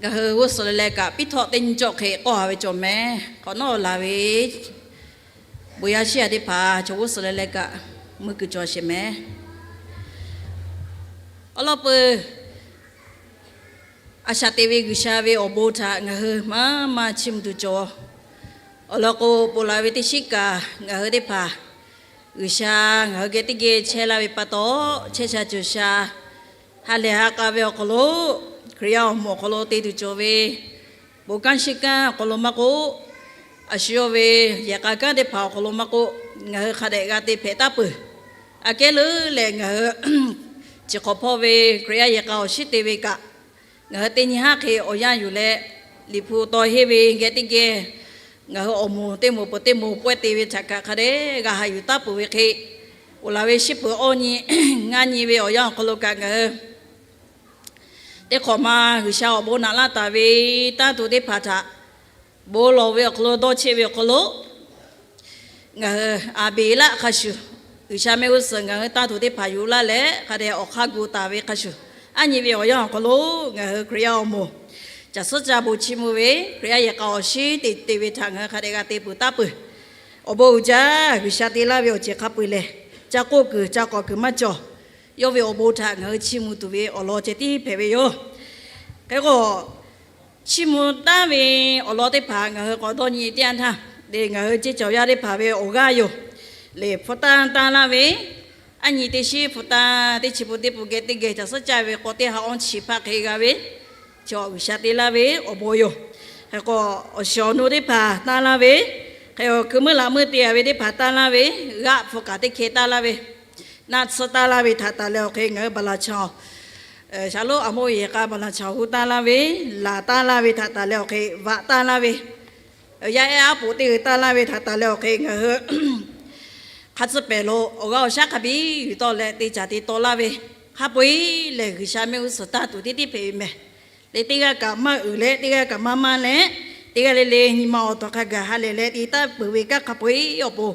Ngaˬ hui g'uˇ suhˍ leh leh kaꞈ piˇ htawˆ teˇ nyi cawˬ hk'e k'awˇ ha ve cawˬ mehˍ. Hk'awꞈ nawˉ laˬ ve bon yaˇ shiˉ yaˇ teˇ hpaˍ chaw g'uˇ suhˍ leh leh kaꞈ mui kuiˬ cawˬ sheˍ mehˍ. Awˬ lawn peuˬ, a shaꞈ te ve G'uiˬsha ve awˬ bon htaꞈ ngaˬ hui maˇ maˇ chiˇ mvuh tuˬ cawˬ. Awˬ lawn k'o, ponˬ laˬ ve teˇ shiˉ kaꞈ ngaˬ hui teˇ hpaˍ G'uiˬsha ngaˬ hui geh teˇ geh chehˇ laˇ ve pa taw, chehˇ sha cawˬ sha, ha lehˬ ha k'a ve awˬ hk'aw lo, Hkriꞈ yaˇ awˬ moˍ awˬ hk'aw lo te tuˬ cawˬ ve bon kanˉ shiˉ kanˉ awˬ hk'aw lo maˇ k'oˆ, a shu yawˇ ve yehˬ k'a kanˉ teˇ hpaˍ awˬ hk'aw lo maˇ k'oˆ, ngaˬ hui hk'a dehꞈ g'a te hpehꞈ taˉ peuˬ. Aꞈ kehˉ leuˉ leh ngaˬ hui chi hk'awꞈ hpawˇ ve Hkriꞈ yaˇ yehˬ k'a awˬ shinˉ te ve kaꞈ, ngaˬ hui teˇ nyi haˉ hk'e awˬ yanˇ yuˬ leh, Liꞈ hpu taw henˇ ve geh teˇ geh ngaˬ hui awˬ moˍ teˇ moˍ peuˬ teˇ moˍ pawehˇ te ve htaꞈ kaꞈ hk'a dehꞈ g'a haꞈ yuˬ taˉ peuˬ ve hk'e, oˬ laˬ ve shiˉ peuˬ awˇ nyi ngaˇ nyi ve awˬ yanˇ awˬ hk'aw lo kaꞈ ngaˬ hui teˇ hk'awꞈ ma G'uiˬsha awˬ bon naꞈ laˇ taˍ ve tanˇ tuˬ teˇ hpaˍ htaꞈ bon lawˬ ve awˬ hk'aw lo dawˇ cheˆ ve awˬ hk'aw lo ngaˬ hui aˍ beˍ laˆ hk'a shuˍ, G'uiˬsha mehˆ g'uˇ suhˍ ngaˬ hui tanˇ tuˬ teˇ hpaˍ yuˬ laˇ leh hk'a dehꞈ awˬ hk'aˇ gu taˍ ve hk'a shuˍ, aˉ nyi ve awˬ yanˇ awˬ hk'aw lo ngaˬ hui Hkriꞈ yaˇ awˬ moˍ caˬ suhˉ caˇ bon chiˇ mvuh ve Hkriꞈ yaˇ yehˬ k'a awˬ shinˉ te te ve htaꞈ ngaˬ hui hk'a dehꞈ g'a te peuˬ taˉ peuˬ. Awˬ bon uiˍ jaˇ G'uiˬsha te laˇ ve awˬ ceuˬ hk'a peu-eˬ lehˬ, ca k'oˆ kuiˬ ca k'awꞈ kuiˬ maˇ cawˬ. Yawˇ ve awˬ bon htaꞈ ngaˬ hui chiˇ mvuh tuˬ ve awˬ lawn ceh tiˉ hpehꞈ ve yoˬ. Hk'e k'o, chiˇ mvuh taˉ ve awˬ lawn teˇ hpaˍ ngaˬ hui k'awꞈ dawˇ nyi teˇ yanˇ htaˇ, lehˬ ngaˬ hui ceˇ cawˬ yaˇ teˇ hpaˍ ve awˬ g'aˇ yoˬ. Lehˬ hpu tanˇ tanˇ laˇ ve, aˉ nyi teˇ shiˉ hpu tanˇ teˇ chi pun teˇ pun geh teˇ geh caˬ suhˉ caˇ ve k'o, teˇ ha awˇ chi hpaˇ hk'e g'a ve, chaw G'uiˬsha te laˇ ve awˬ bon yoˬ. Hk'e k'o, awˬ shiˍ awˬ nu teˇ hpaˍ tanˇ laˇ ve, hk'e k'o, hkui meuˇ laꞈ meuˇ te a ve teˇ hpaˍ tanˇ laˇ ve, g'aˆ hpu kaꞈ teˇ hkeh tanˇ laˇ ve, naˆ tsuhˇ tanˇ laˇ ve htaꞈ taˍ leh awˬ hk'e ngaˬ hui baˬ laˬ chaw Shaˍlonˉ Aˍmoˆ yehˬ k'a baˬ laˬ chaw hu tanˇ laˇ ve, laˬ tanˇ laˇ ve htaꞈ taˍ leh awˬ hk'e vaꞈ tanˇ laˇ ve, yaˇ ehˉ aˉ poꞈ teˇ g'uiˬ tanˇ laˇ ve htaꞈ taˍ leh awˬ hk'e ngaˬ hui hk'a tcuhˉ pehˍ lo awˬ g'aˇ awˬ shaˉ hk'a biˇ yuˬ tawˆ leh te caˍ te taw laˇ ve, hk'a peu-eˬ lehˬ G'uiˬsha mehˆ g'uˇ suhˍ tanˇ tuˬ tiˉ tiˉ hpehꞈ ve mehˍ. Leh teˇ g'aˇ kaꞈ maˇ uiˍ leh teˇ g'aˇ kaꞈ maˇ maˇ leh, teˇ g'aˇ le le nyi ma awˬ tawˍ hk'a gaˬ ha lehˬ leh te taˉ peuˬ ve kanˉ hk'a peu-eˬ awˬ pon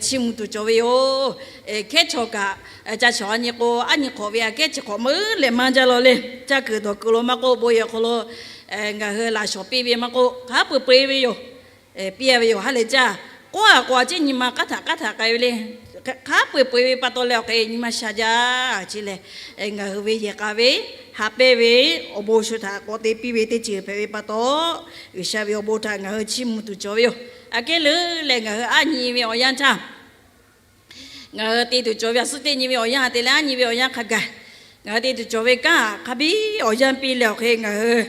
chiˇ mvuh tuˬ cawˬ ve yoˬ. Hkehˉ chaw kaꞈ ca shawˍ a nyi k'o, aˉ nyi hk'awꞈ ve aꞈ kehˉ chi hk'awꞈ meuˉ leh maˇ jaˇ law le. Caˇ kuiˬ dawˬ kuiˬ lo maˇ k'oˆ, bon yehˬ hk'aw lo ngaˬ hui laꞈ shawˍ piˇ ve maˇ k'oˆ, hk'a peu-eˬ peu-eˬ ve yoˬ. Piˇ a ve yoˬ. Ha lehˬ caˇ k'oˆ a k'o a ciˉ nyi ma k'aˉ htaꞈ k'aˉ htaꞈ k'ai ve le. Hk'a peu-eˬ peu-eˬ ve pa taw leh awˬ hk'e nyi ma sha jaˇ. Chi lehˬ, ngaˬ hui ve yehˬ k'a ve haꞈ pehnˇ ve awˬ bon shu htaꞈ k'awꞈ te piˇ ve teˇ ceuˬ hpehꞈ ve pa taw, G'uiˬsha ve awˬ bon htaꞈ ngaˬ hui chiˇ mvuh tuˬ cawˬ ve yoˬ. Aꞈ kehˉ leuˉ leh ngaˬ hui aˉ nyi ve awˬ yanˇ htaˇ, ngaˬ hui te tuˬ cawˬ ve aˬ suhˉ teˇ nyi ve awˬ yanˇ te leh aˉ nyi ve awˬ yanˇ hk'a gaˬ, ngaˬ hui te tuˬ cawˬ ve kanˉ hk'a biˇ awˬ yanˇ piˇ leh awˬ hk'e ngaˬ hui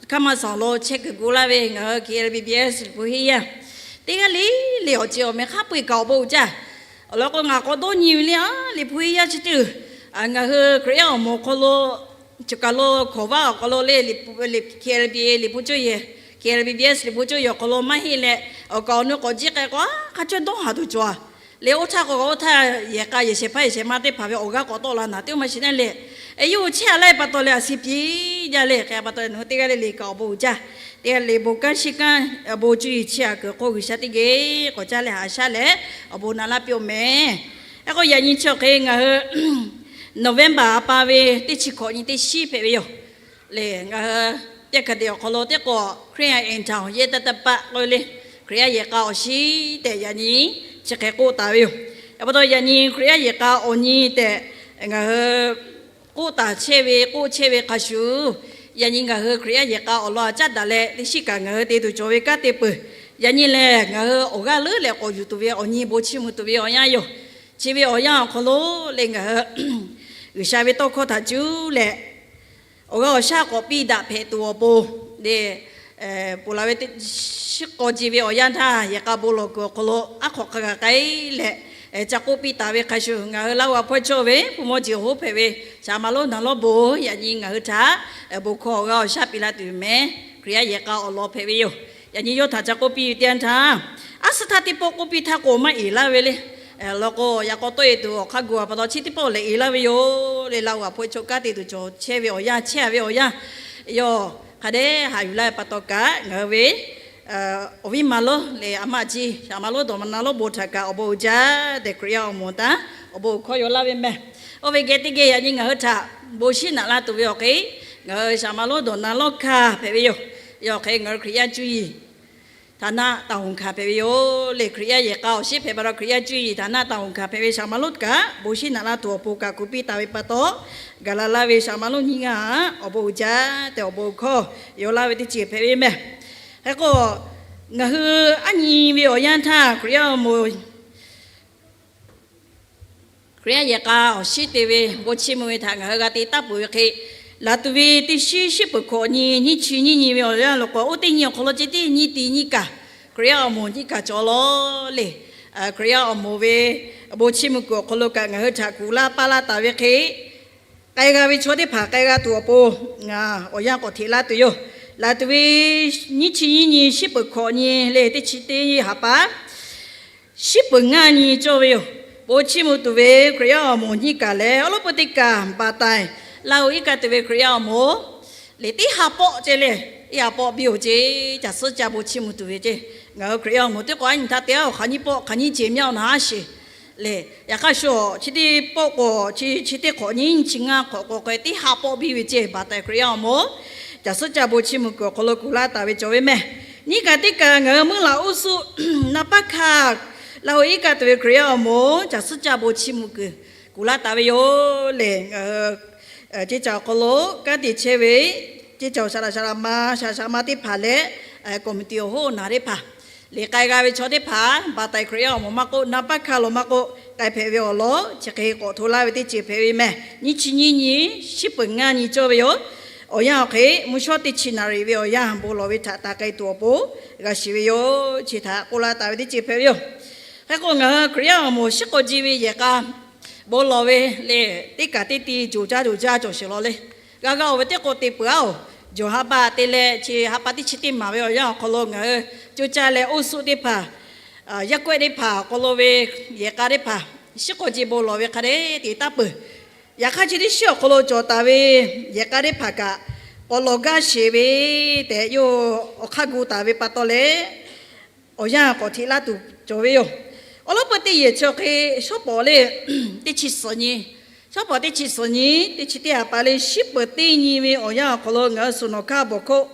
hk'aˇ maˇ suhˍ lo chehˇ kuiˬ gu laˇ ve ngaˬ hui K L B B S Liꞈ hpu henˇ yaˇ teˇ g'aˇ le le awˬ ceuˬ awˬ meh hk'a peu-eˬ kaꞈ awˬ bon uiˍ jaˇ. Awˬ lawn k'o ngaˬ k'awꞈ dawˇ nyi ve le, a Liꞈ hpu henˇ yaˇ chi teˇ, ngaˬ hui Hkriꞈ yaˇ awˬ moˍ hk'aw lo, chi kaˬ lo hkawˍ vaˇ awˬ hk'aw lo le, K L B A Liꞈ hpu cawˇ yehˬ, K L B B S Liꞈ hpu cawˇ yehˬ awˬ hk'aw lo maˇ heˆ leh, awˬ kaˍ awˬ nu k'awꞈ jiˆ k'ai k'o, hk'a chaweh dawˇ haˍ tuˬ cawˬ a. Leh oˇ htaˇ k'o oˇ htaˇ yehˬ k'a yehˬ shehˍ hpaˇ yehˬ shehˍ ma teˇ hpaˍ ve awˬ g'aˇ k'awꞈ tawˆ la naˍ teˇ maˇ shiˍ naˆ leh, yawˇ hui chehˇ a laiˉ pa taw leh a si piˇ jaˇ le. Hk'e a pa taw nawˬ hui teˇ g'aˇ le le kaꞈ awˬ bon uiˍ jaˇ. Teˇ g'aˇ le bon kanˉ shiˉ kanˉ awˬ bon cuˇ yiˍ chiˇ aꞈ kuiˬ hk'oˆ G'uiˬsha teˇ geh k'awꞈ caˇ leh haꞈ shaˉ leh awˬ bon na laˇ piˇ-oˆ mehˍ. Hk'e k'o yaꞈ nyi chi awˬ hk'e ngaˬ hui November a pa ve teˇ chi hkawꞈ nyi teˇ shiˉ hpehꞈ ve yoˬ. Lehˬ ngaˬ hui teˇ hk'a dehꞈ awˬ hk'aw lo teˇ k'o Korean Intown yehˇ taˇ taˇ paˆ k'oˆ ve le, Hkriꞈ yaˇ yehˬ k'a awˬ shinˉ tehꞈ yaꞈ nyi chi hk'e k'oˆ taˍ ve yoˬ. A pa taw yaꞈ nyi Hkriꞈ yaˇ yehˬ k'a awˬ nyi tehꞈ ngaˬ hui k'oˆ taˍ chehˇ ve k'oˆ chehˇ ve hk'a shuˍ, yaꞈ nyi ngaˬ hui Hkriꞈ yaˇ yehˬ k'a awˬ lawn a caˉ daꞈ leh teˇ shiˉ kaꞈ ngaˬ hui te tuˬ cawˬ ve kanˉ te peuˬ. Yaꞈ nyi lehˬ ngaˬ hui awˬ g'aˇ leuˉ leh k'awꞈ yuˬ tuˬ ve awˬ nyi bon chiˇ mvuh tuˬ ve awˬ yanˇ yoˬ. Chi ve awˬ yanˇ awˬ hk'aw lo leh ngaˬ hui G'uiˬsha ve tawˇ hkawˇ htaꞈ cuˇ leh awˬ g'aˇ awˬ shaˉ k'awꞈ piˇ daꞈ hpehꞈ tuˬ awˬ pon, leh ponˬ laˬ ve teˇ shiˉ k'aw ji ve awˬ yanˇ htaˇ yehˬ k'a bon lawˬ kuiˬ awˬ hk'aw lo aˉ hk'awꞈ hk'a gaˬ k'ai leh ca k'oˆ piˇ taˍ ve hk'a shuˍ, ngaˬ hui Laˇ huˍ a hpawehˇ chaw ve hpu mawˇ jeˬ awˬ hoˉ hpehꞈ ve shaˍ ma lonˉ naˍ lawˉ bon yaꞈ nyi ngaˬ hui htaꞈ bon hkawˇ awˬ g'aˇ awˬ shaˉ piˇ laˇ tuˬ mehˍ. Hkriꞈ yaˇ yehˬ k'a awˬ lawn hpehꞈ ve yoˬ. Yaꞈ nyi yawˇ htaꞈ ca k'oˆ piˇ ve teˇ yanˇ htaˇ, aˉ suhˉ htaˇ teˇ pawˆ k'oˆ piˇ htaˇ k'o maˇ eˬ laˇ ve le. Awˬ lawn k'o yaꞈ k'aw tawˆ e tuˬ awˬ hk'aˇ gu a pa taw chi teˇ pawˆ lehˬ eˬ laˇ ve yoˬ. Leh Laˇ huˍ a hpawehˇ chaw kanˉ te tuˬ cawˬ chehˇ ve awˬ yanˇ chehˇ a ve awˬ yanˇ yawˇ hk'a dehꞈ haꞈ yuˬ laˇ ve pa taw kaꞈ ngaˬ hui ve awˬ viˉ ma lonˉ leh a ma ciˇ shaˍ ma lonˉ dawˬ ma na lonˉ bon htaꞈ kaꞈ awˬ bon uiˍ jaˇ tehꞈ Hkriꞈ yaˇ awˬ moˍ htaꞈ awˬ bon uiˍ hkawˇ yaw laˇ ve mehˍ. Oˇ ve geh teˇ geh yaꞈ nyi ngaˬ hui htaꞈ bon shiˉ naꞈ la tuˬ ve awˬ hk'e, ngaˬ hui Shaˍ ma lonˉ dawˬ na lawˇ hkanˇ hpehꞈ ve yoˬ. Yawˇ awˬ hk'e ngaˬ hui Hkriꞈ yaˇ cuˇ yiˍ htaꞈ naˆ taˍ hoˍ hkanˍ hpehꞈ ve yoˬ le. Hkriꞈ yaˇ yehˬ k'a awˬ shiˉ hpehꞈ pa taw, Hkriꞈ yaˇ cuˇ yiˍ htaꞈ naˆ taˍ hoˍ hkanˍ hpehꞈ ve Shaˍ ma lonˉ kaꞈ bon shiˉ naꞈ la tuˬ awˬ pon kaꞈ kuˬ piˇ taˍ ve pa taw, gaˬ la laˇ ve Shaˍ ma lonˉ nyiˇ ngaˇ awˬ bon uiˍ jaˇ tehꞈ awˬ bon hkawˇ yaw laˇ ve teˇ ceuˬ hpehꞈ ve mehˬ. Hk'e k'o, ngaˬ hui aˉ nyi ve awˬ yanˇ htaˇ Hkriꞈ yaˇ awˬ moˍ Hkriꞈ yaˇ yehˬ k'a awˬ shiˉ te ve bon chiˇ mvuh ve htaꞈ ngaˬ hui g'a te taˉ peuˬ ve hk'e, laˬ tuˬ ve teˇ shiˉ shiˉ peuˬ hkawꞈ nyi nyiˇ chi nyiˇ nyi ve awˬ yanˇ lo k'o, oˇ teˇ nyi awˬ hk'aw lo ceh tiˉ nyiˇ ti nyiˇ kaˬ Hkriꞈ yaˇ awˬ moˍ nyiˇ kaˬ cawˬ lawˬ le. Hkriꞈ yaˇ awˬ moˍ ve bon chiˇ mvuh kuiˬ awˬ hk'aw lo kaꞈ ngaˬ hui htaꞈ kuˬ laˇ paˇ laˇ taˍ ve hk'e, k'ai g'a ve chaw teˇ hpaˍ k'ai g'a tuˬ awˬ pon ngaˬ awˬ yanˇ k'awꞈ hteꞈ laˇ tuˬ yoˬ. Laˬ tuˬ ve nyiˇ chi nyiˇ nyi shiˉ peuˬ hkawꞈ nyi le, teˇ chi teˇ haˍ pa shiˉ peuˬ ngaˇ nyi cawˇ ve yoˬ. Bon chiˇ mvuh tuˬ ve Hkriꞈ yaˇ awˬ moˍ nyiˇ kaˬ leh awˉ lawˉ peu teˇ kaˬ baˬ taiˍ laˇ-oˬ iˉ kaˆ tuˬ ve Hkriꞈ yaˇ awˬ moˍ le, teˇ ha pawˆ ceh le, teˇ ha pawˆ biˇ-oˬ ceˇ. Caˬ suhˉ caˇ bon chiˇ mvuh tuˬ ve ceˇ, ngaˬ hui Hkriꞈ yaˇ awˬ moˍ teˇ k'o aˉ nyi htaˇ te-a, awˬ hk'aˬ nyiˇ pawˆ hk'aˬ nyiˇ ceuˬ myaˇ-oˬ na haˉ sheˍ le. Yaꞈ hk'aˇ shu chi teˇ pawˆ k'o chi chi teˇ hk'awꞈ nyi nyiˇ chi ngaˇ hk'awꞈ k'o k'ai teˇ ha pawˆ biˇ ve ceˇ, baˬ taiˍ Hkriꞈ yaˇ awˬ moˍ caˬ suhˉ caˇ bon chiˇ mvuh kuiˬ awˬ hk'aw lo kuˬ laˇ taˍ ve cawˬ ve mehˬ. Nyiˇ kaˬ teˇ kaˬ ngaˬ hui muiˉ laꞈ uˉ suˆ naˆ paˉ hkanˇ laˇ-oˬ iˉ kaˆ tuˬ ve Hkriꞈ yaˇ awˬ moˍ caˬ suhˉ caˇ bon chiˇ mvuh kuiˬ kuˬ laˇ taˍ ve yoˬ le. Ngaˬ hui ceˇ caˬ awˬ hk'aw lo kanˉ te chehˇ ve ceˇ caˬ saˍ laꞈ saˍ laꞈ ma, saˍ laꞈ saˍ laꞈ ma teˇ hpaˍ leh committee awˬ hoˉ awˬ naˬ teˇ hpaˍ le, k'ai g'a ve chaw teˇ hpaˍ baˬ taiˍ Hkriꞈ yaˇ awˬ moˍ maˇ k'oˆ, naˆ paˉ hkanˇ lo maˇ k'oˆ, k'ai hpehꞈ ve awˬ lawn chi hk'e k'awꞈ hto laˇ ve teˇ ceuˬ hpehꞈ ve mehˬ. Nyiˇ chi nyiˇ nyi shiˉ peuˬ ngaˇ nyi cawˇ ve yoˬ. Awˬ yanˇ awˬ hk'e mvuhˇ shawˉ teˇ chi naˍ riˍ ve awˬ yanˇ bon lawˬ ve htaꞈ taˍ k'ai tuˬ awˬ pon g'a shiˍ ve yoˬ. Chi htaꞈ k'oˆ laˇ taˍ ve teˇ ceuˬ hpehꞈ ve yoˬ. Hk'e k'o, ngaˬ hui Hkriꞈ yaˇ awˬ moˍ shiˉ k'aw ji ve yehˬ k'a bon lawˬ ve le, teˇ kaˬ teˇ ti joˬ jaˇ joˬ jaˇ cawˬ sheˍ law le. G'a g'a-oˬ ve teˇ k'o te peuˬ-aˉ-oˬ, jawˬ ha pa te leh chi ha pa teˇ chi teˇ maˍ ve awˬ yanˇ awˬ hk'aw lo ngaˬ hui coˇ caˇ leh oˇ suˆ teˇ hpaˍ, yaˇ kawehˆ teˇ hpaˍ awˬ hk'aw lo ve yehˬ k'a teˇ hpaˍ shiˉ k'aw ji bon lawˬ ve hk'a dehꞈ te taˉ peuˬ. Yaꞈ hk'aˇ chi teˇ shiˉ awˬ hk'aw lo cawˬ taˍ ve yehˬ k'a teˇ hpaˍ kaꞈ k'awꞈ lawˬ gaˇ sheˍ ve tehꞈ yawˇ awˬ hk'aˇ gu taˍ ve pa taw leh, awˬ yanˇ k'awꞈ hteꞈ laˇ tuˬ cawˬ ve yoˬ. Awˬ lawn peu teˇ yehˬ chi awˬ hk'e shawˉ pawˍ le, teˇ chi suhˍ nyi, shawˉ pawˍ teˇ chi suhˍ nyi, teˇ chi teˇ haˍ pa le shiˉ peuˬ teˇ nyi ve awˬ yanˇ awˬ hk'aw lo ngaˬ hui suhˍ nawˬ hkanˇ bawˬ hkoˆ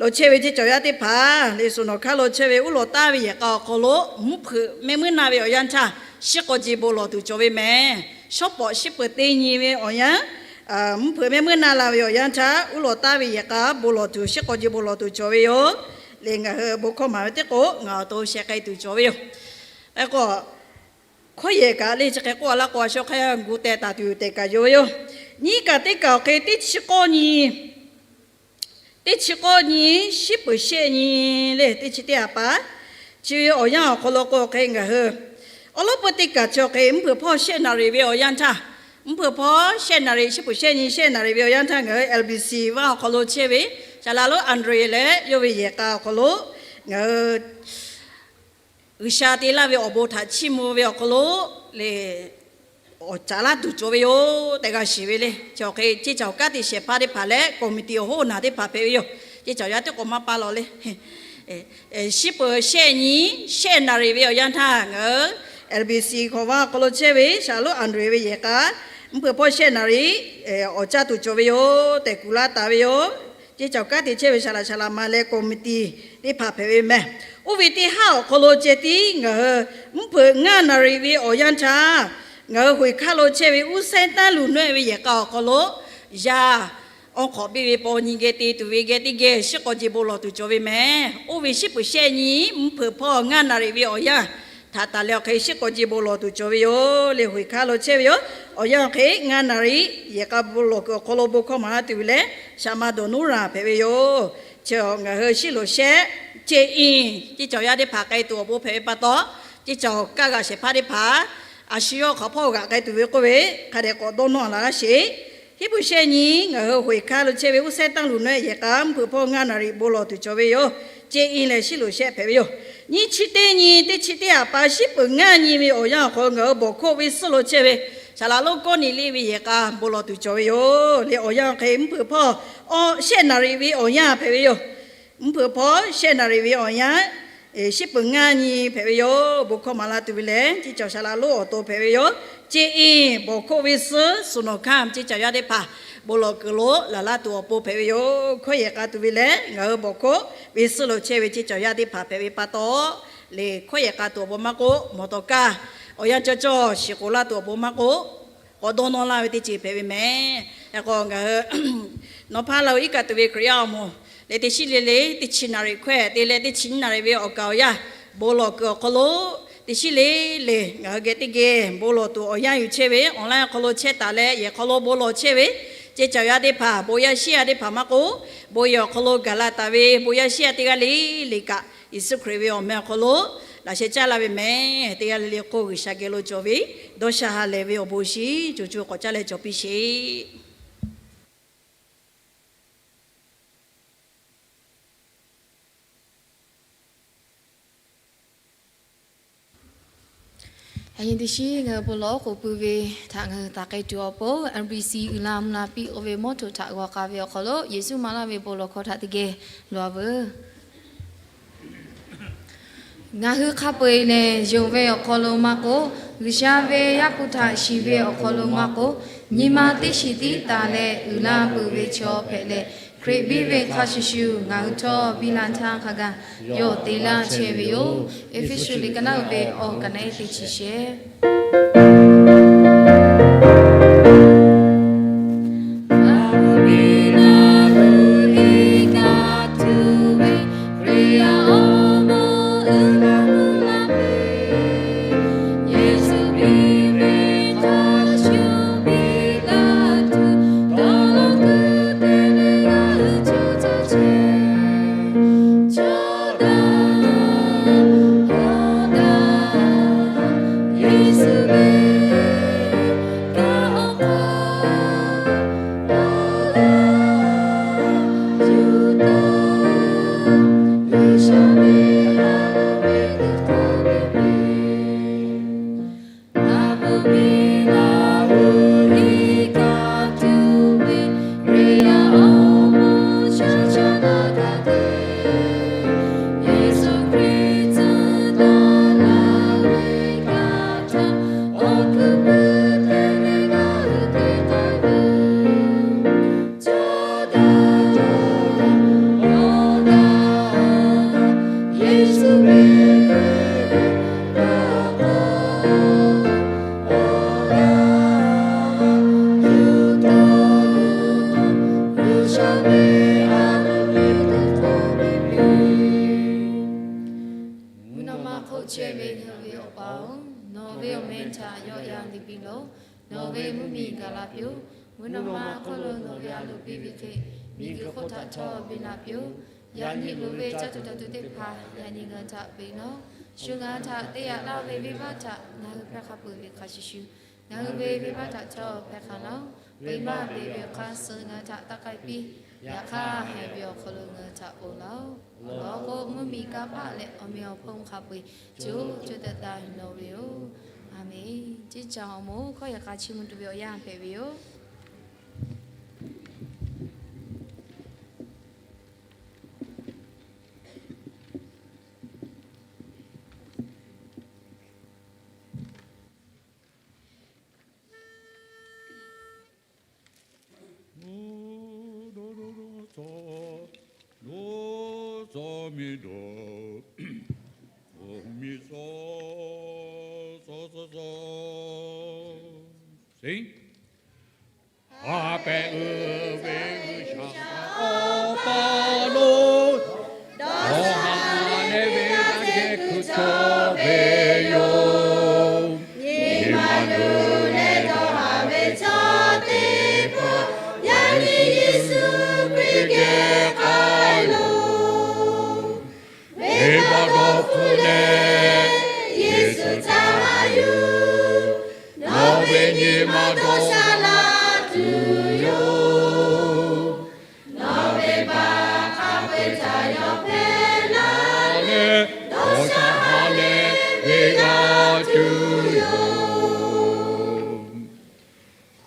lo chehˇ ve ceˇ caˬ yaˇ teˇ hpaˍ le, suhˍ nawˬ hkanˇ lo chehˇ ve uˉ lawˬ taˍ ve yehˬ k'a awˬ hk'aw lo mvuhˇ hpeuꞈ mehˆ muiˉ na ve awˬ yanˇ htaˇ shiˉ k'aw ji bon lawˬ tuˬ cawˬ ve mehˬ. Shawˉ pawˍ shiˉ peuˬ teˇ nyi ve awˬ yanˇ mvuhˇ hpeuꞈ mehˆ muiˉ na la ve awˬ yanˇ htaˇ uˉ lawˬ taˍ ve yehˬ k'a bon lawˬ tuˬ, shiˉ k'aw ji bon lawˬ tuˬ cawˬ ve yoˬ. Le ngaˬ hui bon hkawˇ maˍ ve teˇ k'o ngaˬ awˬ to sheh k'ai tuˬ cawˬ ve yoˬ. Hk'e k'o, hkawˇ yehˬ kaꞈ le chi hk'e k'oˆ a laˇ k'o, a shu hk'aˇ gu teh taˍ tuˬ yoˬ tehꞈ kaꞈ yonˍ ve yoˬ. Nyiˇ kaˬ teˇ kaˬ awˬ hk'e teˇ chi k'awˇ nyi, teˇ chi k'awˇ nyi shiˉ peuˬ shehˆ nyi le, teˇ chi teˇ haˍ pa chi ve awˬ yanˇ awˬ hk'aw lo k'o hk'e ngaˬ hui awˬ lawn peu teˇ kaˬ chi awˬ hk'e mvuhˇ hpeuꞈ hpawˇ shehˆ naˍ riˍ ve awˬ yanˇ htaˇ, mvuhˇ hpeuꞈ hpawˇ shehˆ naˍ riˍ, shiˉ peuˬ shehˆ nyi shehˆ naˍ riˍ ve awˬ yanˇ htaˇ ngaˬ hui L B C vaˇ awˬ hk'aw lo chehˇ ve Saˍ laꞈ lonˉ Andre leh yawˇ ve yehˬ k'a awˬ hk'aw lo ngaˬ hui G'uiˬsha te laˇ ve awˬ bon htaꞈ chiˇ mvuh ve awˬ hk'aw lo le, awˬ caˍ laˇ tuˬ cawˬ ve yoˬ tehꞈ g'a shiˍ ve le. Chi awˬ hk'e ceˇ caˬ kanˉ te shehˍ hpaˇ teˇ hpaˍ leh committee awˬ hoˉ awˬ naˬ teˇ hpaˍ hpehꞈ ve yoˬ. Ceˇ caˬ yaˇ teˇ k'o maˇ paˇ law le. Shiˉ peuˬ shehˆ nyi shehˆ naˍ riˍ ve awˬ yanˇ htaˇ ngaˬ hui L B C hk'awꞈ vaˇ awˬ hk'aw lo chehˇ ve Saˍ laꞈ lonˉ Andre ve yehˬ k'a mvuhˇ hpeuꞈ hpawˇ shehˆ naˍ riˍ awˬ caˇ tuˬ cawˬ ve yoˬ tehꞈ kuˬ laˇ taˍ ve yoˬ. Ceˇ caˬ kanˉ te chehˇ ve Saˍ laꞈ saˍ laꞈ ma leh committee teˇ hpaˍ hpehꞈ ve mehˬ. Oˇ ve teˇ haˉ awˬ hk'aw lo ceh tiˉ ngaˬ hui mvuhˇ hpeuꞈ ngaˇ naˍ riˍ ve awˬ yanˇ htaˇ ngaˬ hui Hk'oꞈ-e hkanˇ lo chehˇ ve uˉ sehˉ tanˇ luˬ nawehˆ ve yehˬ k'a awˬ hk'aw lo yaˇ awˬ hk'awꞈ biˇ ve paw nyi geh te tuˬ ve geh teˇ geh shiˉ k'aw ji bon lawˬ tuˬ cawˬ ve mehˬ. Oˇ ve shiˉ peuˬ shehˆ nyi mvuhˇ hpeuꞈ hpawˇ ngaˇ naˍ riˍ ve awˬ yanˇ htaꞈ taˍ leh awˬ hk'e shiˉ k'aw ji bon lawˬ tuˬ cawˬ ve yoˬ le. Hk'oꞈ-e hkanˇ lo chehˇ ve yoˬ. Awˬ yanˇ awˬ hk'e ngaˇ naˍ riˍ yehˬ k'a bon lawˬ kuiˬ awˬ hk'aw lo bon hkawˇ maˍ laˇ tuˬ ve leh Saˍ laꞈ ma dawˬ nuˉ raˬ hpehꞈ ve yoˬ. Chi ngaˬ hui shiˉ loꞈ shehˆ ceh iˉ ceˇ caˬ yaˇ teˇ hpaˍ k'ai tuˬ awˬ bon hpehꞈ ve pa taw, ceˇ caˬ kaˇ g'aꞈ shehˍ hpaˇ teˇ hpaˍ a shu yawˇ hk'aˬ hpawˇ g'aꞈ k'ai tuˬ ve k'oˆ ve hk'a dehꞈ k'awꞈ dawˇ nawˇ la laˇ sheˍ. Hiˉ puiˍ shehˆ nyi ngaˬ hui Hk'oꞈ-e hkanˇ lo chehˇ ve uˉ sehˉ tanˇ luˬ nawehˆ yehˬ k'a mvuhˇ hpeuꞈ hpawˇ ngaˇ naˍ riˍ bon lawˬ tuˬ cawˬ ve yoˬ. Ceh iˉ leh shiˉ loꞈ shehˆ hpehꞈ ve yoˬ. Nyiˇ chi teˇ nyi teˇ chi teˇ haˍ pa shiˉ peuˬ ngaˇ nyi ve awˬ yanˇ awˬ hk'aw ngaˬ hui bawˬ hkawˇ ve suhˉ lo chehˇ ve Saˍ laꞈ lonˉ Kawˇneˍliˆ ve yehˬ k'a bon lawˬ tuˬ cawˬ ve yoˬ le. Awˬ yanˇ awˬ hk'e mvuhˇ hpeuꞈ hpawˇ shehˆ naˍ riˍ ve awˬ yanˇ hpehꞈ ve yoˬ. Mvuhˇ hpeuꞈ hpawˇ shehˆ naˍ riˍ ve awˬ yanˇ Shiˉ peuˬ ngaˇ nyi hpehꞈ ve yoˬ. Bon hkawˇ maˍ laˇ tuˬ ve lehˬ, ceˇ caˬ shaˍ laꞈ lonˉ awˬ to hpehꞈ ve yoˬ. Ceˇ iˉ bawˬ hkoˆ ve suhˉ suhˍ nawˬ hkanˇ ceˇ caˬ yaˇ teˇ hpaˍ bon lawˬ kuiˬ lo laˬ laˇ tuˬ awˬ pon hpehꞈ ve yoˬ. Hkawˇ yehˬ k'a tuˬ ve lehˬ, ngaˬ hui bawˬ hkoˆ ve suhˉ lo chehˇ ve ceˇ caˬ yaˇ teˇ hpaˍ hpehꞈ ve pa taw, lehˬ hkawˇ yehˬ k'a tuˬ awˬ pon maˇ k'oˆ, mawˬ tawˍ kaˇ awˬ yanˇ cawˇ cawˇ shiˍ k'oˍ laˇ tuˬ awˬ pon maˇ k'oˆ, k'awꞈ dawˇ nawˇ laˇ ve teˇ ceuˬ hpehꞈ ve mehˍ. Hk'e k'o ngaˬ hui nawˬ hpaˇ la-o iˉ kaˆ tuˬ ve Hkriꞈ yaˇ awˬ moˍ lehˬ, teˇ shiˉ le le teˇ chi naˍ riˍ hkawehˇ te leh teˇ chi nyiˇ naˍ riˍ ve awˬ kaˍ awˬ yanˇ bon lawˬ kuiˬ awˬ hk'aw lo teˇ shiˉ le le ngaˬ hui geh teˇ geh bon lawˬ tuˬ awˬ yanˇ yuˬ chehˇ ve, online awˬ hk'aw lo chehˇ taˍ leh yehˬ hk'aw lo bon lawˬ chehˇ ve ceˇ caˬ yaˇ teˇ hpaˍ, bon yaˇ shiˉ yaˇ teˇ hpaˍ maˇ k'oˆ, bon yehˬ awˬ hk'aw lo gaˬ la taˍ ve bon yaˇ shiˉ yaˇ teˇ g'aˇ le le kaꞈ, Yeˍsuˆ Hkriꞈ ve awˬ meh awˬ hk'aw lo laꞈ sheh caˇ laˇ ve mehˍ. Teˇ g'aˇ le le k'o G'uiˬsha geh lo cawˬ ve dawˇ sha ha lehˬ ve awˬ bon shiˍ co co k'awꞈ caˇ leh cawˬ piˇ sheˍ. Yaꞈ nyi teˇ shiˉ ngaˬ hui bon lawˬ k'oˍ pui ve htaꞈ ngaˬ hui taˍ k'ai tuˬ awˬ pon, M B C uiˍ la mvuh la piˇ k'oˆ ve mawˇ htoꞈ htaꞈ g'aw k'a ve awˬ hk'aw lo Yeˍsuˆ maˍ laˇ ve bon lawˬ hkawˇ htaꞈ teˇ geh loꞈ-a veuˬ. Ngaˬ hui hk'a peu-eˬ lehˬ, yonˍ ve awˬ hk'aw lo maˇ k'oˆ, G'uiˬsha ve Yaˇ hpu htaꞈ shiˍ ve awˬ hk'aw lo maˇ k'oˆ, nyi ma teˇ shiˍ tiˉ taˍ leh uiˍ la peuˬ ve chaw hpehꞈ leh, Hkriꞈ biˇ ve hk'a shuˍ shuˍ ngaˬ hui htawˇ biˇ la htaˇ hk'a gaˬ yawˇ te laˇ chehˇ ve yoˬ. Eˇfeˇsuꞈ liꞈ ka naˆ uiˍ ve awˬ ka naˆ ehˉ teˇ chi shehˍ. Mvuhˇ naw ma hk'oˆ chehˇ ve ngaˬ hui ve Awˬ pa-oˬ, nawˬ ve awˬ meh htaꞈ yawˆ yan te piˇ lawˬ. Nawˬ ve mvuhˇ miˬ gaˬ la piˇ-oˆ. Mvuhˇ naw ma hk'oˆ lo nawˬ ve a loˍ piˇ ve hk'e, miˬguiˬ hk'oˆ htaꞈ htawˇ biˇ la piˇ-oˆ. Yaꞈ nyi loˍ ve caˇ tuˬ dawˬ tuˬ teˇ hpaˍ yaꞈ nyi ngaˬ hui htaꞈ peꞈ nawˉ. Shu ngaˬ hui htaꞈ te yaꞈ laˇ ve venˇbaˆ htaꞈ ngaˬ hui hpehˇ hk'a peuˬ ve hk'a shuˍ shuˍ, ngaˬ hui ve venˇbaˆ htaꞈ htawˇ hpehˇ hk'a laˇ-oˆ. Venˇbaˆ te ve awˬ hk'aˇ suh ngaˬ hui htaꞈ taˇ k'ai piˇ. Yaꞈ hk'aˇ, haiˬ ve awˬ hk'aw lo ngaˬ hui htaꞈ ponˬ laˇ-oˆ. Awˬ lawn k'o, mvuhˇ miˬ kanˇ paˆ leh awˬ meꞈ awˬ hponˇ hk'a peu-eˬ co co taiˍ taiˍ nawˬ ve yoˬ. A menˬ. Ceˇ caˬ awˬ moˍ hkawˇ yehˬ k'a chiˇ mvuh tuˬ ve awˬ yanˇ hpehꞈ ve yoˬ. Sing. Ha pehꞈ uiˍ ve G'uiˬsha Awˬ pa lo, dawˇ haˍ leh ve g'aˇ jehˇ hkui cawˇ ve yoˬ. Nyi ma luˬ leh dawˇ haˍ ve chaw teˇ hpaˍ, yaꞈ nyi Yeˍsuˆ Hkriꞈ geh k'ai loˬ. Venˇbaˆ dawˇ hpfuhˆ leh Yeˍsuˆ htaꞈ haꞈ yuˬ. Nawˬ ve nyi ma dawˇ sha laˇ tuˬ yoˬ. Nawˬ ve venˇbaˆ hk'a peu-eˬ htaꞈ yawˇ hpehˇ laˇ leh, dawˇ sha ha leh ve g'a tuˬ yoˬ.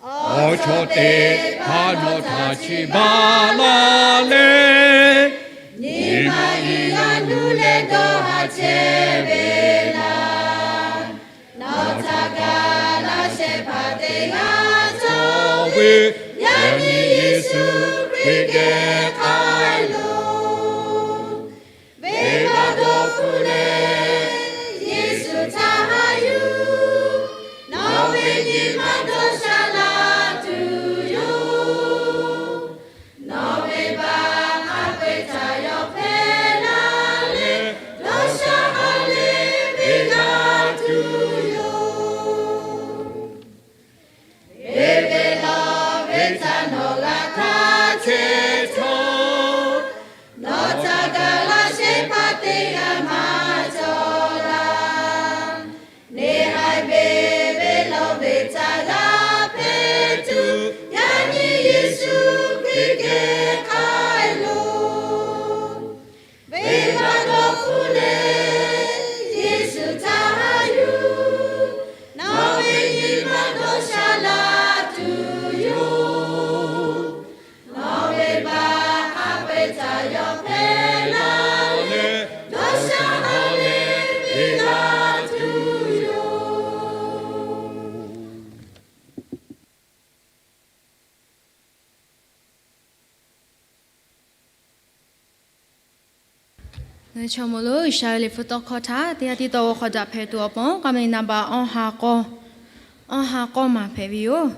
Awˬ chawˇ teˇ hpaˍ nawˬ htaꞈ chiˇ baˬ laˇ leh, nyi ma nyi g'a nuˇ leh dawˇ haˍ chehˇ geh k'ai loˬ. Venˇbaˆ dawˇ hpfuhˇ leh Yeˍsuˆ htaꞈ haꞈ yuˬ. Nawˬ ve nyi ma dawˇ sha la tuˬ yoˬ. Nawˬ ve baꞈ hk'a peu-eˬ htaꞈ yawˇ hpehˇ laˇ leh, dawˇ sha ha leh venˇ g'a tuˬ yoˬ. Venˇ ve lawˬ ve htaꞈ nawˬ g'a htaˇ chehˇ htawˇ, nawˬ htaꞈ gaˬ la shehˍ hpaˇ teˇ g'aˇ maˇ cawˬ laˇ. Neˇ haiˬ ve venˇ lawˬ ve htaꞈ g'a hpehˇ tuˬ, yaꞈ nyi Yeˍsuˆ Hkriꞈ geh k'ai loˬ. Venˇbaˆ dawˇ hpfuhˇ leh Yeˍsuˆ htaꞈ haꞈ yuˬ. Nawˬ ve nyi ma dawˇ sha la tuˬ yoˬ. Nawˬ ve baꞈ hk'a peu-eˬ htaꞈ yawˇ hpehˇ laˇ leh, dawˇ sha ha leh venˇ g'a tuˬ yoˬ. Ngaˬ hui chaw mawˬ lo G'uiˬsha ve liꞈ hpu tawˇ hkawˇ htaꞈ teˇ ha teˇ tawˇ g'aw hk'aw daꞈ hpehꞈ tuˬ awˬ pon k'a meuꞈ naˍ baꞈ awˬ ha k'aw, awˬ ha k'aw maˍ hpehꞈ ve yoˬ.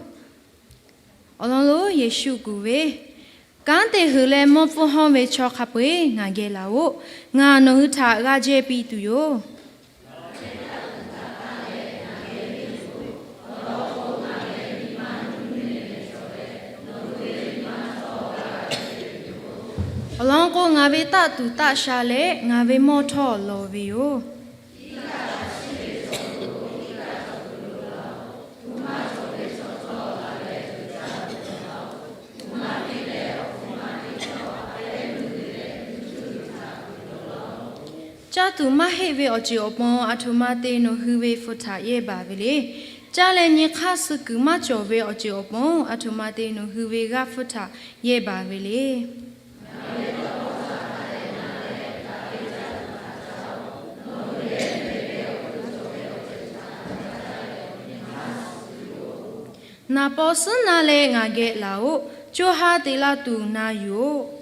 Awˬ lawn lo Yeˍsuˆ kuˬ ve, Kanˉ te heuˬ leh mawˇ pfuhˇ hawˇ ve chaw hk'a peu-eˬ ngaˬ geh laˬ-oꞈ. Ngaˬ nawˬ hui htaꞈ g'a jehˇ piˇ tuˬ yoˬ. Awˬ lawn k'o, ngaˬ ve taˆ tuˬ taˆ sha leh ngaˬ ve mawˇ htawˇ lawˬ ve yoˬ. Caˇ tuˬ maˇ heˆ ve awˬ ceuˬ awˬ pon aˬ htoꞈ ma te nawˬ hui ve hpu htaꞈ yehˇ baˬ ve le. Caˇ leh nyi hk'aˇ suh kuiˬ maˇ cawˬ ve awˬ ceuˬ awˬ pon aˬ htoꞈ ma te nawˬ hui ve g'aˇ hpu htaꞈ yehˇ baˬ ve le. Naˍ paw suhˉ na leh ngaˬ geh laˬ-oꞈ. Co ha te la tuˬ na yuˬ-oꞈ.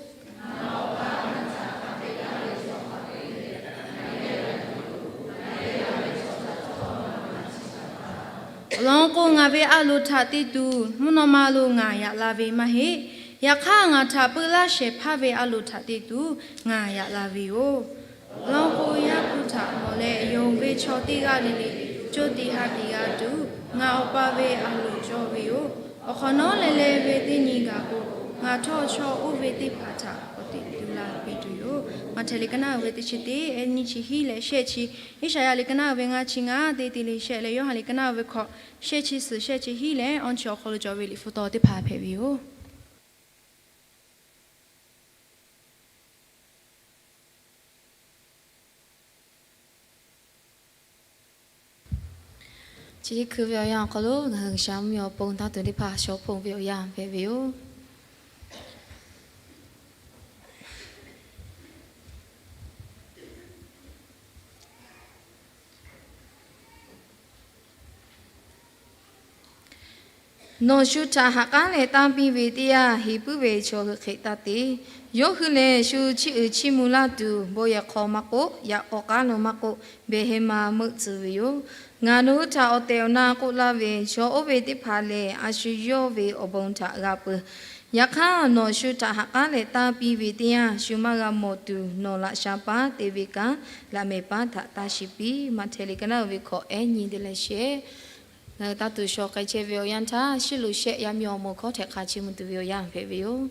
Awˬ lawn k'o, ngaˬ ve a loˍ htaꞈ te tuˬ mvuhˇ naw ma lo ngaˬ yaꞈ la ve maˇ heˆ. Yaꞈ hk'aˇ, ngaˬ htaꞈ peuˬ laˇ shehˍ hpaˇ ve a loˍ htaꞈ te tuˬ ngaˬ yaꞈ la ve yoˬ. Awˬ lawn k'o, Yaˇ hpu htaꞈ mawˬ leh yonˍ ve chaw teˇ g'aˇ le le co tiꞈ ha tiꞈ g'a tuˬ, ngaˬ Awˬ pa ve a loˍ cawˇ ve yoˬ. Awˬ hk'awꞈ nawˉ leh leh ve teˇ nyi gaˬ k'o, ngaˬ htawˇ chaw oˇ ve teˇ hpaˍ htaꞈ k'awꞈ teꞈ tu la piˇ tuˬ yoˬ. Maꞈhtehˍ liꞈ ka naˉ uiˍ ve teˇ chi teˇ, nyiˇ chi hiˉ leh shehˆ chi, Iˉsaˍyaˆ liꞈ ka naˉ uiˍ ve ngaˇ chi ngaˇ te te leh shehˆ leh Yoˇhanˬ liꞈ ka naˉ uiˍ ve hkawꞈ shehˆ chi suhˍ shehˆ chi hiˉ leh awˇ chi awˬ hk'aw lo cawˬ ve liꞈ hpu taw teˇ hpaˍ hpehꞈ ve yoˬ. Chi teˇ hkui ve awˬ yanˇ awˬ hk'aw lo ngaˬ hui G'uiˬsha mvuhˇmiˬ awˬ pon tanˇ tuˬ teˇ hpaˍ shawˍ hpoˆ ve awˬ yanˇ hpehꞈ ve yoˬ. Nawˬ shu htaꞈ ha k'aˉ leh tanˇ piˇ ve teˇ yanˇ, heˍ puiˉ ve chaw hui hk'e taˇ te. Yawˇ hui lehˬ, shu chiˇ uiˍ chiˇ mvuh laˇ tuˬ, bon yehˬ hk'aw maˇ k'oˆ, yaꞈ k'aw k'aˉ lo maˇ k'oˆ, behˬ heh ma meuˆ tcuh ve yoˬ. Ngaˬ nawˬ hui htaꞈ awˬ tehˬ awˬ na k'oˆ laˇ ve, chaw oˇ ve teˇ hpaˍ lehˬ, a shu yawˇ ve awˬ bon htaꞈ g'a peuˬ. Yaꞈ hk'aˇ, nawˬ shu htaꞈ ha k'aˉ leh tanˇ piˇ ve teˇ yanˇ, shu maˇ g'a mawˬ tuˬ, nawˬ laꞈ sha paˉ te ve kanˉ laꞈ mehˍ paˉ htaꞈ taˇ shiˍ piˇ. Maꞈhtehˍ liꞈ ka naˉ uiˍ ve hkawꞈ ehˉ nyi te leh shehˆ. Ngaˬ hui taˇ tuˬ shawˍ k'ai chehˇ ve awˬ yanˇ htaˇ, shiˉ lo shehˆ yaˇ miˇ awˬ moˍ hkawˉ htehꞈ hk'a chi mvuh tuˬ ve awˬ yanˇ hpehꞈ ve yoˬ.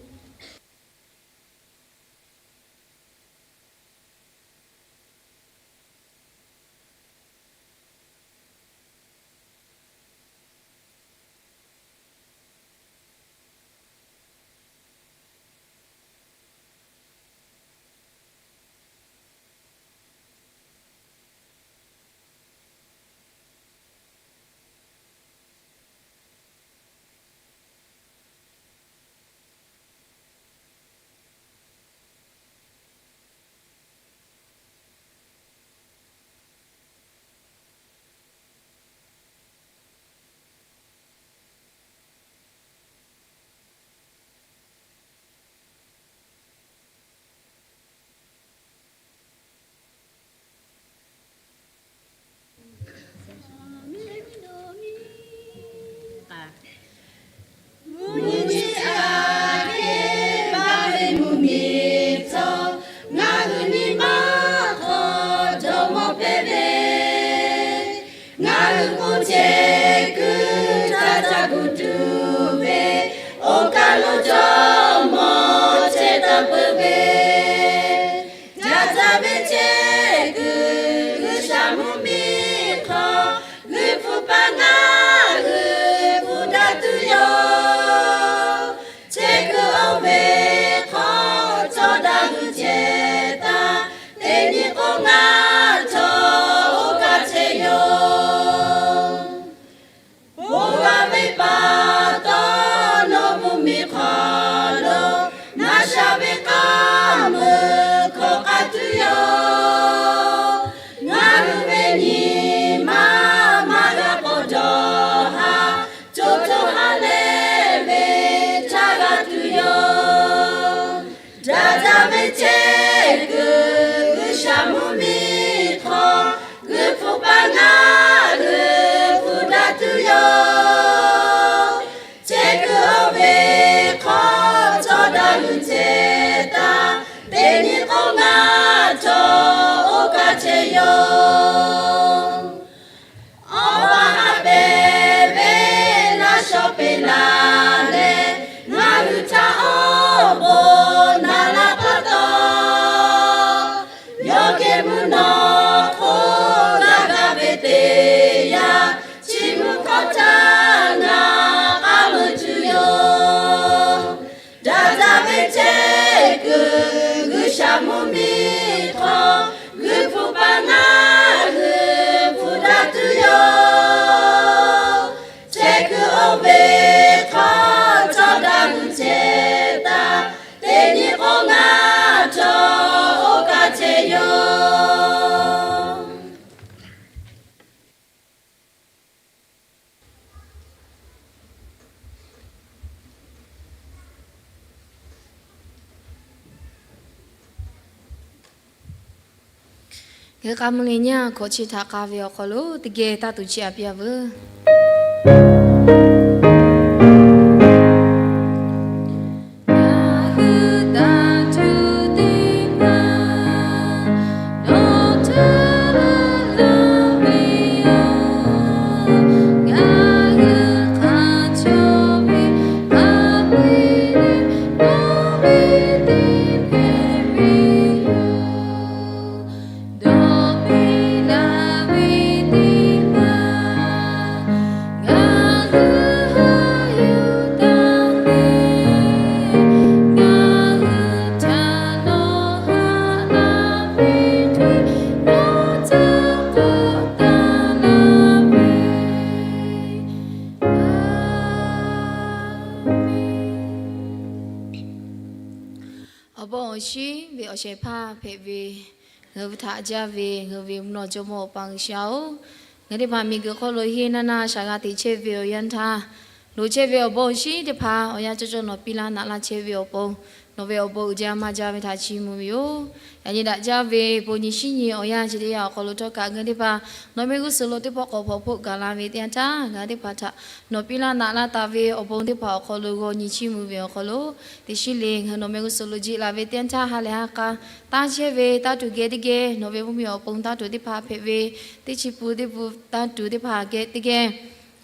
Daꞈ ve ceh kuiˬ G'uiˬsha mvuhˇmiˬ hk'aw, g'uiˬ hpu pa ngaˬ hui hpu daꞈ tuˬ yoˬ. Chehˇ kuiˬ oˇ ve hk'aw cawˇ daꞈ g'uiˬ ceh taˍ, teˇ nyi k'oˆ ngaˬ cawˬ oˇ kaꞈ ceh yoˬ. Awˬ baˬ haꞈ pehˍ ve laˇ shawˍ peꞈ laˬ leh, ngaˬ hui htaꞈ awˬ bon naˍ laˇ pa taw, yawˇ geh mvuhˇ naw hk'oˆ g'a gaˬ ve teˇ yanˇ, chi mvuhˇ hk'aw htaˇ ngaˬ k'aˉ meuˇ tuˬ yoˬ. Daꞈ daꞈ ve ceh kuiˬ G'uiˬsha mvuhˇmiˬ hk'aw, g'uiˬ hpu pa ngaˬ hui hpu daꞈ tuˬ yoˬ. Chehˇ kuiˬ oˇ ve hk'aw cawˇ daꞈ g'uiˬ ceh taˍ, teˇ nyi k'oˆ ngaˬ cawˬ oˇ kaꞈ ceh yoˬ. Ngaˬ hui k'a mvuh leh nyi hkawꞈ chi htaꞈ k'a ve awˬ hk'aw lo teˇ geh taˇ tuˬ chiˇ aꞈ piˇ a veuˬ. Awˬ bon awˬ shinˉ ve awˬ shehˍ hpaˇ hpehꞈ ve, ngaˬ hui htaꞈ jaˇ ve ngaˬ hui ve mvuhˇ naw Jawˇmawˇ Awˬ pa G'uiˬsha-oˬ, ngaˬ teˇ hpaˍ miˬguiˬ hk'oˆ lo henˇ naˇ naˇ shaˍ g'a teꞈ chehˇ ve awˬ yanˇ htaˇ, loꞈ chehˇ ve awˬ bon awˬ shinˉ teˇ hpaˍ awˬ yanˇ cawˇ cawˇ nawˬ piˇ laˇ naꞈ laˇ chehˇ ve awˬ pon, nawˬ ve awˬ bon uiˍ jaˇ maˇ jaˇ ve htaꞈ chiˇ mvuh ve yoˬ. Yaꞈ nyi daꞈ jaˇ ve bon nyi shinˉ nyi awˬ yanˇ chi teˇ yanˇ awˬ hk'aw lo htawˇ kaꞈ ngaˬ teˇ hpaˍ nawˬ mehˆ g'uˇ suhˍ lo teˇ pawˆ k'awꞈ hpawnˬ hpoˆ gaˬ la ve teˇ yanˇ htaˇ, ngaˬ teˇ hpaˍ htaꞈ nawˬ piˇ laˇ naꞈ laˇ taˍ ve awˬ bon teˇ hpaˍ awˬ hk'aw lo g'aw nyi chiˇ mvuh ve awˬ hk'aw lo, teˇ shinˉ le ngaˬ hui nawˬ mehˆ g'uˇ suhˍ lo jiˆ la ve teˇ yanˇ htaˇ ha lehˬ ha k'a taˇ chehˇ ve taˇ tuˬ geh teˇ geh nawˬ ve mvuhˇmiˬ awˬ pon taˇ tuˬ teˇ hpaˍ hpehꞈ ve, teˇ chi pun teˇ pun taˇ tuˬ teˇ hpaˍ geh teˇ geh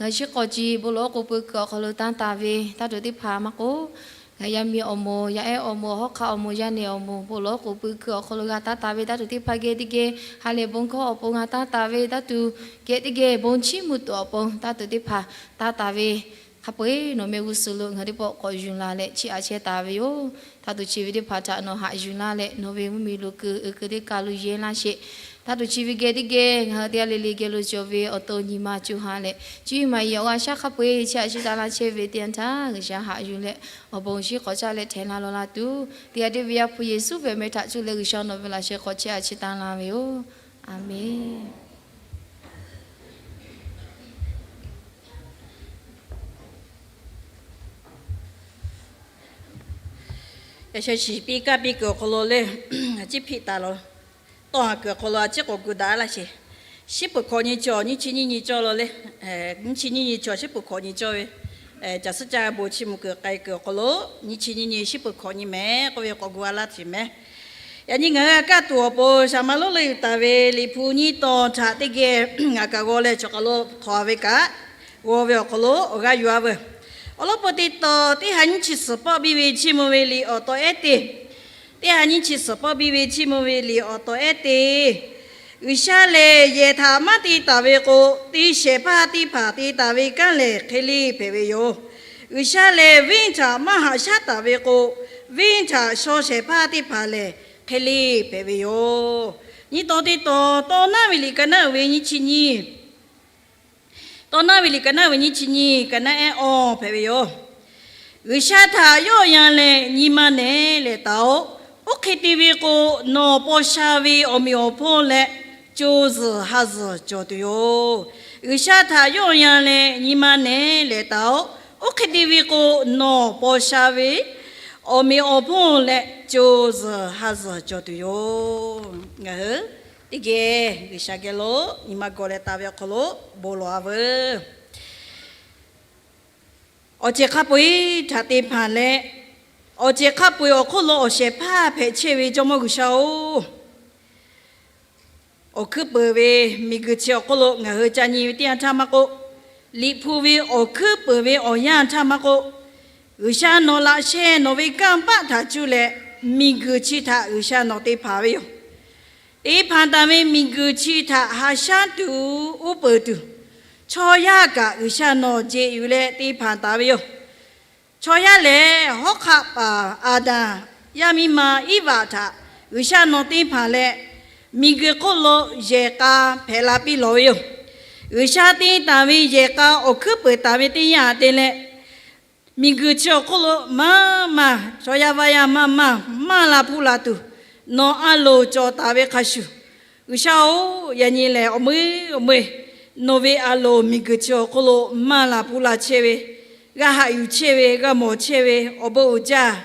ngaˬ hui shiˉ k'awꞈ ci bon lawˬ k'o pui kuiˬ awˬ hk'aw lo tanˇ taˍ ve taˇ tuˬ teˇ hpaˍ maˇ k'oˆ, ngaˬ hui yaˇ miˇ awˬ moˍ, yaˇ ehˉ awˬ moˍ, hawˉ hk'aˆ awˬ moˍ, yaˇ nehˬ awˬ moˍ, bon lawˬ k'o pui kuiˬ awˬ hk'aw lo g'a tanˇ taˍ ve taˇ tuˬ teˇ hpaˍ geh teˇ geh, ha lehˬ bon hkawˇ awˬ pon g'a tanˇ taˍ ve taˇ tuˬ geh teˇ geh, bon chiˇ mvuh tuˬ awˬ pon taˇ tuˬ teˇ hpaˍ tanˇ taˍ ve, hk'a peu-eˬ nawˬ mehˆ g'uˇ suhˍ lo ngaˬ hui teˇ pawˆ k'awꞈ yuˬ la leh chiˇ aꞈ chehˇ taˍ ve yoˬ. Taˇ tuˬ chi ve teˇ hpaˍ htaꞈ nawˬ haꞈ yuˬ laˇ leh nawˬ ve mvuhˇmiˬ lo keu uiˍ keu teˇ kaˬ lo yehˇ laˇ sheˍ. Taˇ tuˬ chi ve geh teˇ geh ngaˬ hui teˇ g'aˇ le le geh lo cawˬ ve awˬ to nyi ma co ha leh, cuˇ yiˍ maˍ yiˍ awˬ g'a shaˉ hk'a peu-eˬ chiˇ aꞈ chiˇ taˍ laˇ chehˇ ve teˇ yanˇ htaˇ, G'uiˬsha haꞈ yuˬ leh awˬ bon awˬ shinˉ k'awꞈ caˇ leh htehꞈ la lawˬ la tuˬ, teˇ g'aˇ teˇ ve Yaˇ hpu Yeˍsuˆ ve awˬ meh htaꞈ cuˇ leh G'uiˬsha nawˬ ve laꞈ sheh k'awꞈ chiˇ aꞈ chiˇ taˍ la ve yoˬ. Aˍmenˍ. Yaꞈ sheh shiˍ piˇ kaˇ piˇ kuiˬ awˬ hk'aw lo le, a ciˉ hpiˆ taˍ lawˬ. Tawˇ haˍ kuiˬ awˬ hk'aw lo a ciˉ k'awꞈ gu daꞈ laˇ sheˍ. Shiˉ peuˬ hkawꞈ nyi cawˬ, nyiˇ chi nyiˇ nyi cawˬ lawˬ le. Nyiˇ chi nyiˇ nyi cawˬ, shiˉ peuˬ hkawꞈ nyi cawˬ ve, caˬ suhˉ caˇ bon chiˇ mvuh kuiˬ k'ai kuiˬ awˬ hk'aw lo nyiˇ chi nyiˇ nyi shiˉ peuˬ hkawꞈ nyi mehˍ k'oˆ ve k'awꞈ gu a laˇ tuˬ mehˍ. Yaꞈ nyi ngaˬ hui g'a kaˇ tuˬ awˬ pon shaˍ ma lonˉ leuˆ yuˬ taˍ ve Liꞈ hpu nyiˇ tawn htaꞈ teˇ geh ngaˬ kaꞈ g'aw leh chaw hk'aˬ lo htawnˍ ve kaꞈ g'aw ve awˬ hk'aw lo awˬ g'aˇ yuˬ a veuˬ. Awˬ lawn pon teˇ tawn teˇ ha nyiˇ chi suhˍ pawˆ biˇ ve chiˇ mvuh ve liꞈ awˬ taw ehˉ te. Teˇ ha nyiˇ chi suhˍ pawˆ biˇ ve chiˇ mvuh ve liꞈ awˬ taw ehˉ te. G'uiˬsha lehˬ yehˬ htaꞈ maˇ te taˍ ve k'o, te shehˍ hpaˇ teˇ hpaˍ te taˍ ve kanˉ lehˬ hk'e le hpehꞈ ve yoˬ. G'uiˬsha lehˬ venˇ htaꞈ maˇ haꞈ shaˉ taˍ ve k'o, venˇ htaꞈ shaw shehˍ hpaˇ teˇ hpaˍ lehˬ hk'e le hpehꞈ ve yoˬ. Nyiˇ tawn teˇ tawn, Tawˇ naˉ ve liꞈ ka naˉ uiˍ ve nyiˇ chi nyiˇ Tawˇ naˉ ve liꞈ ka naˉ uiˍ ve nyiˇ chi nyiˇ, ka naˉ ehˉ awˇ hpehꞈ ve yoˬ. G'uiˬsha htaꞈ yawˆ yan leh nyi ma nehˬ leh taˍ-oꞈ. Oˇ hk'e te ve k'o, nawˬ paw sha ve awˬ meꞈ awˬ hponˇ leh co zuhˬ ha zuhˬ cawˬ tuˬ yoˬ. G'uiˬsha htaꞈ yawˆ yan leh nyi ma nehˬ leh taˍ-oꞈ. Oˇ hk'e te ve k'o, nawˬ paw sha ve Awˬ meꞈ awˬ hponˇ leh co zuhˬ ha zuhˬ cawˬ tuˬ yoˬ. Ngaˬ hui teˇ geh G'uiˬsha geh lo nyi ma gawˬ leh taˍ ve awˬ hk'aw lo bon lawˬ-a veuˬ. Awˬ ceuˬ hk'a peu-eˬ htaꞈ te hpanˍ leh, awˬ ceuˬ hk'a peu-eˬ awˬ hk'oˆ lo awˬ shehˍ hpaˇ hpehꞈ chehˇ ve Jawˇmawˇ G'uiˬsha-oˬ, awˬ hkuiˉ peuˍ ve miˬguiˬ chi awˬ hk'oˆ lo ngaˬ hui ca nyi ve teˇ yanˇ htaˇ maˇ k'oˆ, Liꞈ hpu ve awˬ hkuiˉ peuˍ ve awˬ yanˇ htaˇ maˇ k'oˆ, G'uiˬsha nawˬ laꞈ sheh nawˬ ve kanˇ paˆ htaꞈ cuˇ leh, miˬguiˬ chi htaꞈ G'uiˬsha nawˬ te hpanˍ ve yoˬ. Te hpanˍ taˍ ve miˬguiˬ chi htaꞈ haꞈ shaˉ tuˬ uˉ peunˍ tuˬ, chaw yaˇ kaꞈ G'uiˬsha nawˬ jeꞈ yuˬ leh te hpanˍ taˍ ve yoˬ. Chaw yaˇ lehˬ, hawˉ hk'aˆ paˍ Aˍdanˍ, yaˇ miˇ ma Iˉvaꞈ htaꞈ G'uiˬsha nawˬ te hpanˍ leh, miˬguiˬ hk'oˆ lo yehˬ k'a hpehꞈ la piˇ lawˬ ve yoˬ. G'uiˬsha te taˍ ve yehˬ k'a awˬ hkuiˉ peuˍ taˍ ve teˇ yanˇ te leh, miˬguiˬ chi awˬ hk'oˆ lo maˇ maˇ chaw yaˇ vaˇ yaˇ maˇ maˇ maˇ la hpuˇ la tuˬ, nawˬ a loˍ cawˬ taˍ ve hk'a shuˍ, G'uiˬsha-oˬ, yaꞈ nyi lehˬ awˬ meuˇ awˬ meuˇ nawˬ ve a loˍ miˬguiˬ chi awˬ hk'oˆ lo maˇ la hpuˇ la chehˇ ve, g'a haꞈ yuˬ chehˇ ve, g'a mawˬ chehˇ ve awˬ bon uiˍ jaˇ.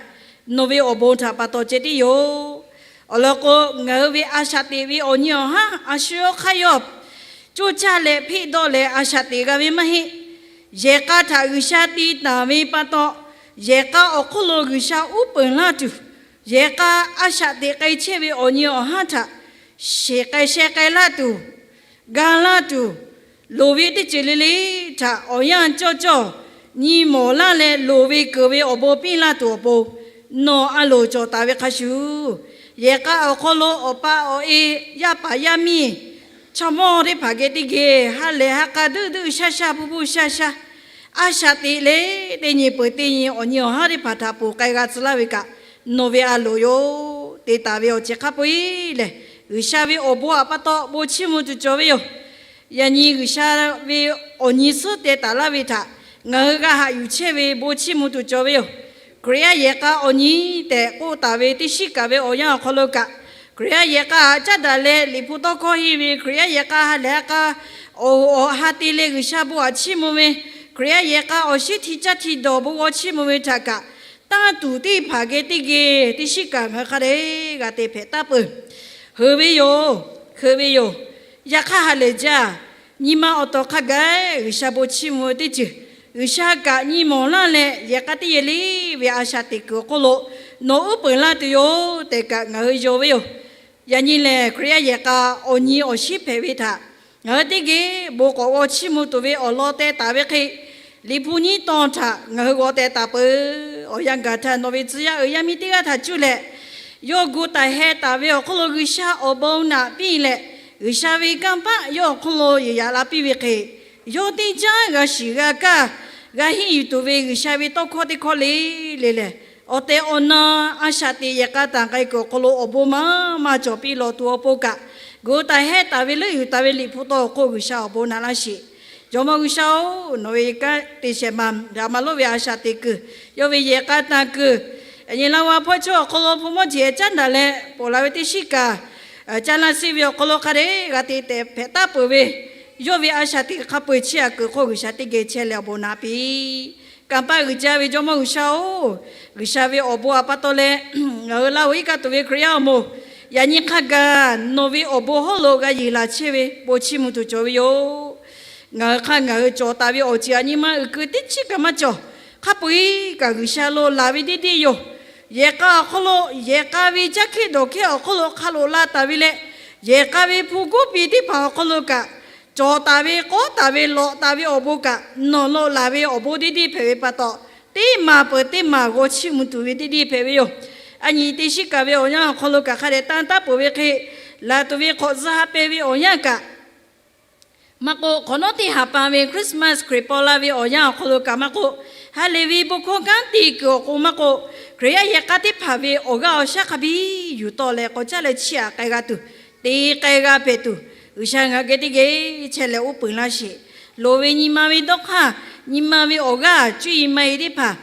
Nawˬ ve awˬ bon htaꞈ pa taw ceh tiˉ yoˬ. Awˬ lawn k'o, ngaˬ hui ve a shaꞈ teꞈ ve awˬ nyi awˬ haˉ a shu yawˇ hk'aˇ yawˇ coˇ caˇ leh hpeˆ dawˆ leh a shaꞈ teꞈ g'a ve maˇ heˆ. Yehˬ k'a htaꞈ G'uiˬsha te taˍ ve pa taw, yehˬ k'a awˬ hk'oˆ lo G'uiˬsha uˉ peunˍ laˇ tuˬ, yehˬ k'a a shaꞈ teꞈ k'ai chehˇ ve awˬ nyi awˬ haˉ htaꞈ sheˍ k'ai sheh k'ai laˇ tuˬ, ga laˇ tuˬ, loˍ ve teˇ ceuˬ le le htaꞈ awˬ yanˇ cawˇ cawˇ nyi mawˬ laˇ leh, loˍ ve keunˍ ve awˬ bon piˇ laˇ tuˬ awˬ pon nawˬ a loˍ cawˬ taˍ ve hk'a shuˍ, yehˬ k'a awˬ hk'aw lo awˬ pa awˬ e, yaˇ paˍ yaˇ miˇ, chaw mawˇ teˇ hpaˍ geh teˇ geh ha lehˬ ha k'a duˆ duˆ shaˇ shaˇ, hpuˇ hpuˇ shaˇ shaˇ, a shaꞈ teꞈ leh teˇ nyi peuˬ teˇ nyi awˬ nyi awˬ haˉ teˇ hpaˍ htaꞈ ponˬ k'ai g'a tcuh laˇ ve kaꞈ, nawˬ ve a loˍ yoˬ. Te taˍ ve awˬ ceuˬ hk'a peu-eˬ lehˬ, G'uiˬsha ve awˬ bon htaꞈ pa taw bon chiˇ mvuh tuˬ cawˬ ve yoˬ. Yaꞈ nyi G'uiˬsha ve awˬ nyi suhˉ teh taˍ laˇ ve htaꞈ ngaˬ hui g'a haꞈ yuˬ chehˇ ve bon chiˇ mvuh tuˬ cawˬ ve yoˬ. Hkriꞈ yaˇ yehˬ k'a awˬ nyi tehꞈ k'oˆ taˍ ve teˇ shiˉ kaˍ ve awˬ yanˇ awˬ hk'aw lo kaꞈ, Hkriꞈ yaˇ yehˬ k'a haꞈ caˉ daꞈ leh Liꞈ hpu tawˇ hkawˇ henˇ ve, Hkriꞈ yaˇ yehˬ k'a ha lehˬ ha k'a awˬ ha te leh G'uiˬsha bon htaꞈ chiˇ mvuh ve, Hkriꞈ yaˇ yehˬ k'a awˬ shinˉ hti caˇ hti dawˬ bon g'aw chiˇ mvuh ve htaꞈ kaꞈ, tanˇ tuˬ teˇ hpaˍ geh teˇ geh teˇ shiˉ kaꞈ ngaˬ hui hk'a dehꞈ g'a te hpehꞈ taˉ peuˬ. Heuˬ ve yoˬ, heuˬ ve yoˬ. Yaꞈ hk'aˇ ha lehˬ jaˇ, nyi ma awˬ tawˍ hk'a gaˬ G'uiˬsha bon chiˇ mvuh ve teˇ ceuˬ, G'uiˬsha kaꞈ nyi mawˬ laˇ leh yehˬ k'a teˇ yehˬ le ve a shaꞈ teꞈ kuiˬ awˬ hk'oˆ lo nawˬ uˉ peunˍ laˇ tuˬ yoˬ tehꞈ kaꞈ ngaˬ hui yonˍ ve yoˬ. Yaꞈ nyi lehˬ, Hkriꞈ yaˇ yehˬ k'a awˬ nyi awˬ shinˉ hpehꞈ ve htaꞈ ngaˬ hui teˇ geh bon k'awꞈ g'aw chiˇ mvuh tuˬ ve awˬ lawn teh taˍ ve hk'e, Liꞈ hpu nyiˇ tawn htaꞈ ngaˬ hui g'aw teh taˍ peuˬ. Awˬ yanˇ gaˬ htaˇ nawˬ ve tcuh yaˇ uiˍ yaˇ miˇ teˇ g'aˇ htaꞈ cuˇ leh, yawˇ gu taˍ heh taˍ ve awˬ hk'oˆ lo G'uiˬsha awˬ bon naꞈ piˇ leh, G'uiˬsha ve kanˇ paˆ yawˇ awˬ hk'oˆ lo yeˬ yaꞈ la piˇ ve hk'e, yawˇ teˇ jaˇ g'a shiˍ g'a kaˇ g'a henˇ yuˬ tuˬ ve G'uiˬsha ve tawˇ hkawˇ teˇ hkawˇ le le lehˬ, awˬ tehˬ awˬ na a shaꞈ teꞈ yehˬ k'a taˍ k'ai kuiˬ awˬ hk'aw lo awˬ bon maˇ maˇ cawˬ piˇ lawˬ tuˬ awˬ pon kaꞈ, gu taˍ heh taˍ ve leuˆ yuˬ taˍ ve Liꞈ hpu tawˇ awˬ hk'oˆ G'uiˬsha awˬ bon naꞈ laˇ sheˍ. Jawˇmawˇ G'uiˬsha-oˬ, nawˬ ve kanˉ te shehˍ ma daꞈ ma lonˉ ve a shaꞈ teꞈ kuiˬ, yawˇ ve yehˬ k'a taˍ kuiˬ, yaꞈ nyi Laˇ huˍ hpawˇ chaw awˬ hk'aw lo hpu mawˇ jeˬ caˉ daꞈ leh ponˬ la ve teˇ shiˉ kaꞈ, caˇ laˇ seˆ ve awˬ hk'aw lo hk'a dehꞈ g'a te tehꞈ hpehꞈ taˉ peuˬ ve, yawˇ ve a shaꞈ teꞈ hk'a peu-eˬ chiˇ aꞈ kuiˬ hk'oˆ G'uiˬsha teˇ geh chehˇ leh awˬ bon naꞈ piˇ. Kanˇ paˆ uiˍ jaˇ ve Jawˇmawˇ G'uiˬsha-oˬ, G'uiˬsha ve awˬ bon htaꞈ pa taw leh ngaˬ hui Laˇ huˍ iˉ kaˆ tuˬ ve Hkriꞈ yaˇ awˬ moˍ, yaꞈ nyi hk'a gaˬ nawˬ ve awˬ bon hawˉ lo g'a yeˬ laˬ chehˇ ve bon chiˇ mvuh tuˬ cawˬ ve yoˬ. Ngaˬ hui hk'a ngaˬ hui cawˬ taˍ ve awˬ ceuˬ aꞈ nyi ma uiˍ keu teˇ chiˉ kaꞈ maˇ cawˬ. Hk'a peu-eˬ kaꞈ G'uiˬsha lo laˬ ve deˇ deˇ yoˬ. Yehˬ k'a awˬ hk'aw lo, yehˬ k'a ve caˇ hkehˇ dawˬ hkehˇ awˬ hk'aw lo hk'a loꞈ la taˍ ve leh, yehˬ k'a ve hpu goˉ piˇ teˇ hpaˍ awˬ hk'aw lo kaꞈ, cawˬ taˍ ve k'awˉ taˍ ve lawꞈ taˍ ve awˬ bon kaꞈ, nawˬ lo laˬ ve awˬ bon deˇ deˇ hpehꞈ ve pa taw, teˇ maˬ peuˬ teˇ maˬ g'aw chiˇ mvuh tuˬ ve deˇ deˇ hpehꞈ ve yoˬ. A nyi teˇ shiˉ kaꞈ ve awˬ yanˇ awˬ hk'aw lo kaꞈ hk'a dehꞈ tanˇ taˉ peuˬ ve hk'e, laˬ tuˬ ve hk'awꞈ zuh ha peh ve awˬ yanˇ kaꞈ maˇ k'oˆ, hk'awꞈ nawˉ teˇ haˍ pan ve Christmas Hkriꞈ paw la ve awˬ yanˇ awˬ hk'aw lo kaꞈ maˇ k'oˆ, ha lehˬ ve bon hkawˇ kanˉ te kuiˬ awˬ k'o maˇ k'oˆ, Hkriꞈ yaˇ yehˬ k'a teˇ hpaˍ ve awˬ g'aˇ awˬ shaˉ hk'a biˇ yuˬ tawˆ leh k'awꞈ caˉ leh chiˇ aꞈ k'ai g'a tuˬ, te k'ai g'a hpehꞈ tuˬ, G'uiˬsha ngaˬ hui geh teˇ geh chehˇ leh uˉ peunˍ laˇ sheˍ. Loˍ ve nyi ma ve dawˇ hk'aˇ, nyi ma ve awˬ g'aˇ cuˇ yiˍ maˇ yiˍ teˇ hpaˍ,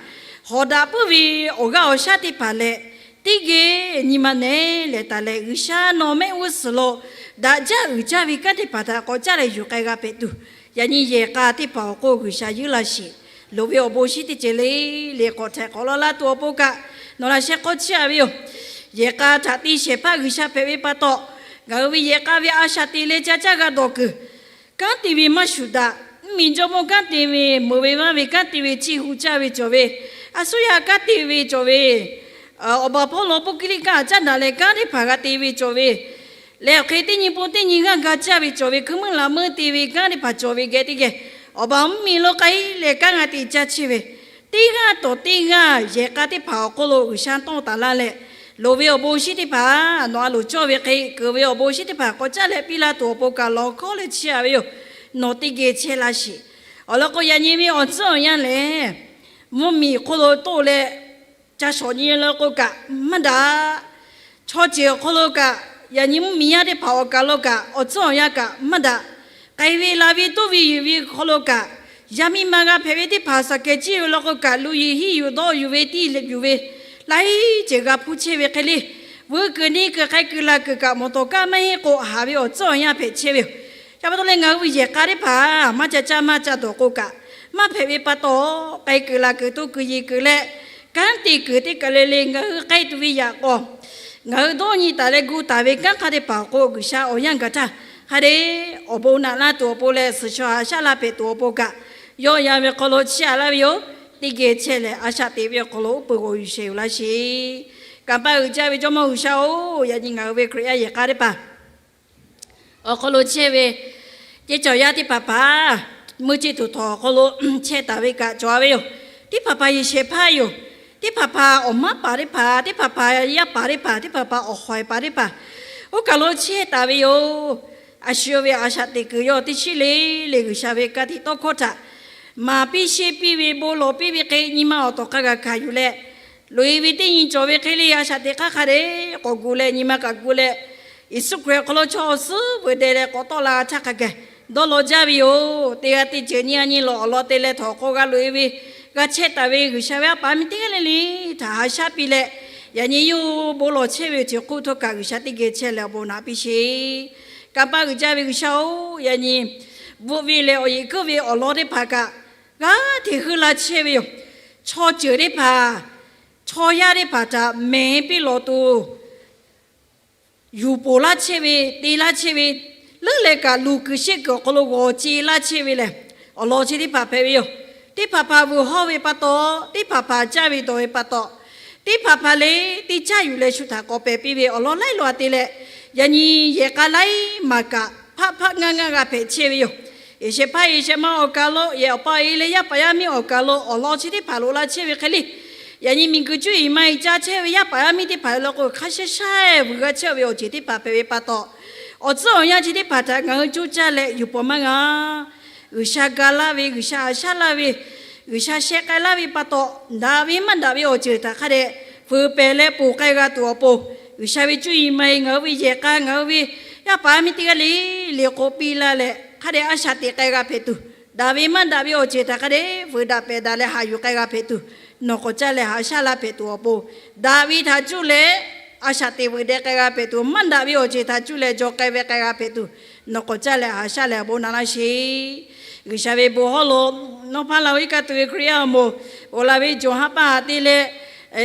hawˍ daꞈ puiˉ ve awˬ g'aˇ awˬ shaˉ teˇ hpaˍ leh, teˇ geh nyi ma nehˉ lehˬ taˍ leh, G'uiˬsha nawˬ mehˆ g'uˇ suhˍ lo daꞈ jaˇ uiˍ jaˇ ve kanˉ teˇ hpaˍ htaꞈ k'awꞈ caˉ leh yuˬ k'ai g'a hpehꞈ tuˬ, yaꞈ nyi yehˬ k'a teˇ hpaˍ awˬ hk'oˆ G'uiˬsha yuˇ laˇ sheˍ. Loˍ ve awˬ bon shinˉ teˇ ceuˬ le le k'awꞈ htaiˍ k'awꞈ law laˇ tuˬ awˬ pon kaꞈ, Nawˬ laꞈ sheh k'awˇ chiˇ aꞈ ve yoˬ. Yehˬ k'a htaꞈ te shehˍ hpaˇ G'uiˬsha hpehꞈ ve pa taw, ngaˬ hui ve yehˬ k'a ve a shaꞈ teꞈ leh ca caˇ g'a dawˬ kuiˬ, kanˉ te ve maˇ shuˍ daꞈ. Mvuhˇmiˬ jawˇmawˇ kanˉ te ve, meuꞈ ve vaˇ ve kanˉ te ve, chi hu caˇ ve cawˬ ve, a suˉ yaˇ kanˉ te ve cawˬ ve, awˬ baˬ hpawˇ lo puˇ kiˇ liˇ kanˉ caˉ daꞈ leh kanˉ teˇ hpaˍ g'a te ve cawˬ ve, leh awˬ hk'e teˇ nyi pon teˇ nyi g'aˇ ga caˇ ve cawˬ ve, hkui meuˇ laꞈ meuˇ te ve kanˉ teˇ hpaˍ cawˬ ve geh teˇ geh, awˬ baˬ mvuhˇmiˬ lo k'ai leh kanˉ g'a te caˇ chehˇ ve, teˇ g'aˇ tawˍ teˇ g'aˇ yehˬ k'a teˇ hpaˍ awˬ hk'oˆ lo G'uiˬsha tawˇ taˍ laˇ leh, loˍ ve awˬ bon shinˉ teˇ hpaˍ, nawˬ a loˍ cawˇ ve hk'e keunˍ ve awˬ bon shinˉ teˇ hpaˍ k'awꞈ caˉ leh piˇ laˇ tuˬ awˬ pon kaꞈ lawˬ hkawˉ leh chiˇ aꞈ ve yoˬ. Nawˬ teˇ geh chehˇ laˇ sheˍ. Awˬ lawn k'o, yaꞈ nyi ve awˬ tcuhˉ awˬ yanˇ lehˬ, mvuhˇmiˬ hk'oˆ lo toˆ leh ca shawˍ nyi la k'o kaꞈ maˇ daꞈ. Chaw ceuˬ awˬ hk'aw lo kaꞈ, yaꞈ nyi mvuhˇmiˬ yaˇ teˇ hpaˍ awˬ kaˬ lo kaꞈ, awˬ tcuhˉ awˬ yanˇ kaꞈ maˇ daꞈ. K'ai ve la ve toˇ ve yuˬ ve hk'aw lo kaꞈ, yaˇ miˇ ma g'a hpehꞈ ve teˇ hpaˍ shaˍ kehˬ ciˇ ve law k'o kaꞈ, luˬ yuˬ hiˇ yuˬ dawˇ yuˬ ve tiˇ leh yuˬ ve, laiˉ ceuˬ g'a hpuˇ chehˇ ve hk'e le. Vuiˇ kuiˬ neˇ kuiˬ k'ai kuiˬ la kuiˬ kaꞈ, mawˬ tawˍ kaˇ maˇ heˆ k'o haˍ ve awˬ tcuhˉ awˬ yanˇ hpehꞈ chehˇ ve yoˬ. Chi pa taw leh ngaˬ hui ve yehˬ k'a teˇ hpaˍ maˇ ca caˇ maˇ ca dawˬ k'o kaꞈ, maˇ hpehꞈ ve pa taw, k'ai kuiˬ la kuiˬ toˇ kuiˬ yeˬ kuiˬ leh, kanˉ te kuiˬ teˇ kaˬ le le ngaˬ hui k'ai tuˬ ve yaꞈ k'aw, ngaˬ hui dawˇ nyi taˍ leh gu taˍ ve kanˉ hk'a teˇ hpaˍ awˬ hk'oˆ G'uiˬsha awˬ yanˇ gaˬ htaˇ, hk'a dehꞈ awˬ bon naꞈ laˇ tuˬ awˬ pon leh, suhˍ shaw haꞈ shaˉ laˇ hpehꞈ tuˬ awˬ pon kaꞈ, yawˆ yan ve hk'aw lo chiˇ aꞈ laˇ ve yoˬ. Teˇ geh chehˇ leh a shaꞈ teꞈ ve awˬ hk'aw lo uˉ peunˍ g'awˬ yuˬ shehˍ yoˬ laˇ sheˍ. Kanˇ paˆ uiˍ jaˇ ve Jawˇmawˇ G'uiˬsha-oˬ, yaꞈ nyi ngaˬ hui ve Hkriꞈ yaˇ yehˬ k'a teˇ hpaˍ awˬ hk'aw lo chehˇ ve ceˇ cawˬ yaˇ teˇ hpaˍ hpaˍ, meuˇ ceˇ tuˬ htawnˍ awˬ hk'aw lo chehˇ taˍ ve kaꞈ cawˬ ve yoˬ. Teˇ hpaˍ hpaˍ yehˬ shehˍ hpaˇ yoˬ. Teˇ hpaˍ hpaˍ awˬ maˉ paˍ teˇ hpaˍ, teˇ hpaˍ hpaˍ yaˇ paˍ teˇ hpaˍ, teˇ hpaˍ hpaˍ awˬ hawehˬ paˍ teˇ hpaˍ, oˇ kaˬ lo chehˇ taˍ ve yoˬ. A shu ve a shaꞈ teꞈ kuiˬ yawˇ teˇ shiˉ le le G'uiˬsha ve ka tiꞈ tawˇ hkawˇ htaꞈ maˍ piˇ sheˆ piˇ ve, bon lawˬ piˇ ve hk'e nyi ma awˬ tawˍ hk'a g'a hkanˍ yuˬ leh, loꞈ-e ve teˇ nyi cawˬ ve hk'e le, a shaꞈ teꞈ hk'aˇ hk'a dehꞈ k'awꞈ gu leh nyi ma kaꞈ gu leh, Yeˍsuˆ Hkriꞈ awˬ hk'aw lo chaw awˬ suhˉ veuꞈ deh leh k'awꞈ tawˆ la htaˇ hk'a gaˬ dawˇ law jaˇ ve yoˬ. Teˇ g'aˇ teˇ ceuˬ nyi a nyi lawˬ awˬ lawn te leh htawnˍ hk'aw g'a loꞈ-e ve, g'a chehˇ taˍ ve G'uiˬsha ve a paˍ miˇ teˇ g'aˇ le le htaꞈ haꞈ shaˉ piˇ leh, yaꞈ nyi yawˇ hui bon lawˬ chehˇ ve awˬ ceuˬ hk'oˆ htawˇ kaꞈ G'uiˬsha teˇ geh chehˇ leh awˬ bon naꞈ piˇ sheˍ. Kanˇ paˆ uiˍ jaˇ ve G'uiˬsha-oˬ, yaꞈ nyi bvuhꞈ ve leh awˬ yeꞈ kuiˉ ve awˬ lawn teˇ hpaˍ kaꞈ g'aˇ hteꞈ heuˆ la chehˇ ve yoˬ. Chaw ceuˬ teˇ hpaˍ, chaw yaˇ teˇ hpaˍ htaꞈ mehˍ piˇ lawˬ tuˬ yuˬ poˬ laˇ chehˇ ve, te laˇ chehˇ ve, leuˉ leh kaꞈ luˬ kuiˬ sheˆ kuiˬ awˬ hk'aw lo g'awˬ ce laˇ chehˇ ve lehˬ, awˬ lawn chi teˇ hpaˍ hpehꞈ ve yoˬ. Teˇ hpaˍ hpaˍ vuiˬ hawˇ ve pa taw, teˇ hpaˍ hpaˍ caˇ ve dawˬ ve pa taw, teˇ hpaˍ hpaˍ le teˇ caˇ yuˬ leh shu htaꞈ k'awꞈ pehˬ piˇ ve awˬ lawn laiˉ law a te leh, yaꞈ nyi yehˬ k'a laiˉ maˬ kaꞈ hpaˆ hpaˆ ngaˇ ngaˇ g'a hpehꞈ chehˇ ve yoˬ. Yehˬ shehˍ hpaˇ yehˬ shehˍ ma awˬ kaˬ lo, yehˬ awˬ pa e leh yaˇ paˍ yaˇ miˇ awˬ kaˬ lo awˬ lawn chi teˇ hpaˍ loꞈ la chehˇ ve hk'e le, yaꞈ nyi miˬguiˬ cuˇ yiˍ ma yiˍ ca chehˇ ve yaˇ paˍ yaˇ miˇ teˇ hpaˍ lo k'o, hk'a shaˉ shaˉ vuiˬ g'a chehˇ ve awˬ ceuˬ teˇ hpaˍ hpehꞈ ve pa taw, awˬ tcuhˉ awˬ yanˇ chi teˇ hpaˍ htaꞈ ngaˬ hui coˇ caˇ leh yuˬ pawˬ maˇ g'a. G'uiˬsha ga laˇ ve, G'uiˬsha haꞈ shaˉ laˇ ve, G'uiˬsha sheh k'ai laˇ ve pa taw, daꞈ ve maˇ daꞈ ve awˬ ceuˬ htaꞈ hk'a dehꞈ fuiˍ pehˍ leh ponˬ k'ai g'a tuˬ awˬ pon, G'uiˬsha ve cuˇ yiˍ ma yiˍ ngaˬ hui ve yehˬ k'a, ngaˬ hui ve yaˇ paˍ yaˇ miˇ teˇ g'aˇ le le k'oˆ piˇ laˇ leh, hk'a dehꞈ a shaꞈ teꞈ k'ai g'a hpehꞈ tuˬ, daꞈ ve maˇ daꞈ ve awˬ ceuˬ htaꞈ hk'a dehꞈ fuiˍ daꞈ pehˍ daꞈ leh haꞈ yuˬ k'ai g'a hpehꞈ tuˬ, nawˬ k'awꞈ caˇ leh haꞈ shaˉ laˇ hpehꞈ tuˬ awˬ pon, daꞈ ve htaꞈ cuˇ leh a shaꞈ teꞈ vuiˬ deh k'ai g'a hpehꞈ tuˬ, maˇ daꞈ ve awˬ ceuˬ htaꞈ cuˇ leh jaw k'ai ve k'ai g'a hpehꞈ tuˬ, nawˬ k'awꞈ caˇ leh haꞈ shaˉ leh awˬ bon naꞈ laˇ sheˍ. G'uiˬsha ve bon hawˉ lo nawˇ hpaˇ la ve iˉ kaˆ tuˬ ve Hkriꞈ yaˇ awˬ moˍ, oˬ la ve jawˬ ha pa haꞈ te leh,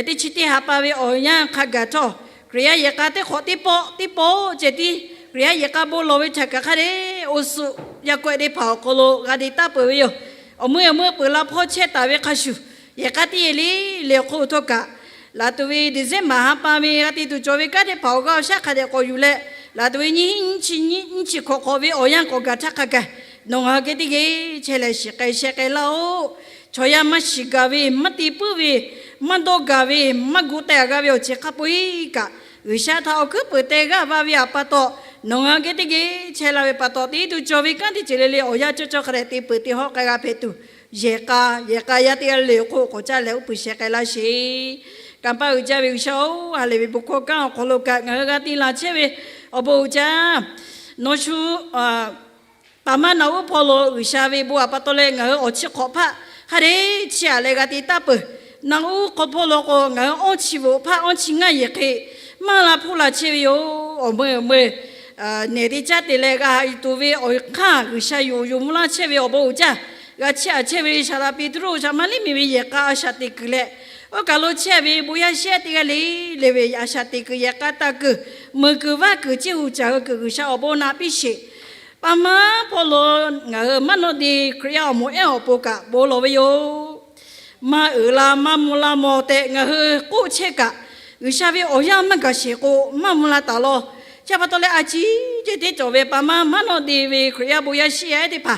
teˇ chi teˇ ha pa ve awˬ yanˇ hk'a gaˬ htawˇ, Hkriꞈ yaˇ yehˬ k'a teˇ hk'awꞈ teˇ pawˆ teˇ pawˆ ceh tiˉ, Hkriꞈ yaˇ yehˬ k'a bon lawˬ ve htaꞈ kaꞈ hk'a dehꞈ oˇ suhˍ yaˇ kawehˆ teˇ hpaˍ awˬ hk'aw lo g'a te taˇ peuˬ ve yoˬ. Awˬ meuˇ awˬ meuˇ peuˬ la hpawˇ chehˇ taˍ ve hk'a shuˍ, yehˬ k'a teˇ yehˬ le le awˬ hk'oˆ htawˇ kaꞈ, laˬ tuˬ ve December ha pa ve g'a te tuˬ cawˬ ve kanˉ teˇ hpaˍ awˬ g'aˇ awˬ shaˉ hk'a dehꞈ k'awꞈ yuˬ leh, laˬ tuˬ ve nyiˇ hinˉ nyiˇ chi hk'awꞈ hk'awꞈ ve awˬ yanˇ k'awꞈ gaˬ htaˇ hk'a gaˬ, nawˬ ngaˬ hui geh teˇ geh chehˇ leh shiˍ k'ai sheh k'ai laˇ-oˆ. Chaw yaˇ maˇ shiˍ gaˬ ve, maˇ te puiˉ ve, maˇ dawˇ gaˬ ve, maˇ gu teh g'a ve awˬ ceuˬ hk'a peu-eˬ kaꞈ, G'uiˬsha htaꞈ awˬ hkuiˉ peuˬ teh g'aˇ va ve awˬ pa taw, nawˬ ngaˬ hui geh teˇ geh chehˇ laˇ ve pa taw, te tuˬ cawˬ ve kanˉ teˇ ceuˬ le le awˬ yanˇ cawˇ cawˇ hk'a dehꞈ te peuˬ te hawˆ k'ai g'a hpehꞈ tuˬ, yehˬ k'a yehˬ k'a yaˇ teˇ g'aˇ le le awˬ hk'oˆ k'awꞈ caˇ leh uˉ peunˍ sheh k'ai laˇ sheˍ. Kanˇ paˆ uiˍ jaˇ ve G'uiˬsha-oˬ, ha lehˬ ve bon hkawˇ kanˉ awˬ hk'aw lo kaꞈ ngaˬ hui g'a te laˬ chehˇ ve awˬ bon uiˍ jaˇ. Nawˬ shu paˍ maˇ naꞈ uˉ hpawˇ lo G'uiˬsha ve bon awˬ pa taw leh ngaˬ hui awˬ chi hk'awꞈ hpaˆ hk'a dehꞈ chiˇ aꞈ leh g'a te taˇ peuˬ. Naꞈ uˉ hk'aw hpawˇ lo k'o, ngaˬ hui awˇ chi voꞈ hpaˆ awˇ chi ngaˇ yehˬ hk'e maˇ la hpuˇ la chehˇ ve yoˬ. Awˬ meuˇ awˬ meuˇ nehˬ te caˇ te leh g'a haꞈ yuˬ tuˬ ve awˬ hk'aˇ G'uiˬsha yonˍ yonˍ mvuh laˇ chehˇ ve awˬ bon uiˍ jaˇ. G'a chiˇ aꞈ chehˇ ve Saˍ laꞈ Peˍtruˆ Saˍmaˍriˆ miˬ ve yehˬ k'a a shaꞈ teꞈ kuiˬ leh, Oˇ kaˬ lo chehˇ ve bon yaˇ shiˉ teˇ g'aˇ le le ve a shaꞈ teꞈ kuiˬ yehˬ k'a taˇ kuiˬ, meuˬ kuiˬ vaˇ kuiˬ ciˇ hu caˬ hui kuiˬ G'uiˬsha awˬ bon naꞈ piˇ sheˍ. Pa maˇ hpawˇ lo ngaˬ hui maˇ nawˆ de Hkriꞈ yaˇ awˬ moˍ ehˉ awˬ pon kaꞈ bon lawˬ ve yoˬ. Maˇ uiˍ la maˇ mvuh la mawˬ tehꞈ ngaˬ hui k'oˆ chehˇ kaꞈ, G'uiˬsha ve awˬ yanˇ maˇ gaˬ sheˍ k'o, maˇ mvuh la taˍ law. Chi pa taw leh a ciˉ ceh teˇ cawˬ ve pa maˇ maˇ nawˆ de ve Hkriꞈ yaˇ bon yaˇ shiˉ yaˇ ehˉ teˇ hpaˍ,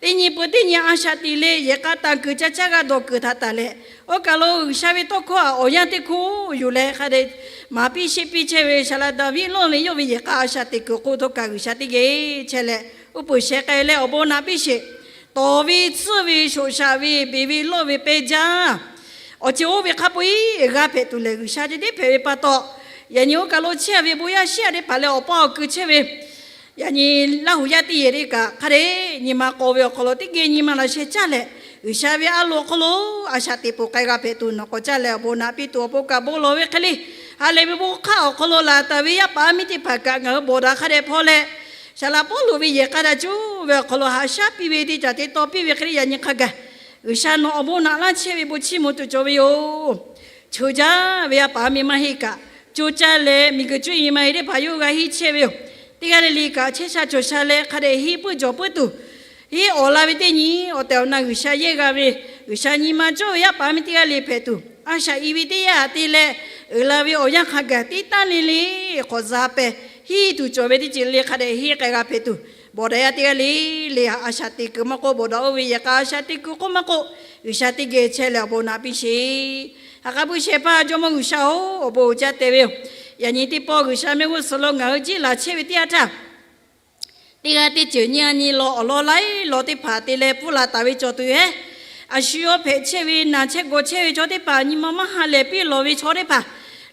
teˇ nyi peuˬ teˇ nyi a shaꞈ teꞈ leh yehˬ k'a taˇ kuiˬ caˇ caˇ g'a dawˬ kuiˬ htaꞈ taˍ leh, oˇ kaˬ lo G'uiˬsha ve tawˇ hkawˇ awˬ yanˇ teˇ hkoˇ yuˬ leh hk'a dehꞈ maˍ piˇ sheˆ piˇ chehˇ ve Saˍlaꞈ Daˍviˆ lawˇ ve yawˇ ve yehˬ k'a a shaꞈ teꞈ kuiˬ hk'oˆ htawˇ kaꞈ G'uiˬsha teˇ geh chehˇ leh, uˉ peunˍ sheh k'ai leh awˬ bon naꞈ piˇ sheˍ. Tawˍ ve tsuhˇ ve shoꞈ shaꞈ ve beˬ ve lawˇ ve pehˇ jaˇ awˬ ceuˬ oˇ ve hk'a peu-eˬ g'a hpehꞈ tuˬ lehˬ, G'uiˬsha ceh tiˉ hpehꞈ ve pa taw, yaꞈ nyi oˇ kaˬ lo chehˇ ve bon yaˇ shiˉ yaˇ teˇ hpaˍ leh awˬ paˇ awˬ kui chehˇ ve yaꞈ nyi Laˇ huˍ yaˇ teˇ yehˬ teˇ kaꞈ hk'a dehꞈ nyi ma k'aw ve awˬ hk'aw lo teˇ geh nyi ma laꞈ sheh caˇ leh, G'uiˬsha ve a loˍ awˬ hk'aw lo a shaꞈ teꞈ peuˬ k'ai g'a hpehꞈ tuˬ nawˬ k'awꞈ caˇ leh awˬ bon naꞈ piˇ tuˬ awˬ pon kaꞈ bon lawˬ ve hk'e le. Ha lehˬ ve bon hk'aˇ awˬ hk'aw lo laˬ taˍ ve yaˇ paˍ miˇ teˇ hpaˍ kaꞈ ngaˬ hui bawˬ daꞈ hk'a dehꞈ hpaw leh, Saˍlaꞈ Pawˇluꞈ ve yehˬ k'a daꞈ cuˇ ve awˬ hk'aw lo haꞈ shaˉ piˇ ve teˇ caˬ te taw piˇ ve hk'e le yaꞈ nyi hk'a gaˬ, G'uiˬsha nawˬ awˬ bon naꞈ laˇ chehˇ ve bon chiˇ mvuh tuˬ cawˬ ve yoˬ. Cheuˬ jaˇ ve yaˇ paˍ miˇ maˇ heˆ kaꞈ, co caˇ leh miˬguiˬ cuˇ yiˍ ma e teˇ hpaˍ yawˇ g'a henˇ chehˇ ve yoˬ. Teˇ g'aˇ le le kaꞈ chehˇ sha cawˬ sha leh hk'a dehꞈ henˇ puiˉ jawˬ puiˉ tuˬ, henˇ awˬ la ve teˇ nyi awˬ tehˬ awˬ na G'uiˬsha yehˇ g'a ve, G'uiˬsha nyi ma cawˇ ve yaˇ paˍ miˇ teˇ g'aˇ le hpehꞈ tuˬ, a shaꞈ i ve teˇ yanˇ te leh uiˍ la ve awˬ yanˇ hk'a gaˬ teˇ tanˇ le le hk'awꞈ za peh henˇ tuˬ cawˬ ve teˇ ceuˬ le hk'a dehꞈ henˇ k'ai g'a hpehꞈ tuˬ, bawˬ daꞈ yaˇ teˇ g'aˇ le le a shaꞈ teꞈ kuiˬ maˇ k'oˆ, bawˬ daꞈ oˇ ve yehˬ k'a a shaꞈ teꞈ kuiˬ k'oˆ maˇ k'oˆ, G'uiˬsha teˇ geh chehˇ leh awˬ bon naꞈ piˇ sheˍ. Ha k'aˉ puiˉ shehˍ hpaˇ Jawˇmawˇ G'uiˬsha-oˬ, awˬ bon uiˍ jaˇ te ve yoˬ. Yaꞈ nyi teˇ pawˆ G'uiˬsha mehˆ g'uˇ suhˍ lo ngaˬ hui jiˇ laˬ chehˇ ve teˇ yanˇ htaˇ, teˇ g'aˇ teˇ ceuˬ nyi a nyi law awˬ lawn laiˉ law teˇ hpaˍ te leh pfuhˇ la taˍ ve cawˬ tuˬ hehˉ, a shu yawˇ hpehꞈ chehˇ ve naˬ chehˇ gawˬ chehˇ ve chaw teˇ hpaˍ, nyi ma maˇ ha lehˬ piˇ lawˬ ve chaw teˇ hpaˍ,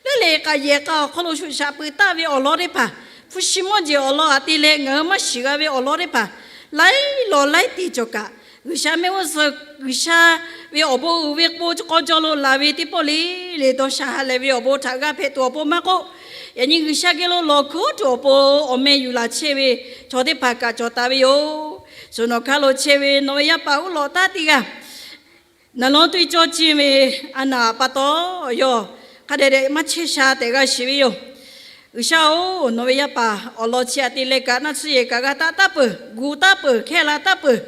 leuˉ leh k'aꞈ yehˬ k'a awˬ hk'aw lo shuꞈ shaꞈ peuˬ taˆ ve awˬ lawn teˇ hpaˍ, hpu shi mawˇ jeˬ awˬ lawn aꞈ te leh ngaˬ hui maˇ shiˍ g'a ve awˬ lawn teˇ hpaˍ, laiˉ law laiˉ te cawˬ kaꞈ, G'uiˬsha mehˆ g'uˇ suhˍ G'uiˬsha ve awˬ bon uiˍ ve k'o k'aw jaw lo laˬ ve teˇ pawˆ le le dawˇ sha ha lehˬ ve awˬ bon htaꞈ g'a hpehꞈ tuˬ awˬ pon maˇ k'oˆ, yaꞈ nyi G'uiˬsha geh lo lawˬ hkuˉ tuˬ awˬ pon awˬ meh yuˬ laˬ chehˇ ve chaw teˇ hpaˍ kaꞈ cawˬ taˍ ve yoˬ. Suhˍ nawˬ hk'aˇ lo chehˇ ve nawˬ ve yaˇ paˍ uˉ lawꞈ taˉ teˇ g'aˇ, naˍ lawˇ tuˇ cawˇ ceh ve a naˍ pa taw, yawˇ hk'a dehꞈ dehꞈ maˇ chehˇ sha tehꞈ g'a shiˍ ve yoˬ. G'uiˬsha-oˬ, nawˬ ve yaˇ paˍ awˬ lawn chi aꞈ te leh kaꞈ naˆ tsuhˇ yehˬ kaꞈ g'a taˆ taˉ peuˬ, gu taˉ peuˬ, hkehˇ la taˉ peuˬ.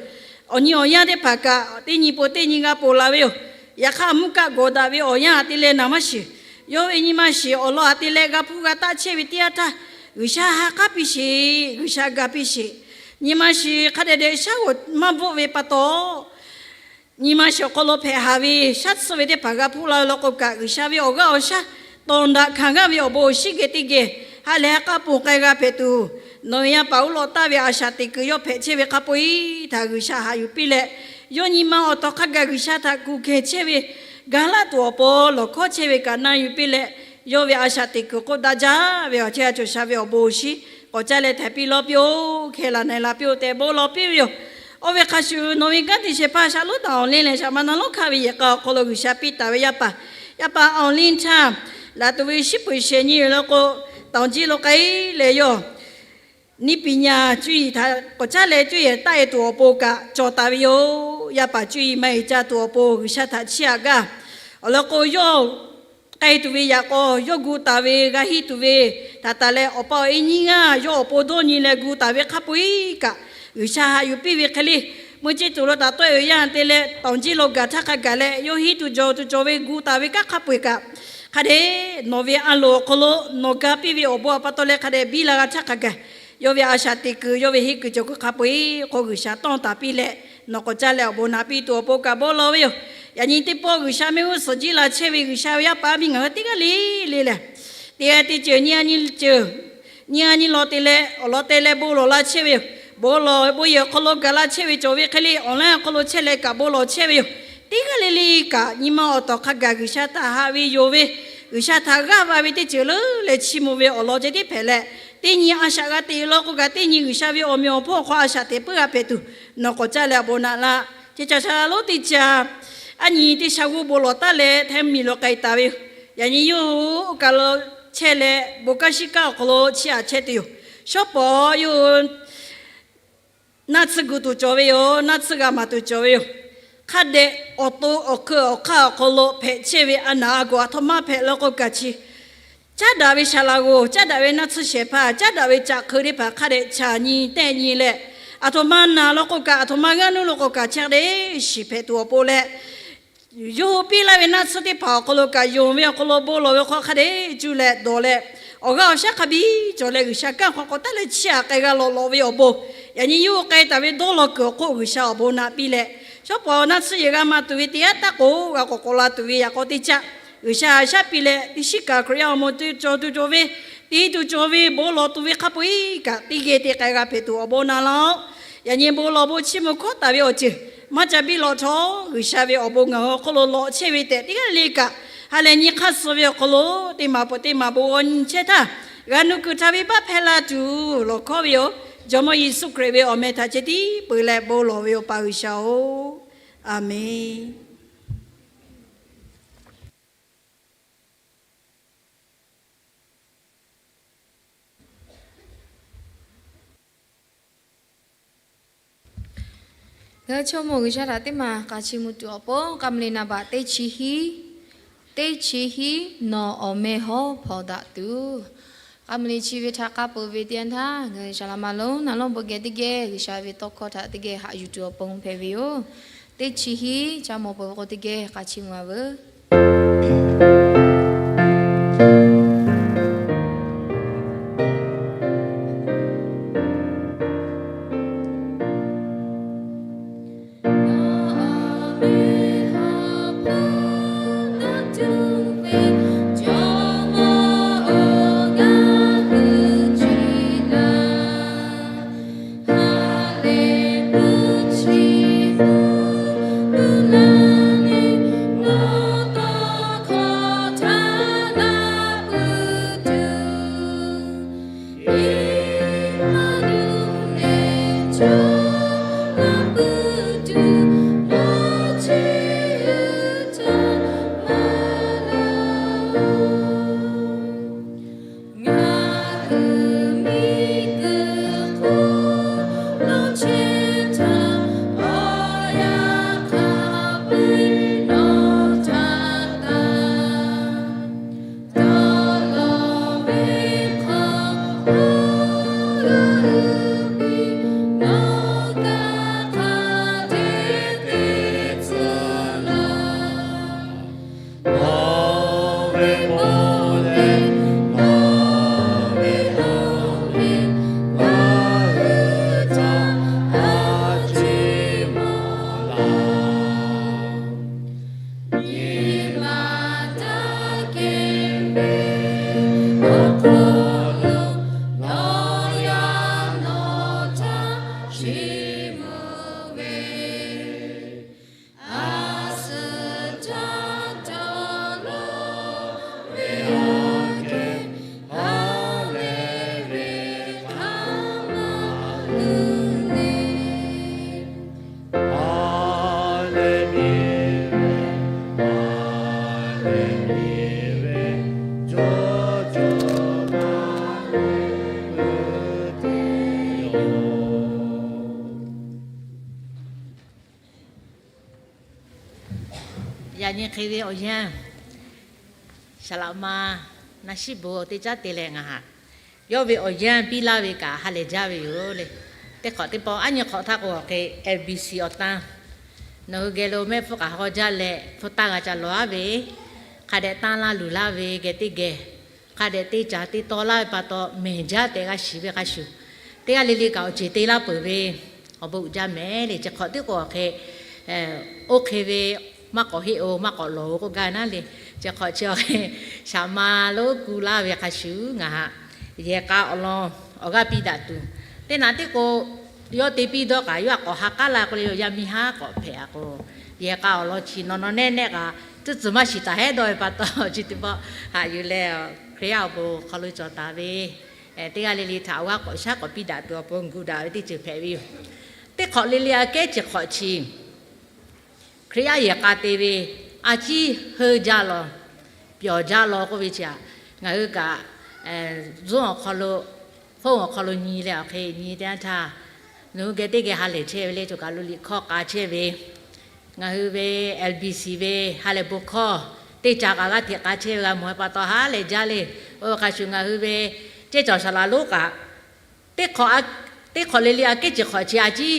Awˬ nyi awˬ yanˇ teˇ hpaˍ kaꞈ teˇ nyi pon teˇ nyi g'a ponˬ la ve yoˬ. Yaꞈ hk'aˇ mvuhˇ kaˆ gawˬ daꞈ ve awˬ yanˇ aꞈ te leh naˍ maˇ shiˍ. Yawˇ ve nyi ma shiˍ awˬ lawn aꞈ te leh g'a hpuˇ g'a taˆ chehˇ ve teˇ yanˇ htaˇ, G'uiˬsha ha k'aˉ piˇ sheˍ, G'uiˬsha ga piˇ sheˍ. Nyi ma shiˍ hk'a dehꞈ dehꞈ shaˉ g'oꞈ maˇ bvuhˆ ve pa taw, nyi ma shiˍ awˬ hk'aw lo hpehꞈ haˍ ve shaˉ tsuhˇ ve teˇ hpaˍ g'a hpuˇ la ve law k'o kaꞈ, G'uiˬsha ve awˬ g'aˇ awˬ shaˉ tawˍ daꞈ hkanˍ g'aˇ ve awˬ bon awˬ shinˉ geh teˇ geh ha lehˬ ha k'aˉ ponˬ k'ai g'a hpehꞈ tuˬ, nawˬ ve yaˇ paˍ uˉ lawꞈ taˍ ve a shaꞈ teꞈ kuiˬ yawˇ hpehꞈ chehˇ ve hk'a peu-eˬ htaꞈ G'uiˬsha haꞈ yuˬ piˇ leh, yawˇ nyi ma awˬ tawˍ hk'a gaˬ G'uiˬsha htaꞈ kuˬ kehˬ chehˇ ve, ga laˆ tuˬ awˬ pon lawˬ hkawˉ chehˇ ve kaꞈ na yuˬ piˇ leh, yawˇ ve a shaꞈ teꞈ kuiˬ k'oˆ daꞈ jaˇ ve awˬ chehˇ a cawˬ sha ve awˬ bon awˬ shinˉ k'awꞈ caˇ leh htaiˍ piˇ lawˇ piˇ-oˆ, hkeh laˬ na e la piˇ-oˆ tehꞈ bon lawˬ piˇ ve yoˬ. Oˇ ve hk'a shuˍ, nawˬ ve kanˉ te shehˍ hpaˇ shaˍ lonˉ taˍ awˬ leh lehˬ, shaˍ ma na lonˉ hk'aˇ ve yehˬ k'a awˬ hk'aw lo G'uiˬsha piˇ taˍ ve yaˇ paˍ, yaˇ paˍ awˬ leh htaˇ, laˬ tuˬ ve shiˉ peuˬ shehˍ nyi ve law k'o, tawˍ jiˇ lo k'ai leh yawˇ niˇ piˍ nyi cuˇ yiˍ htaꞈ k'awꞈ caˉ leh cuˇ yiˍ taˆ e tuˬ awˬ pon kaꞈ cawˬ taˍ ve yoˬ. Yaˇ paˍ cuˇ yiˍ maˇ heˆ ca tuˬ awˬ pon G'uiˬsha htaꞈ chiˇ aꞈ gaˇ. Awˬ lawn k'o, yawˇ k'ai tuˬ ve yaꞈ k'aw, yawˇ gu taˍ ve g'a henˇ tuˬ ve htaꞈ taˍ leh, awˬ pa awˬ e nyiˇ g'aˇ yawˇ awˬ pon dawˇ nyi leh gu taˍ ve hk'a peu-eˬ kaꞈ, G'uiˬsha haꞈ yuˬ piˇ ve hk'e le, meuˇ ceˇ tuˬ lo taꞈ tawˆ e ve yaˇ te leh tawˍ jiˇ lo gaˬ htaˇ hk'a gaˬ leh, yawˇ henˇ tuˬ jawˬ tuˬ cawˬ ve gu taˍ ve kanˉ hk'a peu-eˬ kaꞈ, hk'a dehꞈ nawˬ ve a loˍ awˬ hk'aw lo nawˬ ga piˇ ve awˬ bon awˬ pa taw leh hk'a dehꞈ biˇ la g'a htaˇ hk'a gaˬ, yawˇ ve a shaꞈ teꞈ kuiˬ, yawˇ ve henˇ kuiˬ cawˬ kuiˬ hk'a peu-eˬ k'o, G'uiˬsha tawˇ taˍ piˇ leh, nawˬ k'awꞈ caˇ leh awˬ bon naꞈ piˇ tuˬ awˬ pon kaꞈ bon lawˬ ve yoˬ. Yaꞈ nyi teˇ pawˆ G'uiˬsha mehˆ g'uˇ suhˍ jiˇ la chehˇ ve G'uiˬsha ve yaˇ paˍ miˇ ngaˬ hui teˇ g'aˇ le le lehˬ, teˇ g'aˇ teˇ ceuˬ nyi a nyi ceuˬ, nyi a nyi lawˬ te leh awˬ lawn te leh bon lawˬ la chehˇ ve yoˬ. Bon lawˬ bon yehˬ awˬ hk'aw lo gaˬ la chehˇ ve cawˬ ve hk'e le, awˬ laˇ awˬ hk'aw lo chehˇ leh kaꞈ bon lawˬ chehˇ ve yoˬ. Teˇ g'aˇ le le kaꞈ nyi ma awˬ tawˍ hk'a gaˬ G'uiˬsha htaꞈ haꞈ ve yonˍ ve, G'uiˬsha htaꞈ g'aˇ va ve teˇ ceuˬ leuˉ leh chiˇ mvuh ve awˬ lawn ceh tiˉ hpehꞈ leh, teˇ nyi a shaꞈ g'a te law k'o kaꞈ teˇ nyi G'uiˬsha ve awˬ meꞈ awˬ hponˇ awˬ hk'aw a shaꞈ teꞈ puiˉ g'a hpehꞈ tuˬ, nawˬ k'awꞈ caˇ leh awˬ bon naꞈ la. Chi caˬ sha lonˉ teˇ caˬ, a nyi teˇ sha g'uˇ bon lawˬ taˉ leh htaiˇ miˬ lo k'ai taˍ ve yoˬ. Yaꞈ nyi yawˇ hui oˇ kaˬ lo chehˇ leh bon kanˉ shiˉ kanˉ awˬ hk'aw lo chiˇ aꞈ chehˇ tuˬ yoˬ. Shawˉ pawˍ yawˇ hui naˆ tsuhˇ gu tuˬ cawˬ ve yoˬ. Naˆ tsuhˇ g'a maˍ tuˬ cawˬ ve yoˬ. hk'a dehꞈ awˬ to awˬ hkeu awˬ hk'aˇ awˬ hk'aw lo hpehꞈ chehˇ ve a naˍ a gawˬ aˬ htoꞈ ma hpehꞈ la k'o kaꞈ chi, caˉ daꞈ ve shaˍ laꞈ g'oˍ, caˉ daꞈ ve naˆ tsuhˇ shehˍ hpaˇ, caˉ daꞈ ve caꞈ hk'eu teˇ hpaˍ hk'a dehꞈ chaꞈ nyi tehˆ nyi leh, aˬ htoꞈ ma naˍ la k'o kaꞈ, aˬ htoꞈ ma g'aˇ nuˇ la k'o kaꞈ, chi hk'a dehꞈ shiˍ hpehꞈ tuˬ awˬ pon leh, yawˇ hui piˇ laˇ ve naˆ tsuhˇ teˇ hpaˍ awˬ hk'aw lo kaꞈ yonˍ ve awˬ hk'aw lo bon lawˬ ve hk'aw hk'a dehꞈ cuˇ leh dawˬ leh, awˬ g'aˇ awˬ shaˉ hk'a biˇ cawˬ leh G'uiˬsha kanˇ hk'aw k'awꞈ taˉ leh chiˇ aꞈ k'ai g'a lawꞈ lawꞈ ve awˬ bon, yaꞈ nyi yawˇ hui k'ai taˍ ve dawˇ law kuiˬ awˬ hk'oˆ G'uiˬsha awˬ bon naꞈ piˇ leh, shawˉ pawˍ naˆ tsuhˇ yehˬ g'a maˇ tuˬ ve teˇ yanˇ taˇ k'o g'a k'awꞈ k'awꞈ la tuˬ ve yaꞈ k'aw teˇ caˆ, G'uiˬsha haꞈ shaˉ piˇ leh, teˇ shiˉ kaꞈ Hkriꞈ yaˇ awˬ moˍ te cawˬ tuˬ cawˬ ve, te tuˬ cawˬ ve bon lawˬ tuˬ ve hk'a peu-eˬ kaꞈ teˇ geh te k'ai g'a hpehꞈ tuˬ awˬ bon naꞈ laˇ-oˆ. Yaꞈ nyi bon lawˬ bon chiˇ mvuh hkawˉ taˍ ve awˬ ceuˬ maˇ ca biˇ lawꞈ htawˇ, G'uiˬsha ve awˬ bon ngaˬ hui awˬ hk'aw lo lawꞈ chehˇ ve tehꞈ teˇ g'aˇ le le kaꞈ ha lehˬ nyi hk'aˇ suh ve awˬ hk'aw lo teˇ maˬ pawˍ teˇ maˬ bon g'aw nyi chehˇ htaˇ, g'a nuˇ kuiˬ htaꞈ venˇbaˆ hpehˇ la tuˬ lawˬ hkawˉ ve yoˬ. Jawˇmawˇ Yeˍsuˆ Hkriꞈ ve awˬ meh htaꞈ ceh tiˉ peuˬ leh bon lawˬ ve yoˬ, pa G'uiˬsha-oˬ, Aˍmenˬ. Ngaˬ hui chaw mawˬ G'uiˬsha htaꞈ teˇ maˬ k'a chi mvuh tuˬ awˬ pon, k'a mvuh le naˍ baꞈ teˇ chi hiˉ, teˇ chi hiˉ, Nawˬ awˬ meh hawˉ hpawnˬ daꞈ tuˬ. K'a mvuh le chi ve htaꞈ k'a peuˬ ve teˇ yanˇ htaˇ, ngaˬ hui saˍ laꞈ ma lonˉ naˍ lawˇ bon geh teˇ geh G'uiˬsha ve tawˇ hkawˇ htaꞈ teˇ geh haꞈ yuˬ tuˬ awˬ pon hpehꞈ ve yoˬ. Teˇ chi hiˉ, ca mawˬ peuˬ ve k'o teˇ geh k'a chi mvuh-a veuˬ. Yaꞈ nyi hk'e ve awˬ yanˇ, saˍ laꞈ ma naˆ shiˉ bon teˇ caˉ te leh ngaˬ haꞈ yawˇ ve awˬ yanˇ piˇ laˇ ve kaꞈ ha lehˬ jaˇ ve yoˬ le. Teˇ hk'awꞈ teˇ pawˆ aˉ nyi hk'awꞈ htaˇ k'o hk'e, F B C awˬ tan nawˬ hui geh lo mehˆ hpfuhˇ k'aꞈ haw jaˇ leh hpu taˇ g'a ca lawˬ-aˉ ve, hk'a dehꞈ tanˇ laˇ luˬ laˇ ve geh teˇ geh, hk'a dehꞈ te caˍ te taw laˇ ve pa taw mehˬ jaˇ tehꞈ g'a shiˍ ve hk'a shuˍ, teˇ g'aˇ le le kaꞈ awˬ ceˬ te laˇ peuˬ ve awˬ bon uiˍ jaˇ mehˍ le. Chi hk'awꞈ tiˉ k'o awˬ hk'e, oˇ hk'e ve maˇ k'awꞈ heˆ-oˬ, maˇ k'awꞈ lawˬ-oˬ k'oˆ gaˇ naˉ le. Chi hk'awꞈ chi awˬ hk'e saˍ ma lonˉ ku laˇ ve hk'a shuˍ ngaˬ haꞈ yehˬ k'a awˬ lawn awˬ g'aˇ piˇ daꞈ tuˬ, teˇ naꞈ tiˉ k'o yawˇ te piˇ dawˇ kaꞈ yawˇ htaꞈ k'awꞈ ha k'aˉ la k'o le, yaˇ miˇ haˉ k'awꞈ hpehꞈ-a k'o, yehˬ k'a awˬ lawn chi nawˬ nawˬ nehˆ nehˆ kaꞈ tcuhˉ tcuhˬ maˇ shiˍ taˍ hehˉ dawˇ ve pa taw, chi teˇ pawˆ haꞈ yuˬ leh Hkriꞈ yaˇ awˬ bon hk'aw lo cawˬ taˍ ve teˇ g'aˇ le le htaꞈ awˬ g'aˇ k'awꞈ shaˉ k'awꞈ piˇ daꞈ tuˬ awˬ pon gu daꞈ ve teˇ ceuˬ hpehꞈ ve yoˬ. Teˇ hk'awꞈ le le aꞈ kehˉ chi hk'awꞈ chi Hkriꞈ yaˇ yehˬ k'a te ve a ciˉ heuˆ jaˇ law, pyawˬ jaˇ law k'oˆ ve chi aꞈ, ngaˬ hui kaꞈ Zoom awˬ hk'aw lo, phone awˬ hk'aw lo nyi leh awˬ hk'e nyi teˇ yanˇ htaˇ, nawˬ hui geh teˇ geh ha lehˬ chehˇ ve le, choˬ kaˬ lo liꞈ hkawˇ k'a chehˇ ve, Ngaˬ hui ve L B C ve ha lehˬ bon hkawˇ teˇ ca kaꞈ g'aˇ hteꞈ k'a chehˇ ve g'a mawˬ ve pa taw ha lehˬ jaˇ le. Oˇ ve hk'a shuˍ ngaˬ hui ve ceˇ cawˬ saˍ laꞈ lonˉ kaꞈ teˇ hk'awꞈ le le aꞈ kehˉ ceuˬ hk'awꞈ chi a ciˉ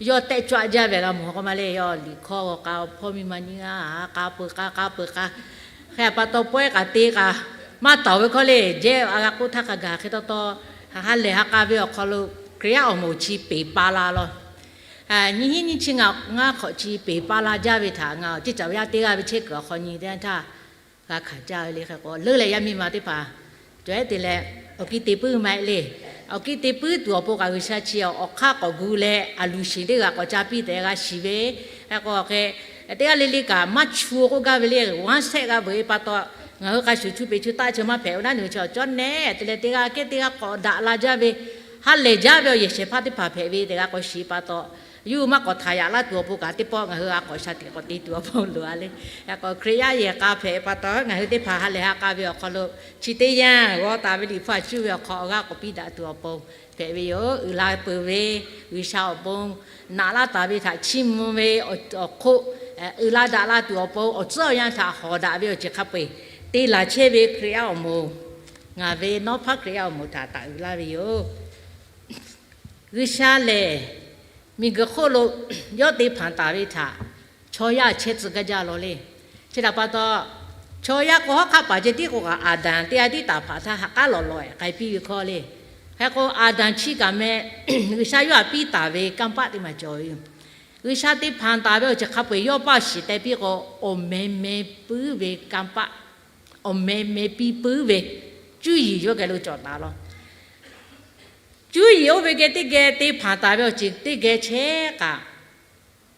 yawˇ tehˆ cawˇ jaˇ ve g'a mawˬ k'o ma le. Yawˇ liꞈ hkawˇ g'a k'a hpawˇ miˇ ma nyiˇ g'aˇ k'a peu k'a k'a peu k'a hk'e pa taw pawehˇ k'aꞈ te k'a maˇ taˍ ve hkawˇ le. Jehˇ a g'a k'oˆ htaˇ hk'a gaˬ hk'e taw taw, ha lehˬ ha k'a ve awˬ hk'aw lo Hkriꞈ yaˇ awˬ moˍ chi peˍ pa la law. Nyiˇ hinˉ nyiˇ chi ngaˬ ngaˇ hk'awꞈ chi peˍ pa la jaˇ ve htaꞈ ngaˬ ceˇ cawˬ ve yaˇ teˇ g'aˇ ve chehˇ kuiˬ awˬ hk'aw nyi teˇ yanˇ htaˇ g'a hkanˍ jaˇ ve le. Hk'e k'o leuˉ leh yaˇ miˇ ma teˇ hpaˍ cawˬ ehˉ te leh awˬ kiˇ te puiˉ ma e le. Awˬ kiˇ te puiˉ tuˬ awˬ pon kaꞈ G'uiˬsha chi awˬ hk'aˇ k'awꞈ gu leh aˬ luˬ shiˍ teˇ g'aˇ k'awꞈ ca piˇ tehꞈ g'a shiˍ ve. Hk'e k'o hk'e teˇ g'aˇ le le kaꞈ maˇ chu k'oˆ gaˇ ve le. G'aˇ shehˆ g'a veuꞈ e pa taw ngaˬ hui hk'a shuˍ chu peˍ chu taˆ chi maˇ hpehꞈ ve naˉ nyi ve chi awˬ cawˉ nehˉ te leh teˇ g'aˇ kehˉ teˇ g'aˇ k'awꞈ daꞈ la jaˇ ve, ha lehˬ jaˇ ve awˬ yehˬ shehˍ hpaˇ teˇ hpaˍ hpehꞈ ve tehꞈ g'a k'awꞈ shiˍ pa taw, yuˇ maˇ k'awꞈ htaꞈ yaꞈ laˇ tuˬ awˬ pon kaꞈ teˇ pawˆ ngaˬ hui g'a k'awꞈ sha tiꞈ k'awꞈ te tuˬ awˬ pon loˬ a le. Yaꞈ k'aw Hkriꞈ yaˇ yehˬ k'a hpehꞈ pa taw ngaˬ hui teˇ hpaˍ ha lehˬ ha k'a ve awˬ hk'aw lo chi teˇ yanˇ g'aw taˍ ve Liꞈ hpu a cuˇ ve awˬ hk'aw awˬ g'aˇ k'awꞈ piˇ daꞈ tuˬ awˬ pon hpehꞈ ve yoˬ. Uiˍ la peuˬ ve G'uiˬsha awˬ pon naꞈ laˇ taˍ ve htaꞈ chiˇ mvuh ve awˬ hk'oˆ, uiˍ la daꞈ la tuˬ awˬ pon awˬ tcuhˉ awˬ yanˇ htaꞈ hawˍ daꞈ ve awˬ ceuˬ hk'a peu-eˬ te laˬ chehˇ ve Hkriꞈ yaˇ awˬ moˍ, ngaˬ ve nawˉ hpaˇ Hkriꞈ yaˇ awˬ moˍ htaꞈ taˍ uiˍ laˇ ve yoˬ. G'uiˬsha lehˬ miˬguiˬ hk'oˆ lo yawˇ te hpanˍ taˍ ve htaꞈ chaw yaˇ chehˇ tcuh gaˇ jaˇ law le. Chi htaꞈ pa taw, chaw yaˇ k'o hawˉ hk'aˆ paˍ ceh tiˉ k'o kaꞈ Aˍdanˍ teˇ g'aˇ tiˉ taˍ hpaˍ htaˇ ha k'aˉ lawˬ lawˬ-ehˍ k'ai piˇ ve hkawˇ le. Hk'e k'o Aˍdanˍ chi kaꞈ meh G'uiˬsha yawˇ htaꞈ piˇ taˍ ve kanˇ paˆ teˇ maˬ cawˬ ve yoˬ. G'uiˬsha te hpanˍ taˍ ve awˬ ceuˬ hk'a peu-eˬ yawˇ paˆ shiˍ teh piˇ k'o, awˬ meh meh puiˉ ve kanˇ paˆ, awˬ meh meh piˇ puiˉ ve cuˇ yiˍ yawˇ geh lo cawˬ taˍ law. Cuˇ yiˍ oˇ ve geh teˇ geh te hpanˍ taˍ ve awˬ ceuˬ teˇ geh chehˇ kaꞈ,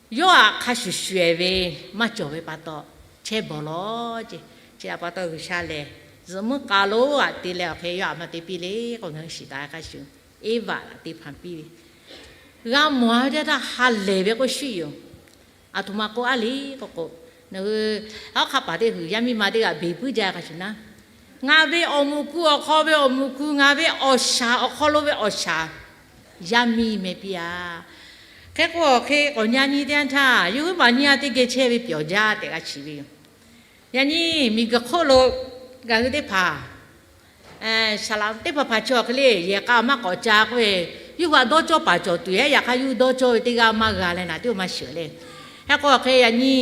yawˇ htaꞈ hk'a shuˍ shuˍ-ehˍ ve maˇ cawˬ ve pa taw, chehˇ bawˬ law ce. Chi htaꞈ pa taw G'uiˬsha lehˬ zuhꞈ muiˉ k'a lonˉ aꞈ te leh awˬ hk'e yawˇ htaꞈ maˇ te piˇ le k'o, ngaˬ hui shiˍ taˍ hk'a shuˍ, Eˇvaꞈ htaꞈ te hpanˍ piˇ ve g'a mawˬ ve teˇ htaˇ ha lehˬ ve k'oˆ shuˍ yoˬ. Aˬ htoꞈ ma k'oˆ a le k'o k'o, nawˬ hui hawˉ hk'aˆ paˍ teˇ hui yaˇ miˇ ma teˇ g'aˇ beˬ puiˉ jaˇ hk'a shuˍ naˉ, ngaˬ ve awˬ moˍ ku awˬ hk'aw ve awˬ moˍ ku, ngaˬ ve awˬ shaˍ awˬ hk'aw lo ve awˬ shaˍ yaˇ miˇ meh piˇ a. Hk'e k'o awˬ hk'e k'awꞈ nyi nyi teˇ yanˇ htaˇ, yawˇ huiˉ maˬ nyi a teˇ geh chehˇ ve pyawˬ jaˇ tehꞈ g'a shiˍ ve yoˬ. Yaꞈ nyi miˬguiˬ hk'oˆ lo ngaˬ hui teˇ hpaˍ saˍ laꞈ teˇ hpaˍ hpaˍ chi awˬ hk'e le yehˬ k'a maˇ k'awꞈ ca k'oˆ ve, yawˇ hui htaꞈ dawˇ cawˇ paˍ cawˬ tuˬ ehˉ, yaꞈ hk'aˇ yawˇ hui dawˇ cawˇ ve teˇ g'aˇ maˇ g'a leh naˬ teˇ maˇ shiˍ le. Hk'e k'o awˬ hk'e yaꞈ nyi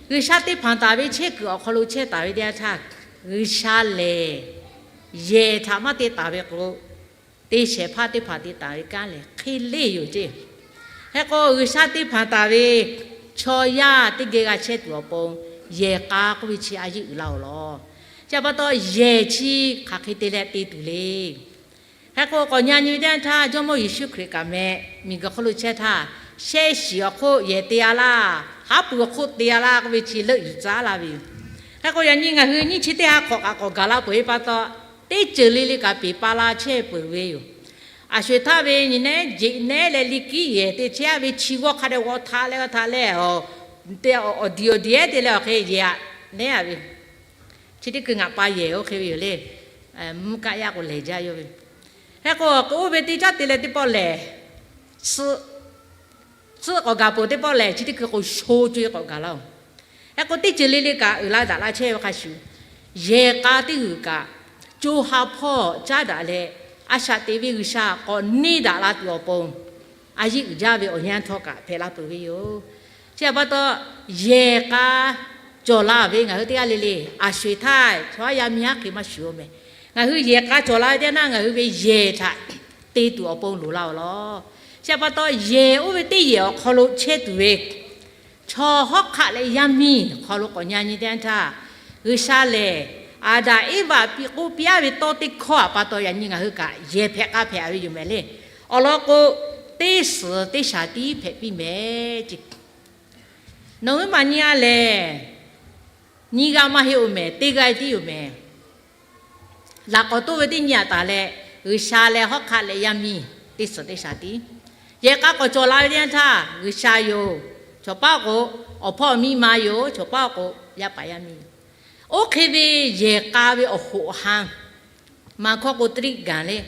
G'uiˬsha teˇ hpaˍ taˍ ve chehˇ kuiˬ awˬ hk'aw lo chehˇ taˍ ve teˇ yanˇ htaˇ, G'uiˬsha lehˬ yehˬ htaꞈ maˇ te taˍ ve k'o, te shehˍ hpaˇ teˇ hpaˍ te taˍ ve kanˉ lehˬ hk'e leˇ yoˬ ceˇ. Hk'e k'o G'uiˬsha teˇ hpaˍ taˍ ve chaw yaˇ teˇ geh g'a chehˇ tuˬ awˬ pon, yehˬ k'a k'oˆ ve chi a yeˇ uiˍ la-oˬ law. Chi htaꞈ pa taw yehˬ chi hk'aˬ hk'e te leh te tuˬ le. Hk'e k'o k'awꞈ nyi nyi ve teˇ yanˇ htaˇ, Jawˇmawˇ Yeˍsuˆ Hkriꞈ kaꞈ meh miˬguiˬ hk'oˆ lo chehˇ htaˇ, shehˆ shiˍ awˬ hk'oˆ yehˬ te a laˇ, haˉ pui awˬ hk'oˆ te a laˇ k'oˆ ve chi leuˆ yuˬ tcuh laˇ ve yoˬ. Hk'e k'o yaꞈ nyi ngaˬ hui nyiˇ chi teˇ ha hk'awꞈ kaꞈ k'awꞈ gaˬ la peuˬ ve pa taw, teˇ ceuˬ le le kaꞈ peˬ pa la chehˇ peuˬ ve yoˬ. Aˬ sho-eˬ htaˇ ve nyi nehˉ jeꞈ nehˉ leh liꞈ kiˉ yehˬ te chehˇ ve chi g'awˇ hk'a dehꞈ g'aw htaꞈ leh g'a htaꞈ leh, awˬ diˬ awˬ diˬ ehˉ te leh awˬ hk'e yehˬ aꞈ nehˉ a ve, chi teˇ hkui ngaˬ pa yehˬ oˇ hk'e ve yoˬ le. Mvuhˇ kaˆ yaˇ k'o lehˬ jaˇ yawˇ ve. Hk'e k'o k'o oˇ ve teˇ caˉ te leh teˇ pawˆ lehˬ, tsuhˆ k'awꞈ gaˬ peuˬ teˇ pawˆ lehˬ, chi teˇ hkui k'o sho co-e k'awꞈ gaˬ laˇ-oˬ. Hk'e k'o teˇ ceuˬ le le kaꞈ uiˍ la daꞈ la chehˇ ve hk'a shuˍ, yehˬ k'a teˇ g'uiˬ kaꞈ co ha hpawˇ caˉ daꞈ leh, a shaꞈ teꞈ ve G'uiˬsha k'awꞈ neˇ daꞈ la tuˬ awˬ pon, a yeˇ uiˍ jaˇ ve awˬ yanˇ htawˇ kaꞈ hpehꞈ la peuˬ ve yoˬ. Chi htaꞈ pa taw, yehˬ k'a cawˬ la ve ngaˬ hui teˇ g'aˇ le le, aˬ sho-eˬ htaˇ chaw haˉ yaˇ miˇ haˉ hk'e maˇ shuˍ-oˬ meh. Ngaˬ hui yehˬ k'a cawˬ la ve teˇ yanˇ, ngaˬ hui ve yehˬ htaꞈ te tuˬ awˬ pon loˍ la-oˬ law. Chi htaꞈ pa taw, yehˬ oˇ ve teˇ yehˬ awˬ hk'aw lo chehˇ tuˬ ve chaw hawˉ hk'aˆ leh yaˇ miˇ awˬ hk'aw lo k'awꞈ nyi nyi teˇ yanˇ htaˇ, G'uiˬsha lehˬ Aˍdanˍ Eˇvaꞈ piˇ k'oˆ piˇ-a ve tawˇ teˇ hkawˇ htaꞈ pa taw yaꞈ nyi ngaˬ hui kaꞈ yehˬ hpehꞈ k'a hpehꞈ ve yoˬ meh le. Awˬ lawn k'o, teˇ suhˍ teˇ shaˍ tiˉ hpehꞈ piˇ meh ce. Nawˬ huiˉ maˬ nyi a lehˬ, nyiˇ g'aˇ maˇ heˆ-oˬ meh, teˇ g'aˇ tiˉ yoˬ meh. Laꞈ k'awꞈ toˇ ve teˇ nyi aꞈ taˍ leh, G'uiˬsha leh hawˉ hk'aˆ leh yaˇ miˇ teˇ suhˍ teˇ shaˍ tiˉ. Yehˬ k'a k'awꞈ cawˬ la ve teˇ yanˇ htaˇ, G'uiˬsha yoˬ, cawˬ paˉ k'o, awˬ hpawˇ miˇ ma yoˬ, cawˬ paˉ k'o, yaˇ paˍ yaˇ miˇ yoˬ. Oˇ hk'e ve yehˬ k'a ve awˬ hoꞈ awˬ han, maˇ hkawˇ k'o tiˇ riˆ gaˬ le,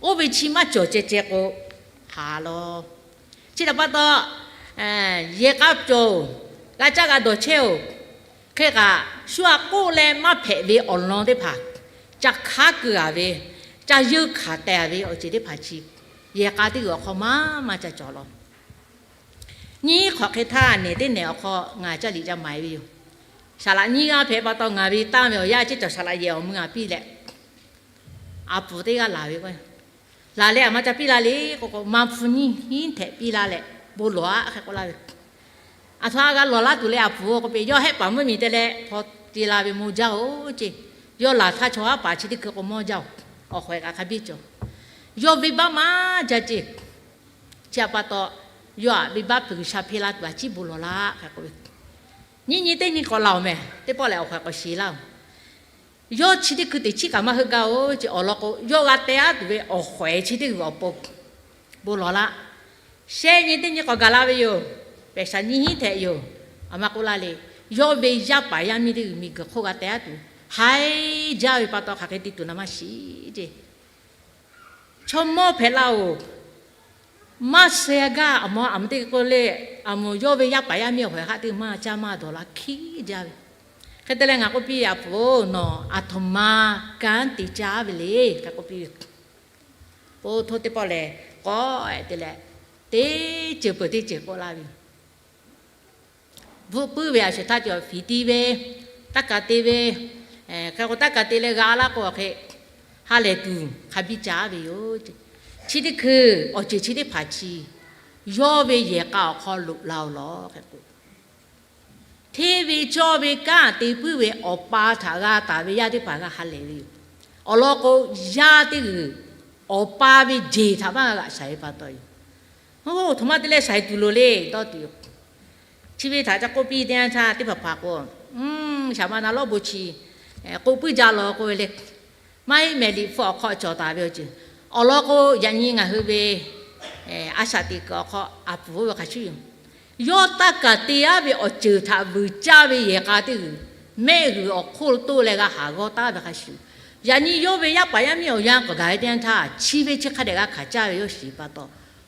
oˇ ve chi maˇ cawˬ ceh ceh k'o, haˍ law. Chi htaꞈ pa taw, Yehˬ k'a cawˬ-oˬ, g'a caˇ g'a dawˬ chehˇ-oˬ. Hk'e kaꞈ, shu aꞈ k'oˆ leh maˇ hpehꞈ ve awˬ lawn teˇ hpaˍ, ca hk'aˉ keu-a ve, ca yeunˇ hkanˍ teh-a ve awˬ ceuˬ teˇ hpaˍ chi, yehˬ k'a teˇ g'uiˬ awˬ hk'aw maˇ maˇ ca cawˬ law. Nyiˇ hk'awꞈ hk'e htaˇ, nehˬ teˇ nehˬ awˬ hk'aw ngaˬ caˇ liꞈ ca maˍ-e ve yoˬ. Saˍ laꞈ nyiˇ g'aˇ hpehꞈ pa taw, ngaˬ ve tanˇ ve awˬ yanˇ ceˇ cawˬ saˍ laꞈ yehˬ awˬ mui ngaˬ piˇ leh, a puˍ teˇ g'aˇ laˬ ve k'o, laˬ leh aˬ ma ca piˇ la le k'o k'o, ma hpu nyiˇ hinˉ htehꞈ piˇ la leh, bon lawˬ-aˆ hk'e k'oˆ laˇ ve. Aˬ htoꞈ ma g'a lawˬ laˇ tuˬ le a puˍ-oˬ k'oˆ piˇ, yawˇ hehˆ paˍ mvuhˇmiˬ te leh hpaw te la ve mawˇ jaˇ-oˬ ceˇ. Yawˇ laˬ htaˇ chaw haˉ paˍ chi teˇ hkui k'o mawˇ jaˇ-oˬ. Awˬ hk'awꞈ kaꞈ hk'a biˇ cawˬ. Yawˇ venˇbaˆ maˇ jaˇ ceˇ. Chi htaꞈ pa taw, yawˇ aꞈ venˇbaˆ hpeuꞈ G'uiˬsha hpeˇ la tuˬ a ciˉ bon lawˬ laˇ hk'e k'oˆ ve. Nyiˇ nyi teˇ nyi k'awꞈ laˬ-oˬ mehˬ, teˇ pawˆ lehˬ awˬ hk'awꞈ k'awꞈ shiˍ laˇ-oˬ. Yawˇ chi teˇ hkui teꞈ chiˉ kaꞈ maˇ heuˆ gaˇ-oˬ ceˇ. Awˬ lawn k'o, yawˇ g'a teh-a tuˬ ve awˬ hk'awꞈ chi teˇ g'uiˬ awˬ pon bon lawˬ laˇ. Shehˆ nyi teˇ nyi k'awꞈ gaˬ la ve yoˬ. Pehˬ shaˍ nyiˇ hinˉ htehꞈ yoˬ. Aˬ ma k'oˆ laˇ le, yawˇ ve yaˇ paˍ yaˇ miˇ teˇ g'uiˬ miˬguiˬ hk'oˆ g'a teh-a tuˬ, haiˬ jaˇ ve pa taw hk'aˬ hk'e te tuˬ na maˇ shiˍ ceˇ. Chaw mawˇ hpehꞈ la-oˬ, maˇ sheh gaˇ. Aˬ ma aˬ ma teˇ k'oˆ le, aˬ moˍ yawˇ ve yaˇ paˍ yaˇ miˇ awˬ hk'awꞈ hk'aˆ teˇ maˇ caˇ maˇ dawˬ la hkiˉ jaˇ ve. Hk'e te leh ngaˬ k'oˆ piˇ, A puˍ-oˬ, nawˬ aˬ htoꞈ ma kanˉ te caˇ ve le hk'e k'oˆ piˇ ve. Oˇ htoˇ teˇ pawˆ lehˬ, k'awꞈ-e te leh, teˇ ceuˬ peuˬ teˇ ceuˬ k'oˆ laˇ ve. Bvuhˆ puiˉ ve a shuˍ htaˇ cawˬ fiˍ ti ve, taˇ kaˍ te ve, hk'e k'o taˇ kaˍ te leh g'a laˇ k'o hk'e, ha lehˬ tuˬ hk'a biˇ caˇ ve yoˬ. Chi teˇ hkui awˬ ceuˬ chi teˇ hpaˍ chi, yawˇ ve yehˬ k'a awˬ hk'aw loꞈ la-oˬ law hk'e k'o, hteˇ ve cawˇ ve kanˉ te puiˉ ve awˬ pa htaꞈ g'a taˍ ve yaˇ teˇ hpaˍ g'a ha lehˬ ve yoˬ. Awˬ lawn k'o, yaˇ teˇ g'uiˬ awˬ pa ve jeˬ htaꞈ maˇ g'a g'aꞈ shaiˍ ve pa taw yoˬ. Oˇ, htoꞈ ma te leh shaiˍ tuˬ loˍ le dawˇ tuˬ yoˬ. Chi ve htaꞈ ca k'oˆ piˇ teˇ yanˇ htaˇ teˇ hpaˍ hpaˍ k'o, shaˍ ma na lawˉ bon chi k'oˆ puiˉ jaˇ law k'oˆ ve le. Maˇ heˆ mehˍ, liꞈ hpu awˬ hk'aw cawˬ taˍ ve awˬ ceuˬ. Awˬ lawn k'o, yaꞈ nyi ngaˬ hui ve a shaꞈ teꞈ kuiˬ awˬ hk'aw a puˍ oˇ ve hk'a shuˍ yoˬ. Yawˇ taˇ kaˍ te-a ve awˬ ceuˬ htaꞈ vuiˬ caˇ ve yehˬ k'a teˇ g'uiˬ, mehˆ g'uiˬ awˬ hk'oˆ lo toˆ leh g'a haˍ g'awˇ taˉ ve hk'a shuˍ, yaꞈ nyi yawˇ ve yaˇ paˍ yaˇ miˇ awˬ yanˇ k'awꞈ gaˬ ve teˇ yanˇ htaˇ, chi ve chi hk'a dehꞈ g'a hkanˍ caˇ ve yawˇ shiˍ pa taw,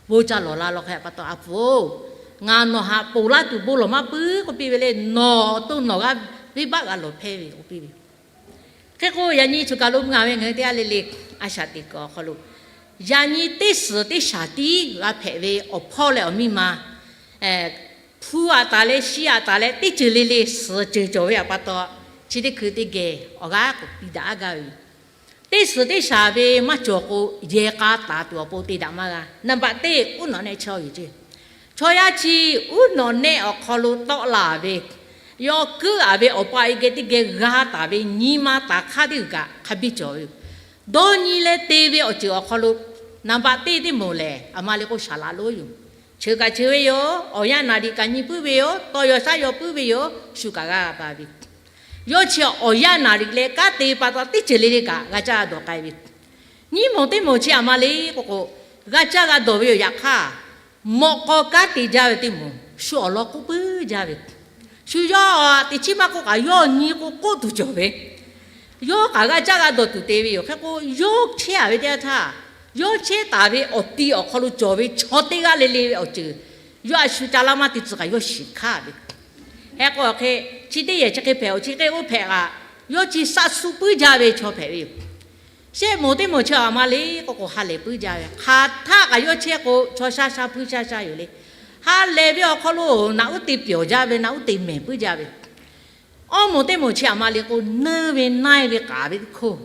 bon ca lawˬ la law hk'e pa taw, A puˍ-oˬ, ngaˬ nawˬ htaꞈ ponˬ laˇ tuˬ bon lawˬ maˇ puiˉ k'oˆ piˇ ve le. Nawˬ awˬ to nawˬ g'a venˇbaˆ g'a lawˬ hpehˇ ve k'oˆ piˇ ve. Hk'e k'o, yaꞈ nyi choˬ kaˬ lo mvuh-a ve ngaˬ hui teˇ g'aˇ le le, a shaꞈ teꞈ kuiˬ awˬ hk'aw lo, yaꞈ nyi teˇ suhˍ teˇ shaˍ tiˉ g'a hpehꞈ ve awˬ hpawˇ leh awˬ miˇ ma, hpu aꞈ taˍ leh shi aꞈ taˍ leh teˇ ceuˬ le le suhˍ ceuˬ cawˬ ve htaꞈ pa taw, chi teˇ hkui teˇ geh awˬ g'aˇ k'oꞈ piˇ daꞈ-aˉ gaˇ ve yoˬ. Teˇ suhˍ teˇ shaˍ ve maˇ cawˬ k'o, yehˬ k'a taˍ tuˬ awˬ pon te daꞈ maˇ g'a. Naˍ baꞈ teˇ, uˉ nawꞈ nehˆ chaw yoˬ ceˇ. Chaw yaˇ chi uˉ nawꞈ nehˆ awˬ hk'aw lo tawˆ la ve, yawˇ keuˆ-a ve awˬ pa e geh teˇ geh g'a taˍ ve nyi ma taˍ hk'aˇ teˇ g'uiˬ kaꞈ hk'a biˇ cawˬ ve yoˬ. Dawˇ nyi leh te ve awˬ ceuˬ awˬ hk'aw lo, naˍ baꞈ teˇ teˇ moˍ lehˬ, aˬ ma le k'o, saˍ laꞈ lonˉ yoˬ. Cheuˬ kaꞈ cheuˬ ve yoˬ. Awˬ yanˇ naˍ riꞈ kaꞈ nyi puiˉ ve yoˬ. Tawˇ yaw shaˉ yaw puiˉ ve yoˬ. Shu kaꞈ g'a ba ve. Yawˇ chi awˬ yanˇ naˍ riꞈ leh kanˉ te pa taw, teˇ ceuˬ le le kaꞈ g'a caˇ g'a dawˬ k'ai ve. Nyiˇ moˍ teˇ moˍ chi aˬ ma le k'o k'o, g'a caˇ g'a dawˬ ve yoˬ. Yaꞈ hk'aˇ, mawꞈ k'aw kanˉ te jaˇ ve teˇ moˍ, shu awˬ lawn k'oˆ puiˉ jaˇ ve. Shu yawˇ teꞈ chiˉ maˇ k'oˆ kaꞈ, yawˇ nyi k'o k'oˆ tuˬ cawˬ ve. Yawˇ kaꞈ g'a caˇ g'a dawˬ tuˬ te ve yoˬ. Hk'e k'o, yawˇ chehˇ-a ve teˇ yanˇ htaˇ, yawˇ chehˇ taˍ ve awˬ ti awˬ hk'aw lo cawˬ ve chaw teˇ g'aˇ le le ve awˬ ceuˬ, yawˇ a shu ca laˇ maˇ te tcuh kaꞈ yawˇ shiˍ hk'aˇ ve. Hk'e k'o, hk'e chi teˇ yehˬ chi hk'e hpehꞈ-oˬ, chi hk'e oˇ hpehꞈ kaꞈ, yawˇ chi shaˆ suh puiˉ jaˇ ve chaw hpehꞈ ve yoˬ. Shehˆ moˍ teˇ moˍ chi aˬ ma le k'o k'o, ha lehˬ puiˉ jaˇ ve. Hk'aˬ htaˆ kaꞈ yawˇ chehˇ k'o, chaw shaˉ shaˉ hpuiˇ shaˉ shaˉ yoˬ le. Ha lehˬ ve awˬ hk'aw lo naꞈ uˉ te pyawˬ jaˇ ve, naꞈ uˉ te mehˍ puiˉ jaˇ ve. Awˇ moˍ teˇ moˍ chi aˬ ma le k'o, nuˇ ve naˇ-e ve k'aˍ ve teˇ hkoˇ.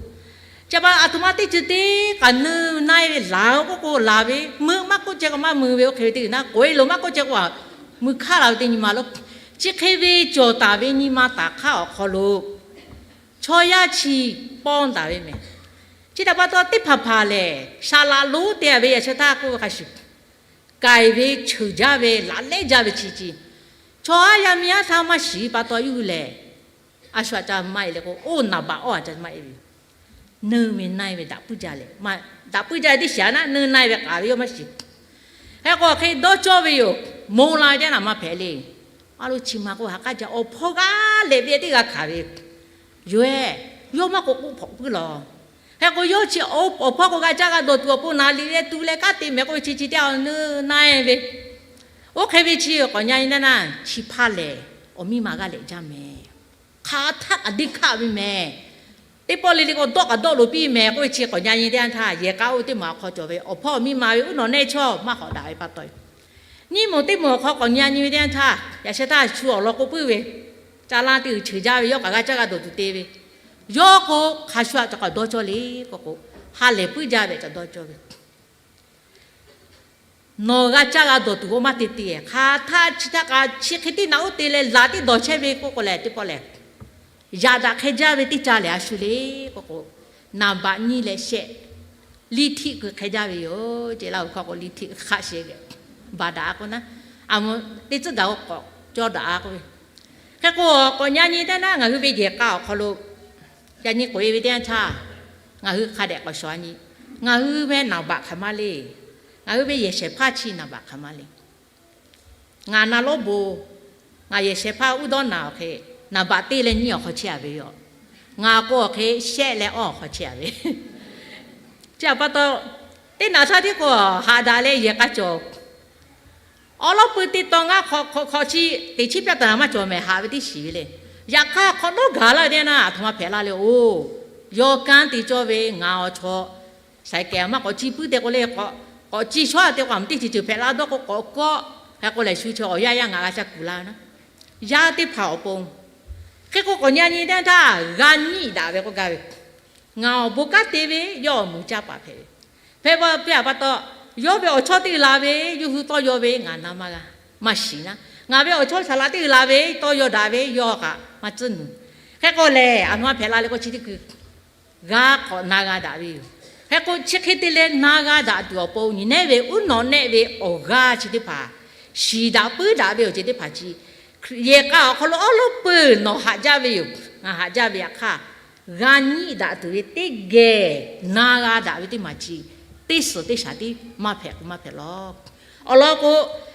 Chi pa aˬ htoꞈ ma teˇ ceuˬ teˇ kaꞈ nuˇ naˇ-e ve laˬ-o k'oˆ k'o laˬ ve, mui maˇ k'oˆ ceh k'o maˇ mui ve, oˇ hk'e ve teˇ g'uiˬ naˇ k'oꞈ-e loˬ maˇ k'oˆ ceh k'o, mui hk'aˇ la ve teˇ nyi ma lo. Chi hk'e ve cawˬ taˍ ve nyi ma taˍ hk'aˇ awˬ hk'aw lo, chaw yaˇ chi pawˇ taˍ ve mehˬ. Chi htaꞈ pa taw, teˇ hpaˍ hpaˍ lehˬ, saˍ laꞈ lonˉ te-a ve yaꞈ chehˇ htaˇ k'oˆ ve hk'a shuˍ, k'ai ve cheuˬ jaˇ ve laꞈ lehˉ jaˇ ve chi chi, chaw haˉ yaˇ miˇ haˉ htaˇ maˇ shiˍ pa taw, yawˇ hui lehˬ, a shu aꞈ ca maˇ e le k'o, oˇ naˍ baꞈ awˇ aꞈ ca maˇ e ve. Nuˇ ve naˇ-e ve daꞈ puiˉ jaˇ leh, daꞈ puiˉ jaˇ ve teˇ shiˍ naˆ, nuˇ naˇ-e ve k'aˍ ve yawˇ maˇ shiˍ. Hk'e k'o, hk'e dawˇ cawˇ ve yoˬ. Moˍ la ve teˇ naꞈ maˇ hpehꞈ le. A lo chi ma k'o, ha k'aˉ ca awˬ hpawˇ g'aˇ lehꞈ ve teˇ g'a hkanˍ ve yoˬ-e. Yawˇ maˇ k'o k'oˆ hpawꞈ puiˉ law. Hk'e k'o, yawˇ chi awˬ hpawˇ k'o g'a caˇ g'a dawˬ tuˬ awˬ pon naˍ riꞈ leh tu leh kanˉ te mehˍ k'oˆ ve chi chi teˇ a nuˇ naˇ-e ve, Oˇ hk'e ve chi k'awꞈ nyi nyi teˇ naˇ, chi hpaˇ lehˬ awˬ miˇ ma g'aˇ lehꞈ jaˇ mehˍ. Hk'aˬ htaˆ kaꞈ deˇ hkaˆ ve mehˍ. Teˇ pawˆ le le k'o dawˆ kaꞈ dawˆ loꞈ piˇ mehˍ k'oˆ ve chi k'awꞈ nyi nyi teˇ yanˇ htaˇ, yehˬ k'a oˇ ve teˇ maˬ awˬ hk'aw cawˬ ve awˬ hpawˇ awˬ miˇ ma ve uˉ nawꞈ nehˆ chawˇ maˇ hawꞈ daꞈ ve pa taw, nyiˇ moˍ teˇ moˍ awˬ hk'aw k'awꞈ nyi nyi ve teˇ yanˇ htaˇ, yaꞈ sheh htaˇ shu awˬ lawn k'o puiˉ ve, ca la teˇ g'uiˬ cheuˬ jaˇ ve yawˇ kaꞈ g'a caˇ g'a dawˬ tuˬ te ve, yawˇ k'o hk'a shu aꞈ cawˬ k'awꞈ dawˇ cawˇ le k'o k'o, ha lehˬ puiˉ jaˇ ve cawˬ dawˇ cawˇ ve Nawˬ g'a caˇ g'a dawˬ tuˬ k'o maˇ te te, hk'aˬ htaˆ chi htaˆ kaꞈ chi hk'e teˇ naꞈ oˇ te leh laˬ teˇ dawˬ chehˇ ve k'oˆ k'o lehˬ, teˇ pawˆ lehˬ, yaꞈ daꞈ hk'e jaˇ ve teˇ ca lehˬ a shu le k'oˆ k'o, naˍ baꞈ nyiˇ leh shehˆ, liˇ htiˆ keu hk'e jaˇ ve yoˬ. Ceˬ laˇ oˬ hk'aw k'o liˇ htiˆ hk'aˆ shehˍ geh baˬ daꞈ a k'oˆ naˉ, a mvuh teˇ tcuhˉ gaˬ k'o k'awꞈ cawˇ daꞈ a k'oˆ ve. Hk'e k'o k'awꞈ nyi nyi teˇ naˇ, ngaˬ hui ve yehˬ k'a awˬ hk'aw lo yaꞈ nyi k'oꞈ e ve teˇ yanˇ htaˇ, ngaˬ hui hk'a dehꞈ k'awꞈ shawˍ a nyi. Ngaˬ hui ve naˍ baꞈ hk'aˬ ma le. Ngaˬ hui ve yehˬ shehˍ hpaˇ chi naˍ baꞈ hk'aˬ ma le. Ngaˬ na lonˉ bon, ngaˬ yehˬ shehˍ hpaˇ uˉ dawˇ naˍ awˬ hk'e, naˍ baꞈ teˇ leh nyiˇ awˬ hk'aw chehˇ a ve yoˬ. Ngaˬ k'o awˬ hk'e shehˆ leh awˇ awˬ hk'aw chehˇ a ve. Chi pa taw, teˇ naꞈ htaˇ tiˉ k'o haꞈ daꞈ leh yehˬ k'a cawˬ. Awˉ lawˉ pui teˇ tawn ngaˇ hk'awꞈ hk'awꞈ hk'awꞈ chi teꞈ chiˉ pyaˇ taˍ maˇ cawˬ mehˍ, haꞈ ve teˇ shiˍ ve le. Yaꞈ hk'aˇ hk'awꞈ nawˉ gaˬ laˇ ve teˇ naˇ, aˬ htoꞈ ma hpehꞈ la le oˬ. Yawˇ kanˉ te cawˇ ve ngaˬ awˬ chaw saiˍ kehˬ maˇ k'awꞈ ci puiˉ te k'o le, k'awꞈ ci shawˉ te k'o, a mvuh teˇ ceuˬ ceuˬ hpehꞈ la dawˇ k'o k'awꞈ kawˆ. Hk'e k'o lehˬ shu chi awˬ yaˇ yaˇ ngaˬ g'a ca kuˬ la ve naˉ, yaˇ teˇ hpaˍ awˬ pon. Hk'e k'o k'awꞈ nyi nyi teˇ yanˇ htaˇ g'a nyiˆ daꞈ ve k'oˆ gaˇ ve, ngaˬ awˬ bon kanˉ te ve yawˇ awˬ moˍ caˇ paˍ hpehꞈ ve. Hpehꞈ ve pa taw, yawˇ ve awˬ chawˇ teˇ g'aˇ la ve yawˇ hui tawˇ yaw ve ngaˬ na maˇ g'a, maˇ shiˍ naˉ. Ngaˬ ve awˬ chawˇ shaˍ laꞈ teˇ g'aˇ la ve tawˇ yaw daꞈ ve yawˇ kaꞈ maˇ tcuhˉ nuˬ. Hk'e k'o lehˬ, aˬ htoꞈ ma hpehꞈ la le k'o chi teˇ hkui g'a k'awꞈ na g'a daꞈ ve yoˬ. Hk'e k'o chi hk'e te leh na g'a daꞈ tuˬ awˬ pon nyi nehˉ ve uˉ nawꞈ nehˆ ve awˬ g'aˇ chi teˇ hpaˍ shiˍ daꞈ puiˉ daꞈ ve awˬ ceuˬ teˇ hpaˍ chi, yehˬ k'a awˬ hk'aw lo awˉ lawˉ peuˬ nawˬ haꞈ jaˇ ve yoˬ. Ngaˬ haꞈ jaˇ ve yaꞈ hk'aˇ, g'a nyiˆ daꞈ tuˬ ve teˇ geh na g'a daꞈ ve teˇ maˬ chi, teˇ suhˍ teˇ shaˍ tiˉ maˇ hpehꞈ k'o maˇ hpehꞈ law. Awˬ lawn k'o,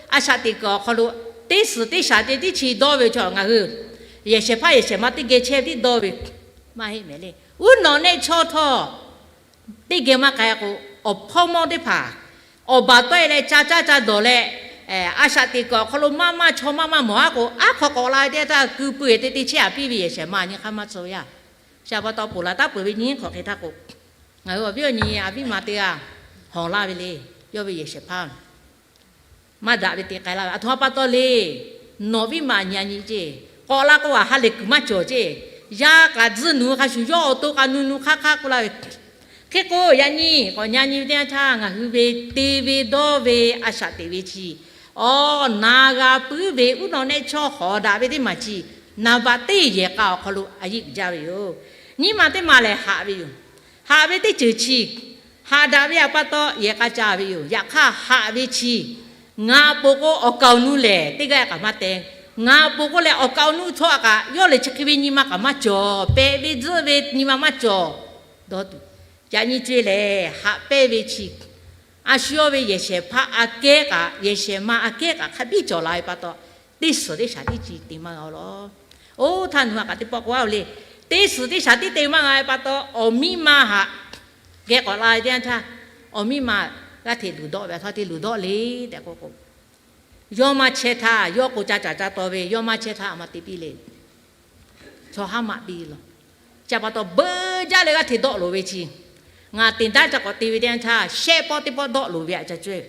a shaꞈ teꞈ kuiˬ awˬ hk'aw lo teˇ suhˍ teˇ shaˍ te tiˉ chi dawˇ ve chaw ngaˬ hui yehˬ shehˍ hpaˇ yehˬ shehˍ ma teˇ geh chehˇ ve tiˉ dawˇ ve maˇ heˆ mehˍ le. Uˉ nawꞈ nehˆ chawˇ htawˇ teˇ geh maˇ k'ai k'o, awˬ hpawˇ mawˇ teˇ hpaˍ awˬ baˬ tawˆ e leh ca caˇ ca dawˬ leh, a shaꞈ teꞈ kuiˬ awˬ hk'aw lo maˇ maˇ chaw maˇ maˇ mawˬ a k'o, aˉ hk'aw k'awꞈ la ve teˇ htaˇ keu pui te te chehˇ a piˇ ve yehˬ shehˍ ma nyi hk'aˇ maˇ tcuh yaˇ. Chi pa taw ponˬ laˬ taˉ peuˬ ve nyi hk'awꞈ hk'e htaˇ k'o, ngaˬ hui awˬ viˉ awˬ nyi a viˉ ma teˇ g'aˇ hawˬ laˇ ve le. Yawˇ ve yehˬ shehˍ hpaˇ maˇ daꞈ ve te k'ai laˇ ve, aˬ htoꞈ ma pa taw le. Nawˬ viˉ ma nyi a nyi ceˇ, k'awꞈ la k'o a ha lehˬ kuiˬ maˇ cawˬ ceˇ. Yaˇ kaꞈ tzuhˇ nuˬ hk'a shuˍ yawˇ awˬ to k'a nu nu hk'aˇ hk'aˇ k'oˆ laˇ ve. Hk'e k'o yaꞈ nyi k'awꞈ nyi a nyi ve teˇ yanˇ htaˇ ngaˬ hui ve te ve dawˇ ve a shaꞈ teꞈ ve chi, awˬ na g'a puiˉ ve uˉ nawꞈ nehˆ chawˇ hawˍ daꞈ ve teˇ maˬ chi, naˍ baꞈ teˇ yehˬ k'a awˬ hk'aw lo a yeˆ uiˍ jaˇ ve yoˬ. Nyiˇ ma teˇ ma lehˬ haꞈ ve yoˬ. Haꞈ ve teˇ ceuˬ chi, haꞈ daꞈ ve a pa taw yehˬ k'a ca ve yoˬ. Yaꞈ hk'aˇ haꞈ ve chi ngaˬ pon k'o awˬ kaˍ awˬ nu lehˬ teˇ g'aˇ kaꞈ maˇ te. Ngaˬ pon k'o lehˬ awˬ kaˍ awˬ nu chaw a kaꞈ yawˇ lehˬ chi hk'e ve nyi ma kaꞈ maˇ cawˬ. Pehꞈ ve tzuhˆ ve nyi ma maˇ cawˬ. Dawˇ tuˬ, yaꞈ nyi co e lehˬ haꞈ pehnˇ ve chi, a shu yawˇ ve yehˬ shehˍ hpaˇ aꞈ kehˉ kaꞈ yehˬ shehˍ ma aꞈ kehˉ kaꞈ hk'a biˇ cawˬ la ve pa taw, teˇ suhˍ teˇ shaˍ tiˉ chi te maˇ g'a law. Oˇ htaˇ nu a kaꞈ teˇ pawˆ k'oˆ a le, teˇ suhˍ teˇ shaˍ tiˉ te maˇ g'a ve pa taw, awˬ miˇ ma haꞈ geh k'awꞈ la ve teˇ yanˇ htaˇ, awˬ miˇ ma g'aˇ hteꞈ luˬ dawˆ ve, a htoꞈ ma te luˬ dawˆ le tehꞈ k'oˆ k'o, yawˇ maˇ chehˇ htaˇ yawˇ k'o ca caˍ ca taw ve, yawˇ maˇ chehˇ htaˇ a ma te piˇ le. Chaw haˉ maꞈ piˇ law. Chi pa taw beuꞈ jaˇ leh g'aˇ hteꞈ dawˆ loˍ ve chi, ngaˬ teꞈ daˉ ca k'awꞈ te ve teˇ yanˇ htaˇ shehˆ pawˆ teˇ pawˆ dawˆ loˍ ve aꞈ ca cawehˇ.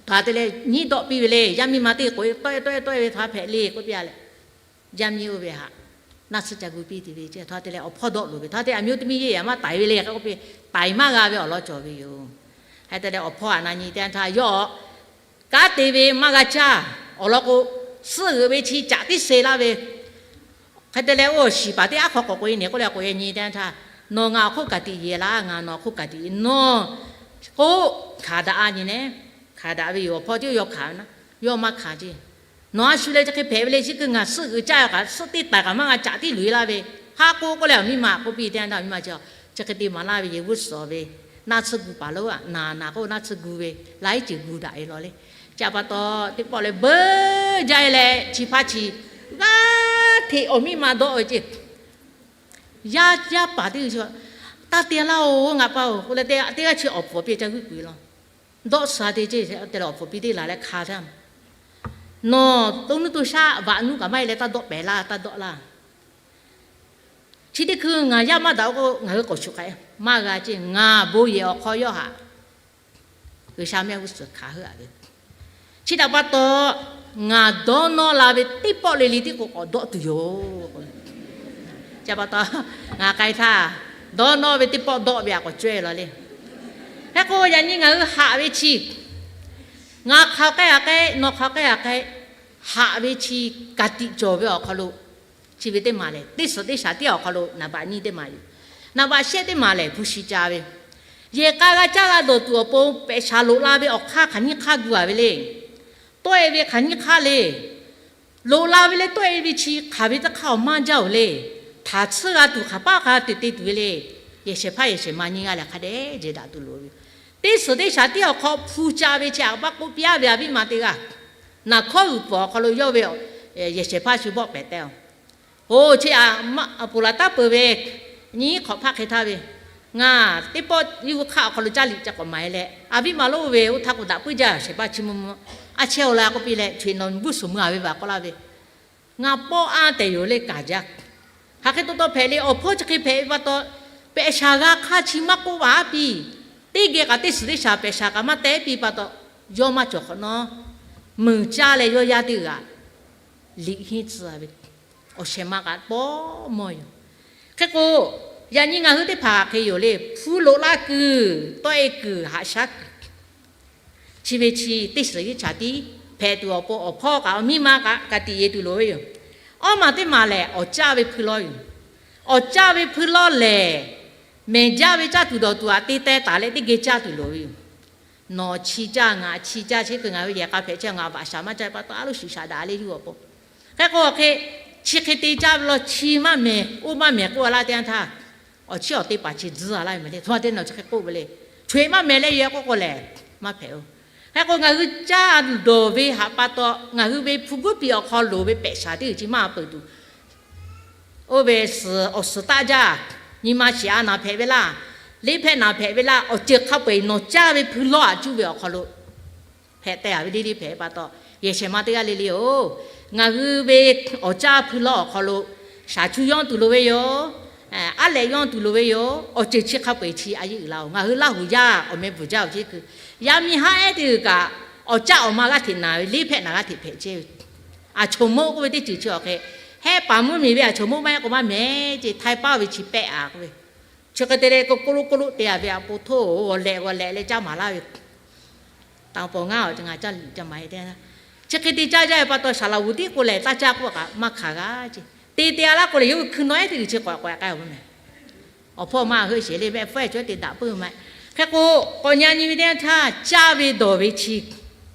Htaꞈ te leh nyiˉ dawˆ piˇ ve le. Yaˇ miˇ ma teˇ k'oꞈ e tawˆ e tawˆ e tawˆ e ve htaꞈ hpehꞈ le k'oˆ piˇ a leh, yaˇ miˇ oˇ ve htaꞈ naˆ tsuhˇ ca gu piˇ te ve ceˇ. Htaꞈ te leh awˬ hpawˇ dawˆ loˍ ve, htaꞈ te aˬ miˇ oˇ teˇ miˇ yeˇ yaꞈ maˇ taiˍ ve le k'oˆ piˇ, taiˍ maˇ g'a ve awˬ lawn cawˬ ve yoˬ. Hk'e te leh awˬ hpawˇ aꞈ na nyi teˇ yanˇ htaˇ yawˇ kanˉ te ve maˇ g'a caˇ. Awˬ lawn k'o, suhˆ g'euꞈ ve chi caꞈ tiˉ se laˇ ve. Hk'e te leh oˇ shiˍ paˍ teˇ aˉ hk'aw k'awꞈ k'oꞈ e nehˬ k'oˆ leh k'oꞈ e nyi teˇ yanˇ htaˇ, nawˬ ngaˬ awˬ hk'oˆ kaꞈ tiꞈ yeˬ laˇ, ngaˬ nawˬ awˬ hk'oˆ kaꞈ tiꞈ yeˬ nawˬ k'oˆ, hkanˍ daꞈ a nyi nehˬ, hkanˍ daꞈ ve yoˬ. Awˬ hpawˇ tiˉ yawˇ hkanˍ ve naˉ, yawˇ maˇ hkanˍ ceˇ. Nawˬ a shu leh chi hk'e hpehꞈ ve le, chi hkui ngaˬ suhˆ g'euꞈ caˇ kaꞈ suhˆ teˇ taiˍ kaꞈ maˇ g'a, caꞈ tiˉ luˬ e laˇ ve, haˉ k'oˆ k'oˆ leh awˬ miˇ ma k'oˆ piˇ teˇ yanˇ htaˇ, awˬ miˇ ma chi, chi hk'e te maˍ laˇ ve yehˬ g'uˇ suhˍ ve, naˆ tsuhˇ gu paˍ lo a naˍ naˍ k'oˆ naˆ tsuhˇ gu ve, laiˉ ceuˬ gu daꞈ e law le. Chi pa taw teˇ pawˆ leh beuꞈ jaˇ e leh chi hpaˇ chi g'aˇ hteꞈ awˬ miˇ ma dawˆ ve ceˇ. Yaˇ yaˇ paˍ teˇ g'uiˬ chi, taˇ te laˇ oˬ ngaˬ pa oˬ k'oˆ leh teˇ g'aˇ chi awˬ pfuhˍ piˇ ca g'uiˇ kuiˬ law. Dawˆ sha te ceˇ te leh awˬ pfuhˍ piˇ teˇ laˬ leh hkanˍ htaˇ, Nawˬ to nuˇ to shaˆ vaꞈ nuˇ kaꞈ maˇ heˆ leh taˇ dawˆ pehˍ laˇ, taˇ dawˆ laˇ. Chi teˇ hkui ngaˬ yaˇ maˇ daꞈ-o k'o, ngaˬ hui k'awꞈ shuˍ k'ai maˇ g'a ceˇ. Ngaˬ bon yehˬ awˬ hk'aw yawˇ haꞈ G'uiˬsha mehˆ g'uˇ suhˍ hkanˍ heuˆ-a ve. Chi htaꞈ pa taw, ngaˬ dawˇ nawˇ la ve teˇ pawˆ le le tiˉ k'o k'awꞈ dawˆ tuˬ yoˬ. Chi pa taw, ngaˬ k'ai htaˇ, dawˇ nawˇ ve teˇ pawˆ dawˆ ve htaꞈ k'awꞈ cawehˇ law le. Hk'e k'o, yaꞈ nyi ngaˬ hui haꞈ ve chi, ngaˬ hk'aˬ k'ai-a k'ai, nawˬ hk'aˬ k'ai-a k'ai, haꞈ ve chi ka tiꞈ cawˬ ve awˬ hk'aw lo, chi ve teˇ maˬ lehˬ, teˇ suhˍ teˇ shaˍ tiˉ awˬ hk'aw lo naˍ baꞈ nyiˇ teˇ maˬ yoˬ. Naˍ baꞈ shehˆ teˇ maˬ lehˬ, hpu shi ca ve. Yehˬ k'a g'a caˇ g'a dawˬ tuˬ awˬ pon pehꞈ shaˍ loꞈ la ve awˬ hk'aˇ hk'aˬ nyiˇ hk'aˇ gu-a ve le. Tawˆ-e ve hk'aˬ nyiˇ hk'aˇ le. Loꞈ la ve leh tawˆ-e ve chi hk'aˬ ve teˇ hk'aˇ awˬ maˇ jaˇ-oˬ le. Htaˍ tsuhˇ g'a tuˬ hk'aˬ paˆ hk'a te te tuˬ ve le. Yehˬ shehˍ hpaˇ yehˬ shehˍ ma nyiˇ g'aˇ lehˬ hk'a dehꞈ jehˬ daꞈ tuˬ loˍ ve. Teˇ suhˍ teˇ shaˍ tiˉ awˬ hk'aw hpu ca ve chi aꞈ paˆ k'oˆ piˇ-a ve aˬ viˉ ma teˇ g'aˇ, naˍ hkawˇ g'uiˬ pfuhˍ awˬ hk'aw lo yawˇ ve yehˬ shehˍ hpaˇ shu bawˆ pehˍ tehꞈ-oˬ. Oˇ, chi aꞈ maˇ ponˬ laˬ taˉ peuˬ ve, nyiˇ hk'awꞈ hpaˆ hk'e htaˇ ve, ngaˬ teˇ pawˆ yawˇ hui hk'aˆ awˬ hk'aw lo caˇ liꞈ ca k'awꞈ maˍ-e leh, aˬ viˉ ma lonˉ ve oˇ htaˇ k'o daꞈ puiˉ jaˇ, shehˍ hpaˇ chi mvuh mvuh, a chehˇ-oˬ la k'oˆ piˇ leh, chaweh nawˬ g'uˇ suhˍ mui-a ve vaˬ k'oˆ laˇ ve, ngaˬ pawˆ anˇ tehˬ yoˬ le kaˍ jaˇ. Hk'aˬ hk'e taw taw hpehꞈ le, awˬ hpawˇ chi hk'e hpehꞈ ve pa taw, pehꞈ shaˍ g'a hk'aˇ chi maˇ k'oˆ vaꞈ-a piˇ. Teˇ geh kaꞈ teˇ suhˍ teˇ shaˍ pehꞈ shaˍ kaꞈ maˇ teh piˇ pa taw, yawˇ maˇ cawˬ hk'awꞈ nawˉ, meuˬ caˇ leh yawˇ yaˇ teˇ g'aˇ liꞈ henˇ tcuh-a ve, awˬ shehˍ ma kaꞈ pawˆ mawˇ yoˬ. Hk'e k'o, yaꞈ nyi ngaˬ hui teˇ hpaˍ hk'e yoˬ le. Hpu loꞈ laˇ kuiˬ, tawˆ-e kuiˬ, haꞈ shaˉ kuiˬ, chi ve chi teˇ suhˍ teˇ shaˍ tiˉ hpehꞈ tuˬ awˬ pon, awˬ hpawˇ kaꞈ awˬ miˇ ma kaꞈ ka tiꞈ yeˬ tuˬ loˍ ve yoˬ. Awˇ maˬ teˇ maˬ lehˬ, awˬ caˇ ve hpui lawˇ yoˬ. Awˬ caˇ ve hpui lawˇ lehˬ, mehˬ jaˇ ve caˇ tuˬ dawˬ tuˬ aꞈ te teh taˍ leh teˇ geh caˇ tuˬ loˍ ve yoˬ. Nawˬ chi caˇ, ngaˬ chi caˇ, chi hkui ngaˬ hui yehˬ k'a hpehꞈ chehˇ, ngaˬ vaꞈ shaˍ maˇ caˇ pa taw, a loˉ shuˍ shaꞈ daꞈ le yuˇ awˬ pon. Hk'e k'o hk'e, chi hk'e te caˇ ve law, chi maˇ mehˬ, oˇ maˇ mehˬ k'oˆ-a laˇ teˇ yanˇ htaˇ, awˬ chiˉ awˬ te paˍ chi tzuhˇ-a laˇ ve mehˬ le. Htoꞈ ma te nawˬ chi hk'e k'oˆ ve le. Chaweh maˇ mehˬ leh yehˬ k'oˆ k'o lehˬ, maˇ hpehꞈ-oˬ. Hk'e k'o, ngaˬ hui caˇ dawˬ ve haꞈ pa taw, ngaˬ hui ve hpu guˉ piˍ awˬ hk'aw loˍ ve pehꞈ shaˍ teˇ g'uiˬ chi maˇ peuˬ tuˬ, oˇ ve suhˍ awˬ suhˍ taˆ jaˇ, nyi ma shiˍ-a naˬ hpehꞈ ve laˇ, liˇ hpehꞈ naˬ hpehꞈ ve laˇ, awˬ ceuˬ hk'a peu-eˬ nawˬ caˇ ve hpui lawˇ aꞈ cuˇ ve awˬ hk'aw lo hpehꞈ teh-a ve le le hpehꞈ pa taw, yehˬ shehˍ ma teˇ g'aˇ le le-oˬ, ngaˬ hui ve awˬ caˇ hpui lawˇ awˬ hk'aw lo shaˍ cuˇ yawˇ tuˬ loˍ ve yoˬ. Aˉ lehꞈ yawˇ tuˬ loˍ ve yoˬ. Awˬ ceuˬ chi hk'a peu-eˬ chi a yeˆ uiˍ la-oˬ. Ngaˬ hui Laˇ huˍ yaˇ awˬ meh bvuhˬ jaˇ-oˬ. Chi hkui yaˇ miˇ haˉ ehˉ teˇ g'uiˬ kaꞈ, awˬ caˇ awˬ ma g'aˇ hteꞈ naˬ ve, liˇ hpehꞈ naˬ g'aˇ hteꞈ hpehꞈ chehˇ ve. Aˬ choˬ moˆ k'oˆ ve teˇ ceuˬ chi awˬ hk'e, hehˆ paˍ mvuhˇmiˬ ve aˬ choˬ moˆ maˇ heˆ k'o maˇ mehˬ ceˇ, htaiˇ paˉ ve chi pehˆ-a k'oˆ ve. Chi hk'e te leh k'o, k'oˆ loˆ k'oˆ loˆ te-a ve aꞈ po htoˇ, g'awˬ lehꞈ g'awˬ lehꞈ leh caˇ maˍ laˇ ve. Taˍ paw ngaˇ awˬ ngaˬ caˇ liꞈ caˇ maˍ-e teˇ, chi hk'e te caˇ jaˇ ve pa taw, saˍ laˍ g'uˬ tiˉ k'o lehˬ taˇ caˇ k'oˆ kaꞈ maˇ hkanˍ g'a ceˇ. Te te-a laˇ k'o lehˬ, yawˇ hui hkui nawˉ ehˉ teˇ g'uiˬ chi k'awꞈ k'awꞈ k'ai-a ve mehˬ. Awˬ hpawˇ maˇ heuˆ sheˍ le, mehˆ hpfuhˇ-e chaw te daꞈ puiˉ ma. Hk'e k'o, k'awꞈ nyi nyi ve teˇ yanˇ htaˇ, caˇ ve dawˬ ve chi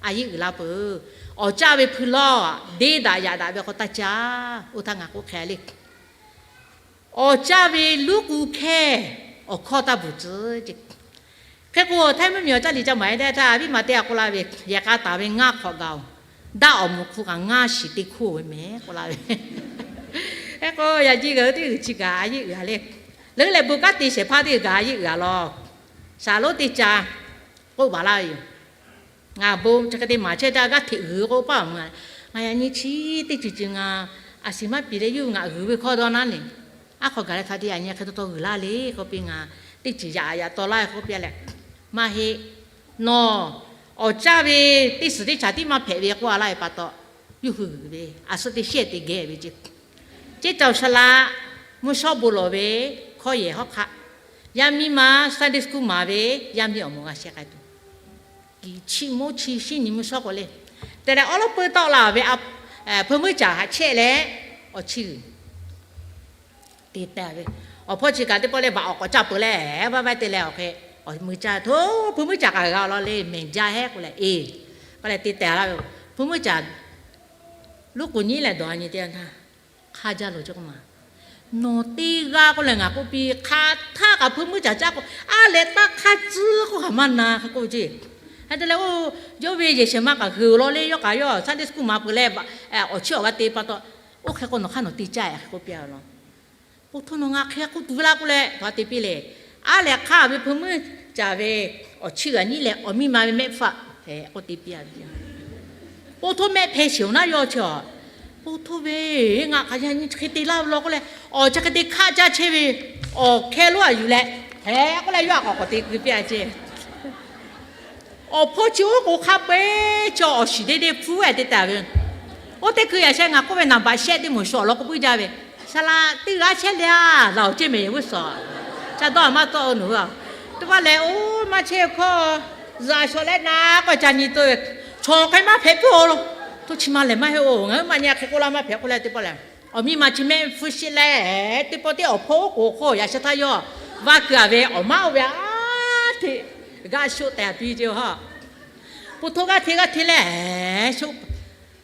a yeˆ uiˍ la peuˬ. Awˬ caˇ ve hpui lawˇ deˇ daꞈ yaꞈ daꞈ ve hk'aw taˇ caˇ. Oˇ htaˇ ngaˬ k'oˆ hk'e le. Awˬ caˇ ve luˉ k'u hkehˇ awˬ hkawˇ taˇ bvuhˬ tcuh ceˇ. Hk'e k'o, Htaiˇ mvuhˇmiˬ awˬ caˇ liꞈ caˇ maˍ-e teˇ htaˇ, aˬ viˉ ma teˇ g'aˇ k'oˆ laˇ ve, yehˬ k'a taˍ ve ngaˇ hk'awꞈ gaˬ-oˬ. Daˆ awˬ moˍ hk'u kaꞈ ngaˇ shiˍ teˇ hkoˇ ve mehˬ k'oˆ laˇ ve. Hk'e k'o, yaꞈ nyi ngaˬ hui teˇ g'uiˬ chi kaꞈ a yeˆ uiˍ-a le. Leuˉ lehˬ, bon kanˉ te shehˍ hpaˇ teˇ g'uiˬ kaꞈ a yeˆ uiˍ-a law. Shaˍ lonˉ teˇ ca k'oˆ baˬ laˇ ve yoˬ. Ngaˬ bon chi hk'e te maˍ chehˇ htaˇ g'aˇ hteꞈ g'uiˬ k'o paˇ-oˬ. Ngaˬ yaꞈ nyi chi teˇ ceuˬ ceuˬ ngaˬ a shiˍ maˇ piˍ leh yawˇ hui ngaˬ g'uiˬ ve hkawˇ dawˇ naˉ le. Aˉ hk'aw gaˬ leh hk'a te yaꞈ nyi hk'e taw taw g'uiˬ laˇ le k'oˆ piˇ, ngaˬ teˇ ceuˬ yaꞈ yaꞈ taw laˇ ve k'oˆ piˇ leh, maˇ heˆ. Nawˬ awˬ caˇ ve teˇ suhˍ teˇ shaˍ tiˉ maˇ hpehꞈ ve k'oˆ-a laˇ ve pa taw, yawˇ hui g'uiˬ ve a suhˉ teˇ shehˇ te geh ve ceˇ. Ceˇ caoˬ saˍ laꞈ mvuhˇ shawˉ bon lawˬ ve hkawˇ yehˬ hawˉ hk'aˆ, yaˇ miˇ ma Sunday school maˍ ve yaˇ miˇ awˬ moˍ g'a sheh k'ai tuˬ, kiˬ chiˇ moˉ chi shinˉ nyi mvuhˇ shawˉ k'o le, te leh awˉ lawˉ peuˇ tawˆ la ve, hpui muiˉ caˍ haꞈ chehˇ leh, awˬ chiˇ g'uiˬ te teh ve. Awˬ hpawˇ chi kaꞈ teˇ pawˆ leh baꞈ awˬ k'awꞈ caˇ peuˬ leh, vaˇ vaˇ te leh awˬ hk'e, awˬ mui caˇ htoˇ, hpui muiˉ caˍ k'aꞈ g'a law le, mehˬ jaˇ hehˉ k'oˆ leh, e, k'oˆ leh te teh laˇ ve. Hpui muiˉ caˍ luˉ k'oˍ nyiˉ leh dawˬ-a nyi teˇ yanˇ htaˇ, hk'aˇ jaˇ loˬ ceˇ k'oˆ ma. Nawˬ teˇ g'aˇ k'oˆ leh ngaˬ k'oˆ piˇ, hk'aˬ htaˇ kaꞈ hpui muiˉ caˍ caˇ k'o, a lehˬ taˇ hk'aˇ tcuhˉ k'oˆ kaꞈ maˇ na hk'e k'oˆ ve ceˇ. Hk'e te leh, oˇ, yawˇ ve yehˬ shehˍ ma kaꞈ g'uiˬ law le, yawˇ kaꞈ yawˇ Sunday school maˍ peuˬ leh, awˬ chiˇ awˬ g'a te pa taw, oˇ hk'e k'o nawˬ hk'aˇ nawˬ te caˇ-e hk'e k'oˆ piˇ-a ve law. Oˇ htoˇ nawˬ ngaˬ hk'e k'oˆ tuˬ ve laˇ k'oˆ leh, hk'a te piˇ le. A lehˬ hk'aˇ ve hpui muiˉ caˍ ve awˬ chiˇ g'aꞈ nyiˉ leh awˬ miˇ ma ve mehˆ hpfuhˇ hk'e k'oˆ te piˇ-a ve. Paw htoˇ mehˆ hpeh sheˍ-oˬ naˉ yawˇ chi a. Paw htoˇ ve, ngaˬ hk'aˬ yaꞈ nyi chi hk'e te laˇ ve law k'oˆ leh, awˬ chi hk'e te hkaˆ jaˇ chehˇ ve, awˬ hkeh lonˉ a yuˬ leh, heh k'oˆ leh yawˇ a k'awꞈ k'awꞈ te keu piˇ a ceˇ. Awˬ hpawˇ chi oˉ k'oˍ hk'a peu-eˬ chi awˬ shiˍ deˇ deˇ hpfuhˇ-e te taˍ ve. Oˇ teˇ hkui yaꞈ sheh ngaˬ k'oˆ ve naˍ baꞈ shehˆ teˇ moˍ shu awˬ lawn k'o puiˉ jaˇ ve, saˍ laꞈ teˇ g'aˇ chehˇ le a, laˬ awˬ ceˇ mehˍ yehˬ g'uˇ suhˍ. Ca dawˇ a maˇ tawˆ-o nawˬ hui a. Teˇ pawˆ lehˬ, oˇ maˇ chehˇ hkawˇ, zuhꞈ shawˍ leh na k'awꞈ ca nyi to ve, chaw hk'e maˇ hpehꞈ puiˉ-o lo. Toˇ chi ma lehˬ maˇ heˆ-o, ngaˬ hui maˇ nyi hk'e k'oˆ laˇ maˇ hpehꞈ k'oˆ leh teˇ pawˆ lehˬ, awˬ miˇ ma chi mehˆ hpfuhˇ sheˆ leh, teˇ pawˆ teˇ awˬ hpawˇ oˉ k'oˍ hk'oˆ yaꞈ sheh htaˇ yawˇ vaˇ keu a ve awˬ maˉ oˇ ve a hteꞈ g'a shoˆ tehꞈ a piˇ ceˇ ha. Paw htoˇ g'aˇ hteꞈ g'aˇ hteꞈ leh, shoˆ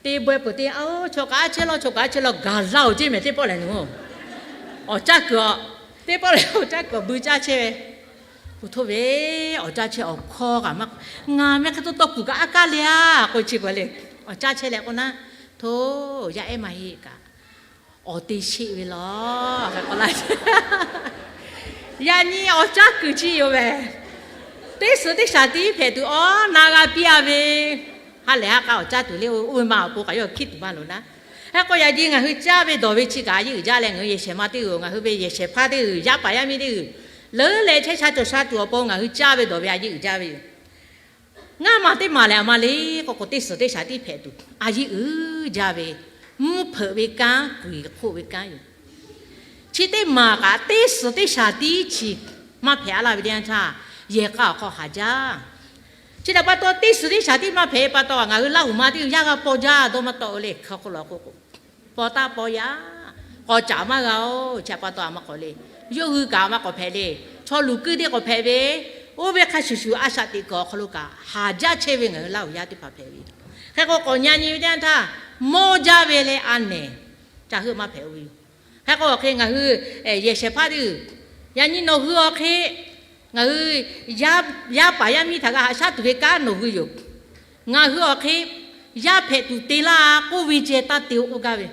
te baweh peuˬ te, chaw kaꞈ a chehˇ law, chaw kaꞈ a chehˇ law, gaˬ laˇ-oˬ ceˇ mehˍ teˇ pawˆ lehˬ nawˬ. Awˬ caˇ kuiˬ a, teˇ pawˆ lehˬ awˬ caˇ kuiˬ awˬ bui caˇ chehˇ ve. Paw htoˇ ve, awˬ caˇ chehˇ awˬ hkawˇ kaꞈ maˇ, ngaˬ mehˆ hk'e tawˇ tawˇ kuˬ kaꞈ a kaˇ le a k'oˆ chi k'o le. Awˬ caˇ chehˇ leh k'oˆ naˉ, htoˇ, yaˇ ehˉ maˇ heˆ kaꞈ awˬ te sheˆ ve law. Yaꞈ nyi awˬ caˇ kuiˬ chi yoˬ mehˍ. Teˇ suhˍ teˇ shaˍ tiˉ hpehꞈ tuˬ awˬ na g'a piˇ a ve, ha lehˬ ha k'a awˬ caˇ tuˬ le-o. Oˇ ve ma awˬ pon kaꞈ yawˇ hkiˆ tuˬ maˇ loˍ naˉ. Hk'e k'o yaꞈ nyi ngaˬ hui caˇ ve dawˬ ve chi kaꞈ a yeˇ uiˍ jaˇ leh, ngaˬ hui yehˬ shehˍ ma teˇ g'uiˬ, ngaˬ hui ve yehˬ shehˍ hpaˇ teˇ g'uiˬ, yaˇ paˍ yaˇ miˇ teˇ g'uiˬ, leuˉ leh chehˇ sha cawˬ sha tuˬ awˬ pon ngaˬ hui caˇ ve dawˬ ve a yeˇ uiˍ jaˇ ve yoˬ. Ngaˇ ma teˇ maˬ lehˬ a ma le k'o k'o, teˇ suhˍ teˇ shaˍ tiˉ hpehꞈ tuˬ a yeˇ uiˍ jaˇ ve, mvuhˇ hpeuꞈ ve kanˉ, kuiˬ hk'oˆ ve kanˉ yoˬ. Chi teˇ maˬ kaꞈ teˇ suhˍ teˇ shaˍ tiˉ chi maˇ hpehꞈ a laˇ ve teˇ yanˇ htaˇ, yehˬ k'a awˬ hk'aw haˍ jaˇ. Chi htaꞈ pa taw teˇ suhˍ teˇ shaˍ tiˉ maˇ hpehꞈ pa taw, ngaˬ hui Laˇ huˍ ma teˇ g'uiˬ yaˇ g'a paw jaˇ dawˇ maˇ tawˆ-o le. Hk'e k'o la k'o, paw taˇ paw yaˇ, k'awꞈ caꞈ maˇ g'a-oˬ. Chi htaꞈ pa taw a ma k'awꞈ le, yawˇ hui kaꞈ a ma k'awꞈ hpehꞈ le, chaw luˬ kuiˇ teˇ k'awꞈ hpehꞈ ve, oˇ ve hk'a shuˍ shuˍ a shaꞈ teꞈ kuiˬ awˬ hk'aw lo kaꞈ haˍ jaˇ chehˇ ve ngaˬ hui Laˇ huˍ yaˇ teˇ hpaˍ hpehꞈ ve. Hk'e k'o k'awꞈ nyi a nyi ve teˇ yanˇ htaˇ, mawˇ jaˇ ve leh a nehˬ ca heuˆ maˇ hpehꞈ-o ve yoˬ. Hk'e k'o awˬ hk'e ngaˬ hui yehˬ shehˍ hpaˇ teˇ g'uiˬ, yaꞈ nyi nawˬ hui awˬ hk'e ngaˬ hui yaˇ paˍ yaˇ miˇ htaꞈ g'a haꞈ shaˉ tuˬ ve kanˉ nawˬ hui yoˬ. Ngaˬ hui awˬ hk'e yaˇ hpehꞈ tuˬ te laˇ k'oˆ ve ceh taˇ te-o k'oˆ gaˇ ve.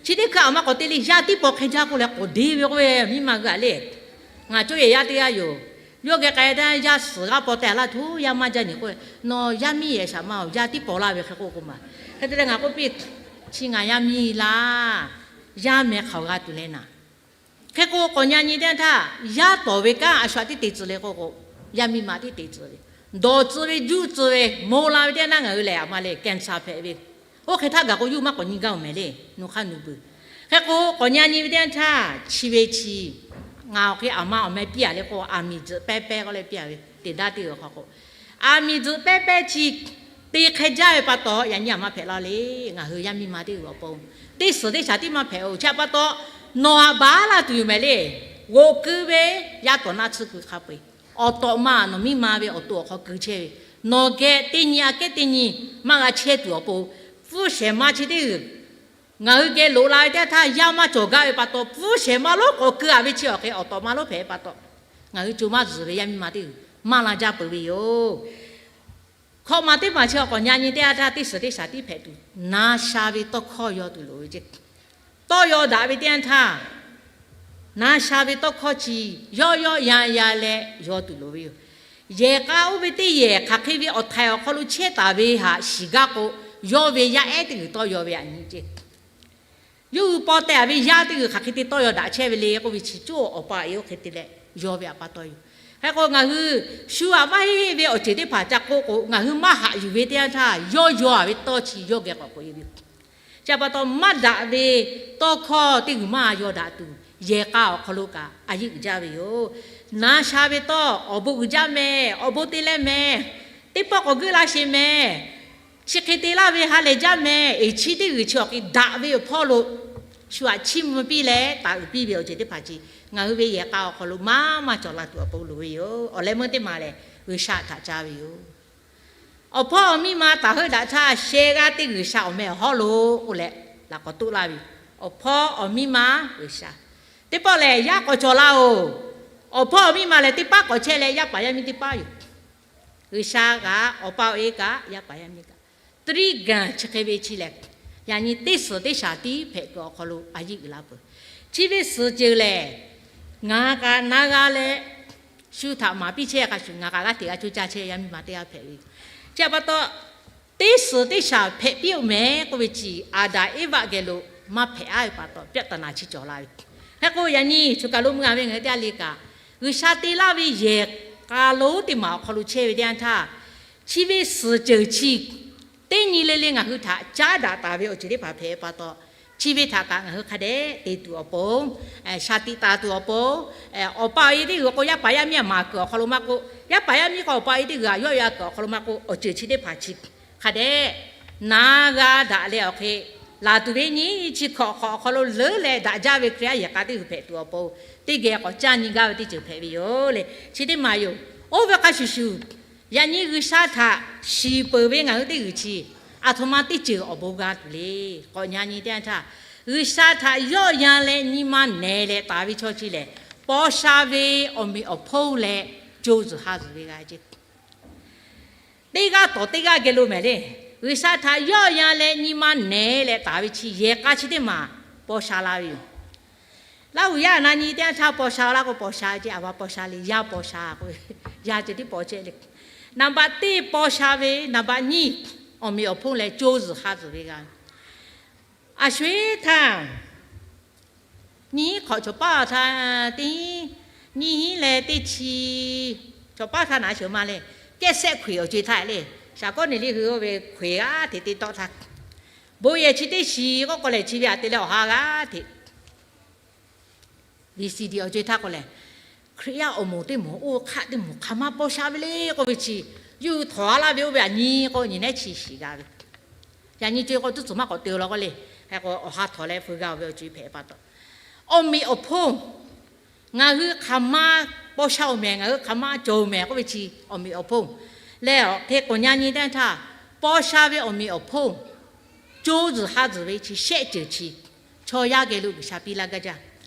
Chi teˇ hkui a ma k'awꞈ te le, yaˇ tiˉ paw hk'e jaˇ k'oˆ leh k'awꞈ deˇ ve k'oˆ ve miˇ ma g'uiˬ a le. Ngaˬ cawˇ yehˬ yaˇ teˇ g'aˇ yoˬ. Yawˇ geh k'ai teˇ yanˇ yaˇ suhˍ g'aˇ paw teh laˇ htoꞈ yaˇ maˇ jaˇ nyi k'oˆ ve, nawˬ yaˇ miˇ yehˬ shaˍ ma-oˬ, yaˇ tiˉ paw laˇ ve hk'e k'oˆ k'o maˬ. Hk'e te leh ngaˬ k'oˆ piˇ, chi ngaˬ yaˇ miˇ laˇ, yaˇ meh hk'aoˍ g'a tuˬ leh naˍ. Hk'e k'o k'awꞈ nyi a nyi teˇ yanˇ htaˇ, yaˇ tawˍ ve kanˉ a shu a tiˉ te tcuh le k'oˆ k'o, yaˇ miˇ ma tiˉ te tcuh ve, dawˬ tcuh ve, juˇ tcuh ve, moˍ la ve teˇ yanˇ ngaˬ hui lehˬ a ma le cancer hpehꞈ ve. Oˇ hk'e htaˇ gaˬ k'o yawˇ maˇ k'awꞈ nyi gaˇ-oˬ mehˍ le, nawˬ hk'aˇ nu beuˬ. Hk'e k'o k'awꞈ nyi a nyi ve teˇ yanˇ htaˇ chi ve chi, ngaˬ awˬ hk'e a ma awˬ meh piˇ a le k'o, aˬ miˍ tzuhꞈ pehˇ pehˇ k'oˆ leh piˇ a ve, teˇ daˇ teˇ g'uiˬ hk'aw k'o, aˬ miˍ tzuhꞈ pehˇ pehˇ chi te hk'e jaˇ ve pa taw, yaꞈ nyi a maˇ hpehꞈ la le. Ngaˬ hui yaˇ miˇ ma teˇ g'uiˬ awˬ pon teˇ suhˍ teˇ shaˍ tiˉ maˇ hpehꞈ-oˬ. Chi htaꞈ pa taw, nawˬ htaꞈ baˬ laˇ tuˬ yoˬ mehˍ le. G'oꞈ keu ve, yaˇ tawˍ naˆ tsuhˇ keu hk'a peu-eˬ, awˬ tawꞈ ma nawˬ miˇ ma ve awˬ to awˬ hk'aw keu chehˇ ve, nawˬ geh teˇ nyi aꞈ kehˉ teˇ nyi maˇ g'a chehˇ tuˬ awˬ pon, pfuhˇ shehˍ ma chi teˇ g'uiˬ ngaˬ hui geh loꞈ la ve teˇ yanˇ htaˇ, yaˇ maˇ cawˬ gaˇ ve pa taw, pfuhˇ shehˍ ma lonˉ k'awꞈ keu a ve chi awˬ hk'e awˬ tawꞈ ma lonˉ hpehꞈ pa taw, ngaˬ hui co maˇ zuhˬ ve yaˇ miˇ ma teˇ g'uiˬ maˇ la jaˇ peuˬ ve yoˬ. Hkawꞈ maˬ teˇ maˬ chi k'awꞈ nyi a nyi teˇ yanˇ htaˇ teˇ suhˍ teˇ shaˍ tiˉ hpehꞈ tuˬ, na sha ve tawˇ hkawˇ yaw tuˬ loˍ ve ceˇ. Tawˇ yaw daꞈ ve teˇ yanˇ htaˇ, na sha ve tawˇ hkawˇ chi yawˇ yawˇ yan yan leh yaw tuˬ loˍ ve yoˬ. Yehˬ k'a oˇ ve teˇ yehˬ hk'aˬ hk'e ve awˬ htaiˍ awˬ hk'aw lo chehˇ taˍ ve haꞈ shiˍ gaˇ k'o, yawˇ ve yaˇ ehˉ teˇ g'uiˬ tawˇ yaw ve aꞈ nyi ceˇ. Yawˇ hui paw teh a ve yaˇ teˇ g'uiˬ hk'aˬ hk'e te tawˇ yaw daꞈ chehˇ ve le k'oˆ ve chi coˇ awˬ pa e oˇ hk'e te leh yaw ve aꞈ pa taw yoˬ. Hk'e k'o ngaˬ hui shu aꞈ maˇ heˆ ve awˬ ceuˬ teˇ hpaˍ ca k'oˆ k'o, ngaˬ hui maˇ haꞈ yuˬ ve teˇ yanˇ htaˇ, yawˇ yaw a ve tawˇ chi yawˇ geh k'awꞈ k'oꞈ e ve yoˬ. Chi htaꞈ pa taw, maˇ daꞈ ve tawˇ hkawˇ teˇ g'uiˬ maˇ yaw daꞈ tuˬ, yehˬ k'a awˬ hk'aw lo kaꞈ a yeˆ uiˍ jaˇ ve yoˬ. Na sha ve tawˇ awˬ bon uiˍ jaˇ mehˍ, awˬ bon te leh mehˍ, teˇ pawˆ k'awꞈ geuˆ la sheˍ mehˍ, chi hk'e te laˇ ve ha lehˬ jaˇ mehˍ, eˬ chi teˇ g'uiˬ chi awˬ hk'e daꞈ ve awˬ hpawˇ lo shu aꞈ chiˇ mvuh piˇ leh taˍ uiˍ piˇ ve awˬ ceuˬ teˇ hpaˍ chi ngaˬ hui ve yehˬ k'a awˬ hk'aw lo maˇ maˇ cawˬ la tuˬ awˬ pon loˍ ve yoˬ. Awˬ leh meuˇ teˇ maˬ lehˬ, G'uiˬsha htaꞈ caˇ ve yoˬ. Awˬ hpawˇ awˬ miˇ ma taˍ heuˆ daꞈ htaˇ, sheh g'aˇ teˇ G'uiˬsha awˬ meh awˬ hawˉ lo k'oˆ leh laꞈ k'awꞈ toˆ laˇ ve yoˬ. Awˬ hpawˇ awˬ miˇ ma G'uiˬsha teˇ pawˆ lehˬ, yaˇ k'awꞈ cawˬ laˇ-oˬ. Awˬ hpawˇ awˬ miˇ ma lehˬ, teˇ paˉ k'awꞈ chehˇ leh yaˇ paˍ yaˇ miˇ teˇ paˉ yoˬ. G'uiˬsha kaꞈ, awˬ pa awˬ e kaꞈ, yaˇ paˍ yaˇ miˇ kaꞈ, tiˉ gaˬ chi hk'e ve chi lehˬ, yaꞈ nyi teˇ suhˍ teˇ shaˍ tiˉ hpehꞈ kuiˬ awˬ hk'aw lo a yeˆ uiˍ la peuˬ. Chi ve suhˍ ceuˬ lehˬ, ngaˬ kaꞈ na g'a leh, shu htaꞈ maˍ piˇ chehˇ hk'a shuˍ, ngaˬ kaꞈ g'aˇ hteꞈ g'a coˇ caˇ chehˇ yaˇ miˇ ma teˇ g'aˇ hpehꞈ ve. Chi htaꞈ pa taw, teˇ suhˍ teˇ shaˍ hpehꞈ piˇ-oˆ mehˍ k'oˆ ve chi, Aˍdanˍ Eˇvaˆ geh lo maˇ hpehꞈ-a ve pa taw, ပြဿနာ chi cawˬ la ve. Hk'e k'o, yaꞈ nyi choˬ kaˬ lo mvuh-a ve ngaˬ hui teˇ g'aˇ le kaꞈ, G'uiˬsha te laˇ ve yehˬ k'a lonˉ teˇ maˬ awˬ hk'aw lo chehˇ ve teˇ yanˇ htaˇ, chi ve suhˍ ceuˬ chi teˇ nyi le le ngaˬ hui htaꞈ caˉ daꞈ taˍ ve awˬ ceuˬ teˇ hpaˍ hpehꞈ pa taw, chi ve htaꞈ kaꞈ ngaˬ hui hk'a dehꞈ te tuˬ awˬ pon, shaˍ tiꞈ taˍ tuˬ awˬ pon, awˬ pa awˬ e teˇ g'uiˬ k'o, yaˇ paˍ yaˇ miˇ maˍ kuiˬ awˬ hk'aw lo maˇ k'oˆ, yaˇ paˍ yaˇ miˇ k'o awˬ pa awˬ e teˇ g'uiˬ yawˆ yan kuiˬ awˬ hk'aw lo maˇ k'oˆ, awˬ ceuˬ chi teˇ hpaˍ chi hk'a dehꞈ na g'a daꞈ leh awˬ hk'e, laˬ tuˬ ve nyi chi hkawꞈ hk'awꞈ awˬ hk'aw lo leuˉ leh daꞈ jaˇ ve Hkriꞈ yaˇ yehˬ k'a teˇ g'uiˬ hpehꞈ tuˬ awˬ pon, teˇ geh k'awꞈ caˇ nyi gaˇ ve teˇ ceuˬ hpehꞈ ve yoˬ le. Chi teˇ maˬ yoˬ. Oˇ ve hk'a shuˍ shuˍ, yaꞈ nyi G'uiˬsha htaꞈ shiˍ peuˬ ve ngaˬ hui teˇ g'uiˬ chi, aˬ htoꞈ ma teˇ ceuˬ awˬ bon g'a tuˬ le. K'awꞈ nyi teˇ yanˇ htaˇ, G'uiˬsha htaꞈ yawˆ yan leh nyi ma nehˬ leh taˍ ve chaw chi lehˬ, paw sha ve awˬ meꞈ awˬ hponˇ leh co zuhˬ ha zuhˬ ve g'a ce. Teˇ g'aˇ tawˍ teˇ g'aˇ geh lo mehˍ le. G'uiˬsha htaꞈ yawˆ yan leh nyi ma nehˬ leh taˍ ve chi yehˬ k'a chi teˇ maˬ paw sha la ve yoˬ. Laˇ huˍ yaˇ na nyi teˇ yanˇ htaˇ paw sha laˇ k'o, paw sha ce, a va paw sha le, yaˇ paw sha k'o, yaˇ ceh tiˉ paw chehˇ le. Naˍ baꞈ teˇ paw sha ve, naˍ baꞈ nyiˇ awˬ meꞈ awˬ hponˇ leh co zuhˬ ha zuhˬ ve g'a. A sho-eˬ htaˇ, nyiˇ hk'awꞈ cawˬ paˇ htaˇ teˇ, nyiˇ hinˉ leh teˇ chi cawˬ paˇ htaˇ naˍ sheuˍ ma le, kehˉ sehˆ hk'oeˍ awˬ co-e htaˇ le, shaˍ kawˉ neˍ liˇ hui oˇ ve hk'oeˍ g'aˇ hteꞈ te tawˆ htaˇ, bon yehˬ chi teˇ shiˍ k'oˆ k'o lehˬ, chi ve aꞈ te leh awˬ ha g'aˇ hteꞈ V C D awˬ co-e htaˇ k'o lehˬ, Hkriꞈ yaˇ awˬ moˍ teˇ moˍ oˇ hk'aˆ teˇ moˍ hk'aˬ ma paw sha ve le k'oˆ ve chi, yuˬ htawˍ-a laˇ ve oˇ ve aꞈ nyi k'o, nyi nehˉ chi shiˍ g'a ve. Yaꞈ nyi co-e k'o, tuˉ tcuhˍ maˇ k'awꞈ te law k'o le. Hk'e k'o, awˬ ha htawˍ leh feu g'a-oˬ ve awˬ co-e hpehꞈ pa taw, awˬ meꞈ awˬ hponˇ ngaˬ hui hk'aˬ ma paw sha-oˬ mehˍ, ngaˬ hui hk'aˬ ma cawˬ-oˬ mehˍ k'oˆ ve chi, awˬ meꞈ awˬ hponˇ lehˬ, hk'e k'awꞈ nyi teˇ yanˇ htaˇ, paw sha ve awˬ meꞈ awˬ hponˇ co zuhˬ ha zuhˬ ve chi shehˆ ceuˬ chi chaw yaˇ geh lo G'uiˬsha piˇ laˇ gaˇ jaˇ.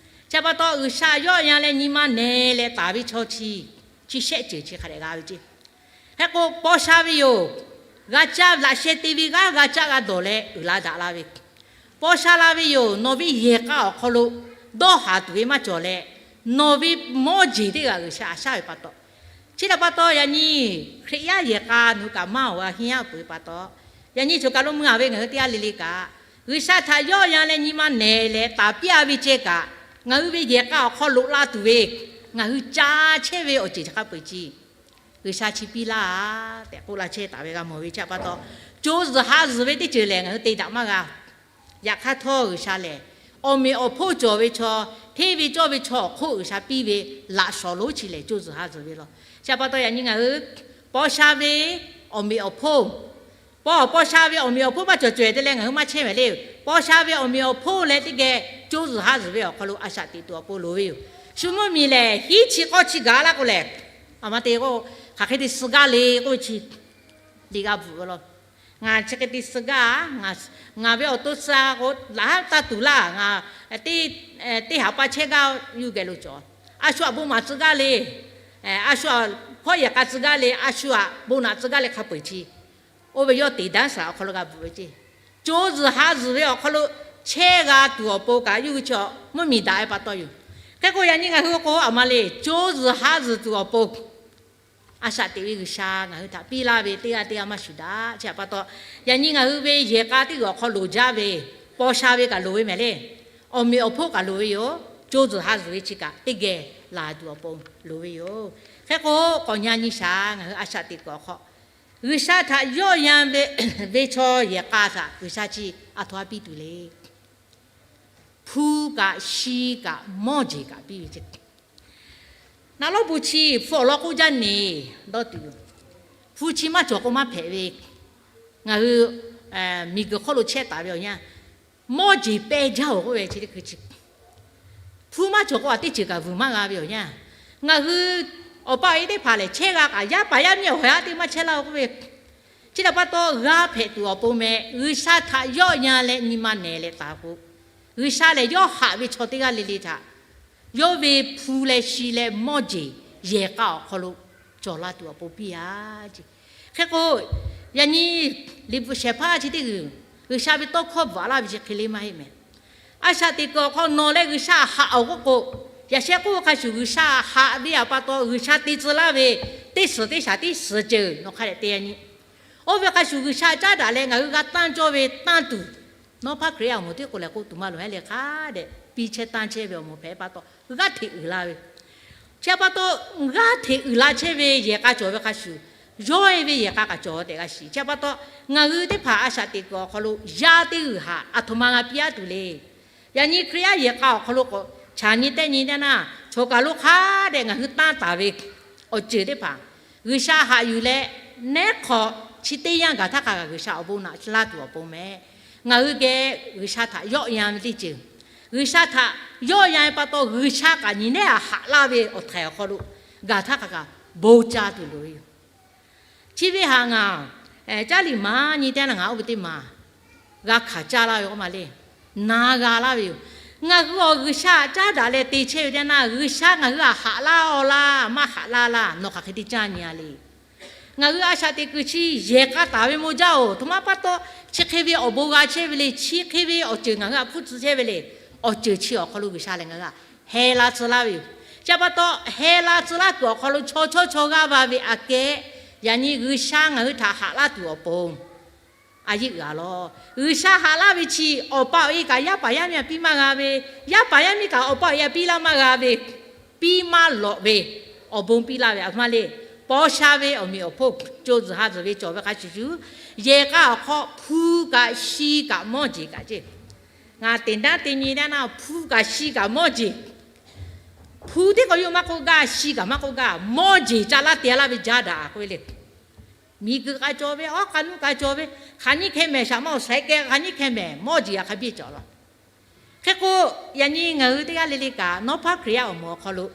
Chi pa taw, G'uiˬsha yawˆ yan leh nyi ma nehˬ leh taˍ ve chaw chi, chi shehˆ ceuˬ chi hk'a dehꞈ g'a ve ce. Hk'e k'o, paw sha ve yoˬ. G'a caˇ laꞈ sheh te ve g'aˇ g'a caˇ g'a dawˬ leh uiˍ la daꞈ la ve, paw sha la ve yoˬ. Nawˬ ve yehˬ k'a awˬ hk'aw lo dawˇ haˍ tuˬ ve maˇ cawˬ leh, nawˬ ve mawˇ jeˬ teˇ g'aˇ G'uiˬsha aꞈ shaˉ ve pa taw, chi htaꞈ pa taw yaꞈ nyi Hkriꞈ yaˇ yehˬ k'a nawˬ hui kaꞈ maˇ awˬ g'a henˇ aˉ peuˬ ve pa taw, yaꞈ nyi choˬ kaˬ lo mvuh-a ve ngaˬ hui teˇ g'aˇ le le kaꞈ, G'uiˬsha htaꞈ yawˆ yan leh nyi ma nehˬ leh taˍ piˇ-a ve ceh kaꞈ, ngaˬ hui ve yehˬ k'a awˬ hk'aw loꞈ la tuˬ ve, ngaˬ hui ca chehˇ ve awˬ ceuˬ chi hk'a peu-eˬ chi G'uiˬsha chi piˇ laˇ tehꞈ k'oˆ la chehˇ taˍ ve g'a mawˬ ve. Chi pa taw, co zuhˬ ha zuhˬ ve teˇ ceuˬ lehˬ ngaˬ hui te daꞈ maˇ g'a. Yaꞈ hk'aˇ htawˇ, G'uiˬsha lehˬ awˬ meꞈ awˬ hponˇ cawˬ ve chaw, hteˇ ve cawˇ ve chaw awˬ hk'oˆ G'uiˬsha piˇ ve laꞈ shawˍ lonˉ chi lehˬ co zuhˬ ha zuhˬ ve law. Chi pa taw yaꞈ nyi ngaˬ hui paw sha ve awˬ meꞈ awˬ hponˇ, paw, paw sha ve awˬ meꞈ awˬ hponˇ maˇ cawˬ cawehˬ te leh ngaˬ hui maˇ chehˇ mehˍ le. Paw sha ve awˬ meꞈ awˬ hponˇ leh teˇ geh co zuhˬ ha zuhˬ ve awˬ hk'aw lo a shaꞈ teꞈ tuˬ awˬ pon loˍ ve yoˬ. Shu mvuhˇmiˬ lehˬ, hiˉ chi k'awˇ chi gaˬ laˇ k'o lehˬ, aˬ ma te k'o, hk'aˬ hk'e te suh gaˇ le k'oˆ ve chi liꞈ g'a bvuhꞈ ve law. Ngaˬ chi hk'e te suh gaˇ, ngaˬ ve awˬ to suh k'o, laꞈ haˉ taˇ tuˬ laˇ. Ngaˬ teˇ haˍ pa chehˇ gaˇ yuˬ geh lo cawˬ. A shu aꞈ bon maˍ tcuh gaˇ le. A shu aꞈ hkawˇ yehˬ k'a tcuh gaˇ le. A shu aꞈ bon naꞈ tcuh gaˇ le hk'a peu-eˬ chi, oˇ ve yawˇ teꞈ daˉ saˍ awˬ hk'aw lo g'a bvuhꞈ ve ce. Co zuhˬ ha zuhˬ ve awˬ hk'aw lo chehˇ g'a tuˬ awˬ pon kaꞈ yuˬ chi mvuhˇmiˬ daꞈ ve pa taw yoˬ. Hk'e k'o yaꞈ nyi ngaˬ hui k'o aˬ ma le, co zuhˬ ha zuhˬ tuˬ awˬ pon a shaꞈ teꞈ ve G'uiˬsha ngaˬ hui htaꞈ piˇ laˇ ve teˇ g'aˇ teˇ g'aˇ maˇ shuˍ daꞈ. Chi htaꞈ pa taw, yaꞈ nyi ngaˬ hui ve yehˬ k'a teˇ g'uiˬ awˬ hk'aw loˍ jaˇ ve, paw sha ve kaꞈ loˍ ve mehˍ le. Awˬ meꞈ awˬ hponˇ kaꞈ loˍ ve yoˬ. Co zuhˬ ha zuhˬ ve chi kaꞈ teˇ geh laˬ tuˬ awˬ pon loˍ ve yoˬ. Hk'e k'o, k'awꞈ nyi nyi shaˍ, ngaˬ hui a shaꞈ teꞈ kuiˬ awˬ hk'aw G'uiˬsha htaꞈ yawˆ yan ve chaw yehˬ k'a htaꞈ G'uiˬsha chi aˬ htoꞈ ma piˇ tuˬ le. Hpu kaꞈ shi kaꞈ mawˇ jeˬ kaꞈ piˇ ve ce. Naˍ lawˉ bon chi hpu awˬ lawn k'oˆ jaˇ neˬ dawˇ tuˬ yoˬ. Hpu chi maˇ cawˬ k'o maˇ hpehꞈ ve, ngaˬ hui miˬguiˬ hk'oˆ lo chehˇ taˍ ve awˬ yanˇ, mawˇ jeˬ peh jaˇ-oˬ k'oˆ ve chi teˇ hkui chi, hpu maˇ cawˬ k'o a teˇ ceuˬ kaꞈ vuiˬ maˇ g'a ve awˬ yanˇ, ngaˬ hui awˬ pa awˬ e teˇ hpaˍ lehˬ chehˇ g'a kaꞈ, yaˇ paˍ yaˇ miˇ awˬ haiˬ aˉ teˇ maˇ chehˇ laˇ-oˬ k'oˆ ve, chi htaꞈ pa taw g'a hpehꞈ tuˬ awˬ pon meh, G'uiˬsha htaꞈ yawˆ yan leh nyi ma nehˬ leh taˍ k'o, G'uiˬsha lehˬ yawˇ haꞈ ve chaw teˇ g'aˇ le le htaꞈ yawˇ ve hpu leh shi leh mawˇ jeˬ yehˬ k'a awˬ hk'aw lo cawˬ la tuˬ awˬ pon piˇ-a ce. Hk'e k'o, yaꞈ nyi liꞈ bvuhꞈ shehˍ hpaˇ chi teˇ g'uiˬ G'uiˬsha ve tawˇ hkawˇ bvuhꞈ laˇ ve chi hk'e le maˇ heˆ meh. A shaꞈ teꞈ kuiˬ awˬ hk'aw nawˬ leh G'uiˬsha haꞈ-oˬ k'oˆ k'o, yaꞈ sheh k'oˆ hk'a shuˍ G'uiˬsha haꞈ ve awˬ pa taw G'uiˬsha te tcuh laˇ ve teˇ suhˍ teˇ shaˍ teˇ suhˍ ceuˬ nawˬ hk'a dehꞈ te yaꞈ nyi. Oˇ ve hk'a shuˍ G'uiˬsha caˉ daꞈ leh ngaˬ hui g'a tanˇ cawˇ ve tanˇ tuˬ, nawˉ hpaˇ Hkriꞈ yaˇ awˬ moˍ teˇ k'o lehˬ k'oˆ tuˬ maˇ loˍ heˆ le hk'a dehꞈ piˇ chehˇ tanˇ chehˇ ve awˬ moˍ hpehꞈ pa taw g'aˇ hteꞈ uiˍ la ve yoˬ. Chi pa taw, g'aˇ hteꞈ uiˍ la chehˇ ve yehˬ k'a cawˬ ve hk'a shuˍ, yawˇ e ve yehˬ k'a kaꞈ cawˬ tehꞈ g'a shiˍ. Chi pa taw, ngaˬ hui teˇ hpaˍ a shaꞈ teꞈ kuiˬ awˬ hk'aw lo yaˇ teˇ g'uiˬ haꞈ aˬ htoꞈ ma g'a piˇ aˉ tuˬ le. Yaꞈ nyi Hkriꞈ yaˇ yehˬ k'a awˬ hk'aw lo k'awꞈ chaˍ nyi tehˆ nyi teˇ naˇ, choˬ kaˬ lo hk'a dehꞈ ngaˬ hui tanˇ taˍ ve awˬ ceuˬ teˇ hpaˍ, G'uiˬsha haꞈ yuˬ leh, neˉ hk'awꞈ chi teˇ yanˇ gaˬ htaˇ hk'a kaꞈ G'uiˬsha awˬ bon naꞈ laˇ tuˬ awˬ pon meh. Ngaˬ hui geh G'uiˬsha htaꞈ yawˆ yan ve teˇ ceuˬ, G'uiˬsha htaꞈ yawˆ yan pa taw G'uiˬsha kaꞈ nyi neˉ haꞈ laˇ ve awˬ htaiˍ awˬ hk'aw lo gaˬ htaˇ hk'a kaꞈ bon ca tuˬ loˍ ve yoˬ. Chi ve haꞈ ngaˬ caˉ liꞈ maˍ nyi teˇ naˇ ngaˬ oˇ ve teˇ maˬ g'a hkanˍ caˇ laˇ ve k'oˆ ma le. Na g'a laˇ ve yoˬ. Ngaˬ hui awˬ G'uiˬsha caˉ daꞈ leh te chehˇ ve teˇ naˇ, G'uiˬsha ngaˬ hui htaꞈ haꞈ laˇ-aw laˇ, maˇ haꞈ laˇ laˇ, nawˬ hk'aˬ hk'e te caˇ nyi a le. Ngaˬ hui a shaꞈ teꞈ kuiˬ chi yehˬ k'a taˍ ve maw jaˇ-oˬ. Htoꞈ ma pa taw, chi hk'e ve awˬ bon g'a chehˇ ve le, chi hk'e ve awˬ ceuˬ ngaˬ hui htaꞈ hpuˇ tcuh chehˇ ve le. Awˬ ceuˬ chi awˬ hk'aw lo G'uiˬsha lehˬ ngaˬ hui htaꞈ heh la tcuh laˇ ve yoˬ. Chi pa taw, heh la tcuh laˇ kuiˬ awˬ hk'aw lo chaw chawˇ chaw g'aˇ va ve aꞈ kehˉ, yaꞈ nyi G'uiˬsha ngaˬ hui htaꞈ haꞈ laˇ tuˬ awˬ pon a yeˇ uiˍ a lawˬ. G'uiˬsha haꞈ laˇ ve chi awˬ pa awˬ e kaꞈ yaˇ paˍ yaˇ miˇ aꞈ piˇ maˇ g'a ve, yaˇ paˍ yaˇ miˇ kaꞈ awˬ pa awˬ e aꞈ piˇ laˇ maˇ g'a ve, piˇ maˇ lawꞈ ve awˬ bon piˇ laˇ ve aˬ htoꞈ ma le. Paw sha ve awˬ meꞈ awˬ hponˇ co zuhˬ ha zuhˬ ve cawˬ ve hk'a shuˍ shuˍ, yehˬ k'a awˬ hk'aw hpu kaꞈ shi kaꞈ mawˇ jeˬ kaꞈ ceˇ. Ngaˬ teꞈ naˉ te nyi naˇ naˇ hpu kaꞈ shi kaꞈ mawˇ jeˬ. Hpu teˇ k'awꞈ yawˇ maˇ k'oˆ gaˇ, shi kaꞈ maˇ k'oˆ gaˇ, mawˇ jeˬ ca laˇ te laˇ ve jaˇ daꞈ k'oˆ ve le. Miˬguiˬ k'a cawˬ ve, awˉ k'a nuˇ k'a cawˬ ve, hk'aˬ nyiˇ hkeh mehˍ shaˍ maˇ awˬ shaiˍ keh hk'aˬ nyiˇ hkeh mehˍ mawˇ jeˬ aꞈ hk'a biˇ cawˬ laˇ. Hk'e k'o, yaꞈ nyi ngaˬ hui teˇ g'aˇ le le kaꞈ nawˉ hpaˇ Hkriꞈ yaˇ awˬ moˍ awˬ hk'aw lo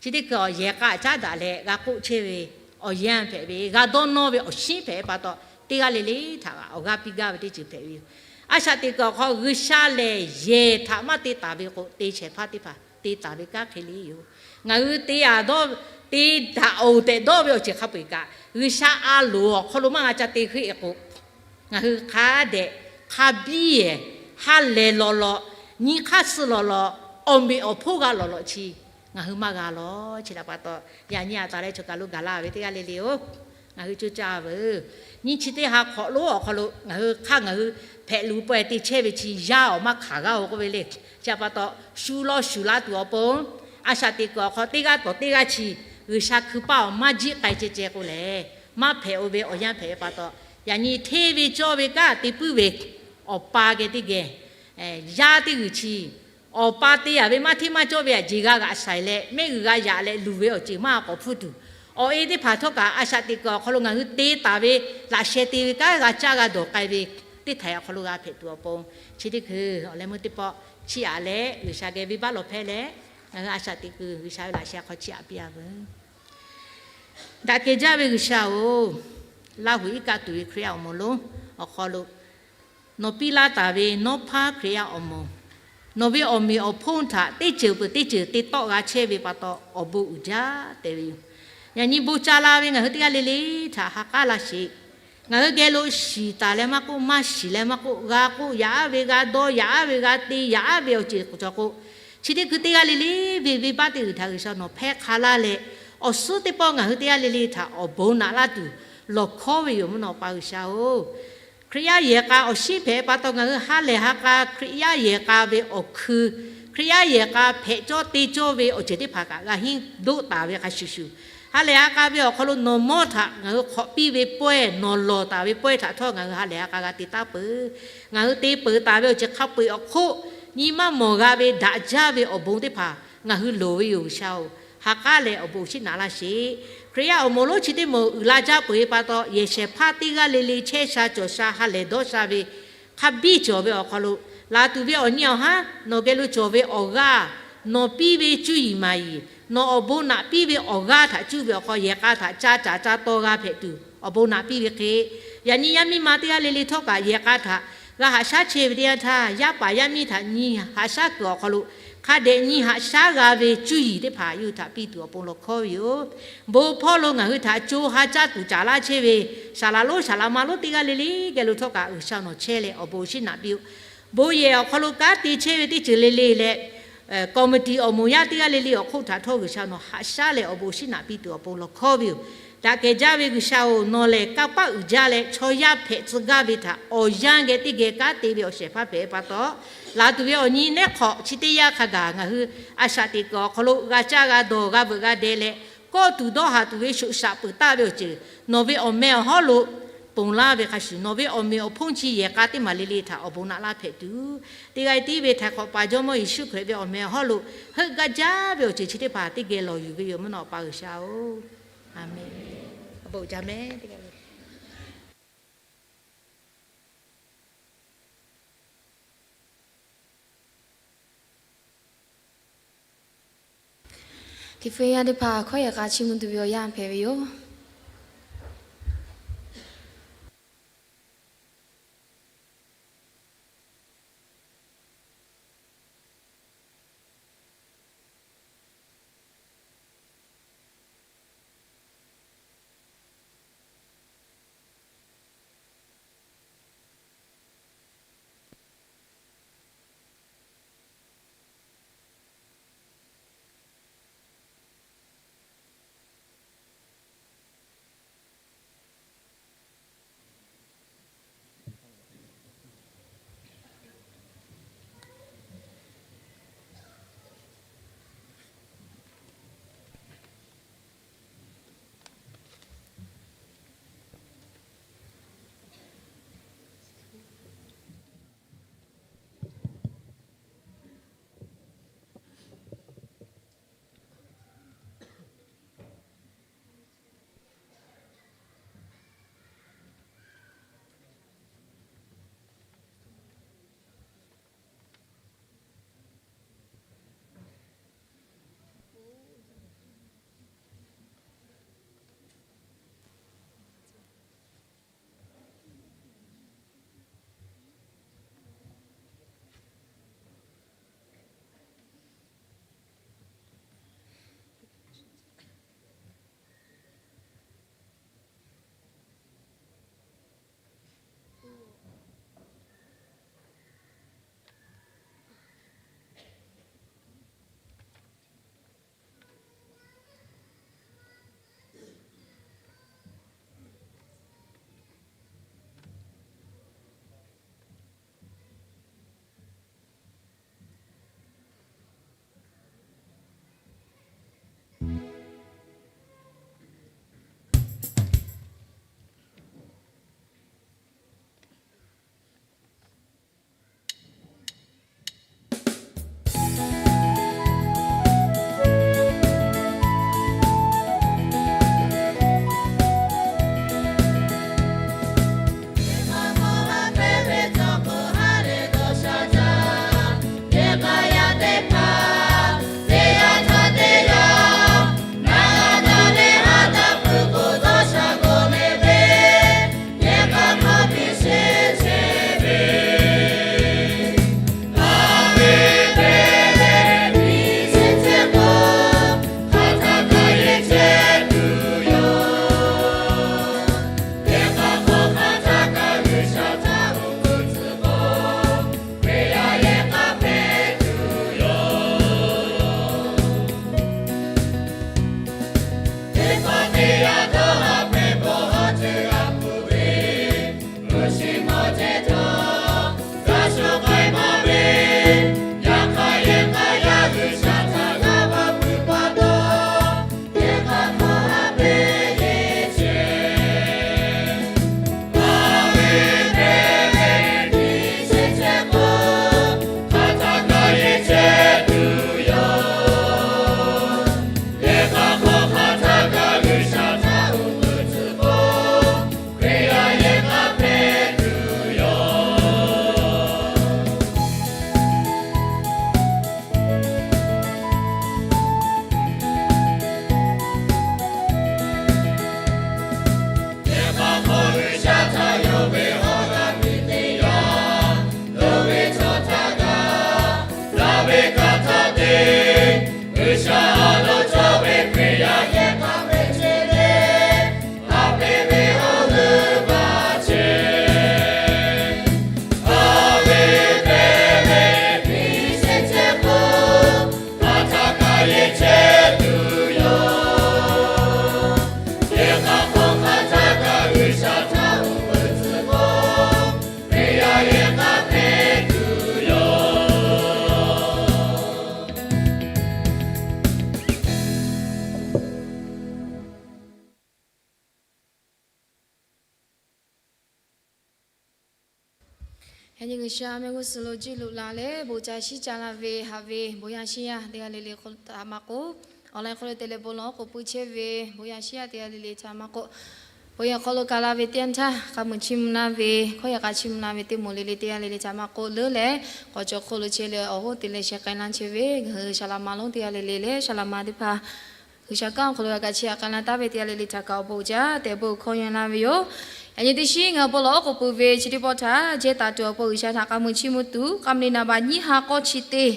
chi teˇ hkui awˬ yehˬ k'a caˉ daꞈ leh g'a k'oˆ chehˇ ve awˬ yanˇ hpehꞈ ve, g'a dawˇ nawˇ ve awˬ shinˉ hpehꞈ pa taw, teˇ g'aˇ le le htaꞈ awˬ g'aˇ piˇ gaˇ ve teˇ ceuˬ hpehꞈ ve yoˬ. A shaꞈ teꞈ kuiˬ awˬ hk'aw G'uiˬsha lehˬ yehˬ htaꞈ maˇ te taˍ ve k'o, te shehˍ hpaˇ teˇ hpaˍ te taˍ ve kanˉ hk'e le yoˬ. Ngaˬ hui te a dawˇ, te daꞈ-oˬ tehꞈ dawˇ ve awˬ ceuˬ hk'a peu-eˬ kaꞈ, G'uiˬsha a loˍ awˬ hk'aw lo maˇ g'a ca te hk'e k'o, ngaˬ hui hk'a dehꞈ hk'a biˇ-ehˍ ha lehˬ lawˬ lawꞈ, nyi hk'aˇ suh lawˬ lawꞈ, awˬ meꞈ awˬ hponˇ g'a lawˬ lawꞈ chi ngaˬ hui maˇ g'a lawˬ. Chi htaꞈ pa taw, yaꞈ nyi aˬ taˍ leh choˬ kaˬ lo gaˬ la ve teˇ g'aˇ le le-oˬ, ngaˬ hui coˇ caˇ veuˬ. Nyi chi teˇ ha hk'awꞈ lonˉ awˬ hk'aw lo ngaˬ hui hk'aˇ ngaˬ hui hpehꞈ luˬ pawehˇ te chehˇ ve chi yaˇ awˬ maˇ hkanˍ g'aˇ-oˬ k'oˆ ve le. Chi htaꞈ pa taw, shu lawˇ shuˍ laˇ tuˬ awˬ pon, a shaꞈ teꞈ kuiˬ awˬ hk'aw teˇ g'aˇ tawˍ teˇ g'aˇ chi G'uiˬsha hkui paˇ awˬ maˇ jiˆ k'ai ceh ceh k'o lehˬ, maˇ hpehꞈ-o ve awˬ yanˇ hpehꞈ ve pa taw, yaꞈ nyi hteˇ ve cawˇ ve kanˉ te puiˉ ve awˬ pa geh teˇ geh, yaˇ teˇ g'uiˬ chi awˬ pa te yaꞈ ve maˇ hteˇ maˇ cawˇ ve aꞈ jeˬ g'a g'aꞈ shaiˍ leh, mehˆ g'uiˬ g'a yaꞈ leh luˬ ve awˬ ceuˬ maˇ k'awꞈ hpfuhˇ tuˬ, awˬ e teˇ hpaˍ htawˇ kaꞈ a shaꞈ teꞈ kuiˬ awˬ hk'aw lo ngaˬ hui te taˍ ve laꞈ sheh te ve kanˉ g'a caˇ g'a dawˬ k'ai ve teˇ htaiꞈ awˬ hk'aw lo g'a hpehꞈ tuˬ awˬ pon, chi teˇ hkui awˬ leh meuˇ teˇ pawˆ chiˇ aꞈ leh G'uiˬsha geh venˇbaˆ lawˬ hpehˇ leh, ngaˬ hui a shaꞈ teꞈ kuiˬ G'uiˬsha ve laꞈ sheh hk'aw chiˇ aꞈ piˇ-a veuˬ. Daꞈ kehˬ jaˇ ve G'uiˬsha-oˬ, Laˇ huˍ iˉ kaˆ tuˬ ve Hkriꞈ yaˇ awˬ moˍ lonˉ awˬ hk'aw lo nawˬ piˇ laˇ taˍ ve nawˉ hpaˇ Hkriꞈ yaˇ awˬ moˍ, nawˬ ve awˬ meꞈ awˬ hponˇ htaꞈ teˇ ceuˬ peuˬ teˇ ceuˬ te tawˆ g'a chehˇ ve pa taw awˬ bon uiˍ jaˇ tehꞈ ve yoˬ. Yaꞈ nyi bon ca la ve ngaˬ hui teˇ g'aˇ le le htaꞈ ha k'aˉ laˇ sheˍ. Ngaˬ hui geh lo shiˍ taˍ leh maˇ k'oˆ, maˇ shiˍ leh maˇ k'oˆ, g'a k'oˆ yaꞈ aˉ ve, g'a dawˇ yaꞈ aˉ ve, g'a te yaꞈ aˉ ve awˬ ceuˬ cawˬ k'o, chi teˇ hkui teˇ g'aˇ le le ve venˇbaˆ teˇ g'uiˬ htaꞈ G'uiˬsha nawˬ hpehˇ hk'a laˇ leh, awˬ suhˉ teˇ pawˆ ngaˬ hui teˇ g'aˇ le le htaꞈ awˬ bon naꞈ laˇ tuˬ lawˬ hkawˉ ve yoˬ mvuhˇ naw pa G'uiˬsha-oˬ. Hkriꞈ yaˇ yehˬ k'a awˬ shinˉ hpehꞈ pa taw ngaˬ hui ha lehˬ ha k'a Hkriꞈ yaˇ yehˬ k'a ve awˬ hkui, Hkriꞈ yaˇ yehˬ k'a hpehꞈ cawˇ te cawˇ ve awˬ ceuˬ teˇ hpaˍ kaꞈ g'a henˇ doˆ taˍ ve hk'a shuˍ shuˍ, ha lehˬ ha k'a ve awˬ hk'aw lo nawˬ mawˇ htaꞈ ngaˬ hui hk'awꞈ piˇ ve pawehˇ, nawˬ lawˬ taˍ ve pawehˇ htaꞈ htawˇ ngaˬ hui ha lehˬ ha k'a g'a te taˉ peuˬ. Ngaˬ hui te peuˬ taˍ ve awˬ ceuˬ hk'a peu-eˬ awˬ hk'oˆ, nyi maˇ mawˬ g'a ve daꞈ jaˇ ve awˬ bon teˇ hpaˍ ngaˬ hui loˍ ve yoˬ G'uiˬsha-oˬ. Ha k'aˉ leh awˬ bon shinˉ naꞈ laˇ sheˍ. Hkriꞈ yaˇ awˬ moˍ lonˉ chi teˇ moˍ uiˍ la jaˇ peuˬ ve pa taw, yehˬ shehˍ hpaˇ teˇ g'aˇ le le chehˇ sha cawˬ sha ha lehˬ dawˇ sha ve hk'a biˇ cawˬ ve awˬ hk'aw lo, laˬ tuˬ ve awˬ nyi awˬ haˉ nawˬ geh lo cawˬ ve awˬ g'aˇ, nawˬ piˇ ve cuˇ yiˍ maˍ yiˍ, nawˬ awˬ bon naꞈ piˇ ve awˬ g'aˇ htaꞈ cuˇ ve awˬ hk'aw yehˬ k'a htaꞈ ca caˍ ca taw g'a hpehꞈ tuˬ awˬ bon naꞈ piˇ ve hk'e, yaꞈ nyi yaˇ miˇ ma teˇ g'aˇ le le htawˇ kaꞈ yehˬ k'a htaꞈ g'a haꞈ shaˉ chehˇ ve teˇ yanˇ htaˇ, yaˇ paˍ yaˇ miˇ htaꞈ nyi haꞈ shaˉ kuiˬ awˬ hk'aw lo hk'a dehꞈ nyi haꞈ shaˉ g'a ve cuˇ yiˍ teˇ hpaˍ yawˇ hui htaꞈ piˇ tuˬ awˬ pon lawˬ hkawˉ ve yoˬ. Bon hpawˇ lo ngaˬ hui htaꞈ co ha caˇ tuˬ caˍ laˇ chehˇ ve saˍ laˍ lonˉ saˍ laˍ ma lonˉ teˇ g'aˇ le le geh lo htawˇ kaꞈ G'uiˬsha nawˬ chehˇ leh awˬ bon shinˉ naꞈ piˇ-oˬ. Bon yehˬ awˬ hk'aw lo kanˉ te chehˇ ve teˇ ceuˬ le le leh, committee awˬ moˍ yaˇ teˇ g'aˇ le le awˬ hk'oˆ htaꞈ htawˇ G'uiˬsha nawˬ haꞈ shaˉ leh awˬ bon shinˉ naꞈ piˇ tuˬ awˬ pon lawˬ hkawˉ ve yoˬ. Daꞈ kehˬ jaˇ ve G'uiˬsha-oˬ, nawˬ lehˬ kanˇ paˆ uiˍ jaˇ leh chaw yaˇ hpehꞈ tcuh gaˇ ve htaꞈ awˬ yanˇ geh teˇ geh kanˉ te ve awˬ shehˍ hpaˇ hpehꞈ ve pa taw, laˬ tuˬ ve awˬ nyi nehˉ hk'awꞈ chi teˇ yanˇ hk'a gaˬ ngaˬ hui a shaꞈ teꞈ kuiˬ awˬ hk'aw lo g'a caˇ g'a dawˬ g'a veuꞈ g'a deh leh, kawˆ tuˬ dawˇ haˍ tuˬ ve shoꞈ shaꞈ peuˬ taˍ ve awˬ ceuˬ nawˬ ve awˬ meh awˬ hawˉ lo ponˬ laˇ ve hk'a shuˍ, nawˬ ve awˬ meꞈ awˬ hponˇ chi yehˬ k'a teˇ maˬ le le htaꞈ awˬ bon naꞈ laˇ hpehꞈ tuˬ, teˇ g'aˇ tiˉ ve Htaiˍ hk'awꞈ paˍ Jawˇmawˇ Yeˍsuˆ Hkriꞈ ve awˬ meh awˬ hawˉ lo heuˆ gaˇ jaˇ ve awˬ ceuˬ chi teˇ hpaˍ teˇ geh lawˬ yuˬ ve yoˬ mvuhˇ naw Awˬ pa G'uiˬsha-oˬ, Aˍmenˍ. Liꞈ hpu yaˇ teˇ hpaˍ hkawˇ yehˬ k'a chiˇ mvuh tuˬ ve awˬ yanˇ hpehꞈ ve yoˬ. Yaꞈ nyi G'uiˬsha mehˆ g'uˇ suhˍ lo juˇ loꞈ la leh, bon ca shiˉ ca la ve haꞈ ve bon yaˇ shiˉ yaˇ teˇ g'aˇ le le htaꞈ maˇ k'oˆ, online hk'aw lo te leh bon lawˬ k'oˆ pui chehˇ ve bon yaˇ shiˉ yaˇ teˇ g'aˇ le le htaꞈ maˇ k'oˆ, bon yaˇ hk'aw lo ka la ve teˇ yanˇ htaˇ k'a muiˬ chiˇ mvuh laˇ ve, hkawˇ yaꞈ k'a chiˇ mvuh laˇ ve teˇ moˍ le le teˇ g'aˇ le le htaꞈ maˇ k'oˆ leuˉ leh, k'awꞈ cawˬ hk'oˆ lo chehˇ leh awˬ hoˉ te leh sheh k'ai laˇ chehˇ ve ngaˬ hui Saˍ laꞈ ma lonˉ teˇ g'aˇ le le leh Saˍ laꞈ ma teˇ hpaˍ G'uiˬsha kanˉ awˬ hk'aw lo g'a kaꞈ chi htaꞈ k'ai laˇ taˍ ve teˇ g'aˇ le le htaꞈ kaꞈ awˬ bon uiˍ jaˇ tehꞈ bon hkawˇ yanˇ laˇ ve yoˬ. Yaꞈ nyi teˇ shiˉ ngaˬ hui bon lawˬ k'oˆ pui ve chi teˇ pawˆ htaꞈ jehˇ taˍ tuˬ awˬ pon G'uiˬsha htaꞈ k'a muiˬ chiˇ mvuh tuˬ k'a mvuh ni naˍ baꞈ nyiˇ ha k'awˇ chi teˇ,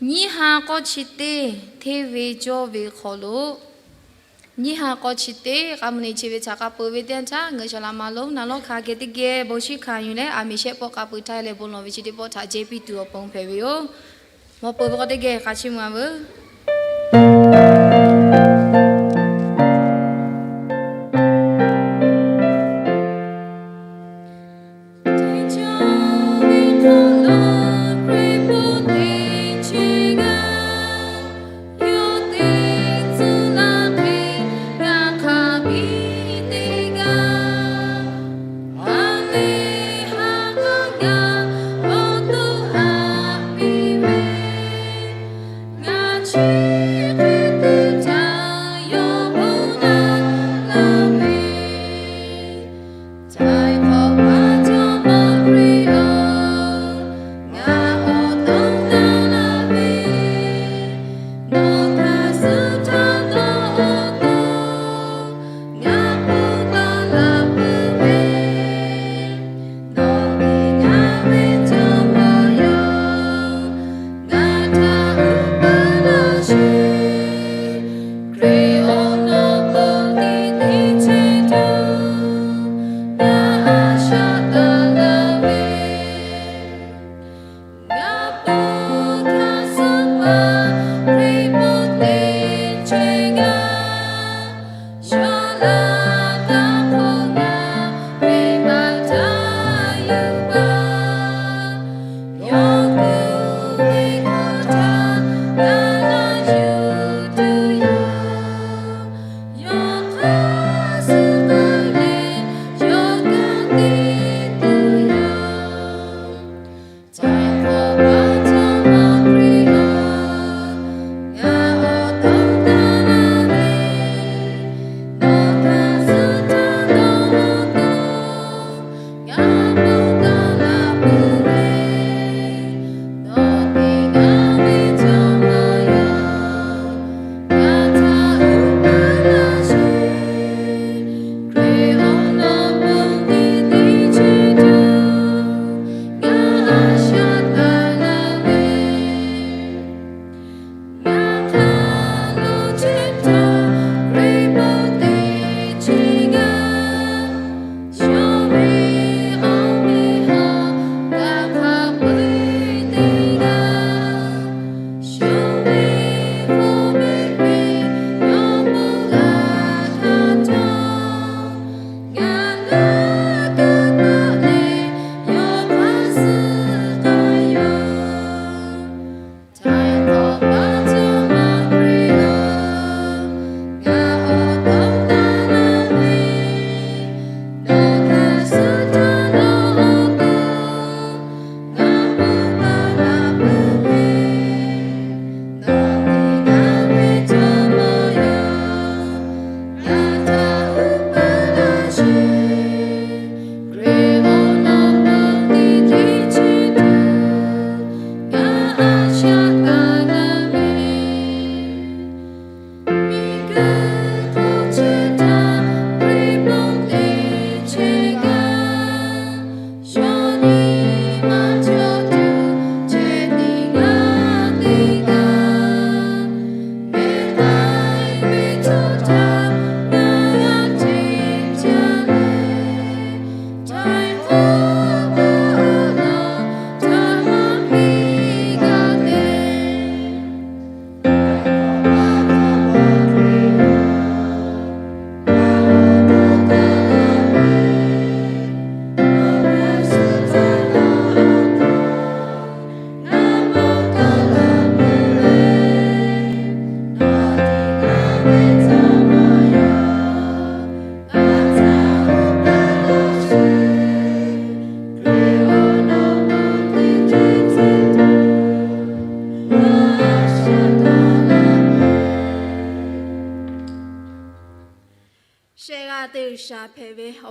nyiˇ ha k'awˇ chi teˇ hteˇ ve cawˇ ve hk'aw lo, nyiˇ ha k'awˇ chi teˇ k'a mvuh ni chi ve htaꞈ k'a peuˬ ve teˇ yanˇ htaˇ ngaˬ hui Saˍ laꞈ ma lonˉ naˍ lawˇ hk'a geh teˇ geh bon shiˉ hkanˍ yuˬ leh aˬ miˍ shehˆ pawˆ k'a pui htaˇ leh bon lawˬ ve chi teˇ pawˆ htaꞈ jehˇ piˇ tuˬ awˬ pon hpehꞈ ve yoˬ. Mawˬ peuˬ ve k'o teˇ geh hk'a chiˇ mvuh a veuˬ.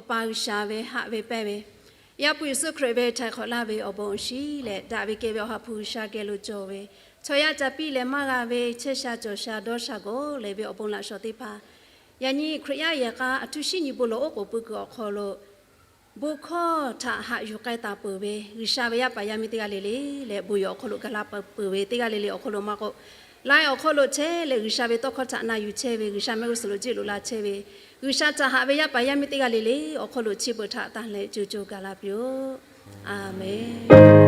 Awˬ pa G'uiˬsha ve haꞈ ve pehnˇ ve, Yaˇ hpu Yeˍsuˆ Hkriꞈ ve htaiˍ hk'awꞈ laˇ ve awˬ bon awˬ shiˍ leh daꞈ ve kehˬ ve Awˬ ha hpu G'uiˬsha geh lo cawˬ ve, chaw yaˇ ca piˇ leh maˇ g'a ve chehˇ sha cawˬ sha dawˇ sha gawˬ lehˬ ve awˬ bon laꞈ shawˍ teˇ hpaˍ, yaꞈ nyi Hkriꞈ yaˇ yehˬ k'a a htuˇ shinˉ nyi bon lawˬ oˉ k'oˍ pui kuiˬ awˬ hk'aw lo bon hkawˇ htaꞈ haꞈ yuˬ k'ai taˍ peuˬ ve G'uiˬsha ve yaˇ paˍ yaˇ miˇ teˇ g'aˇ le le leh bon yehˬ awˬ hk'aw lo gaˬ la peuˬ ve teˇ g'aˇ le le awˬ hk'aw lo maˇ k'oˆ, laiˉ awˬ hk'aw lo chehˇ leh G'uiˬsha ve tawˇ hkawˇ htaꞈ na yuˬ chehˇ ve, G'uiˬsha mehˆ g'uˇ suhˍ lo jiˆ loꞈ la chehˇ ve, G'uiˬsha htaꞈ haꞈ ve yaˇ paˍ yaˇ miˇ teˇ g'aˇ le le awˬ hk'aw lo chi beuꞈ htaꞈ tanˇ leh co co gaˬ la piˇ-oˆ. A menˬ.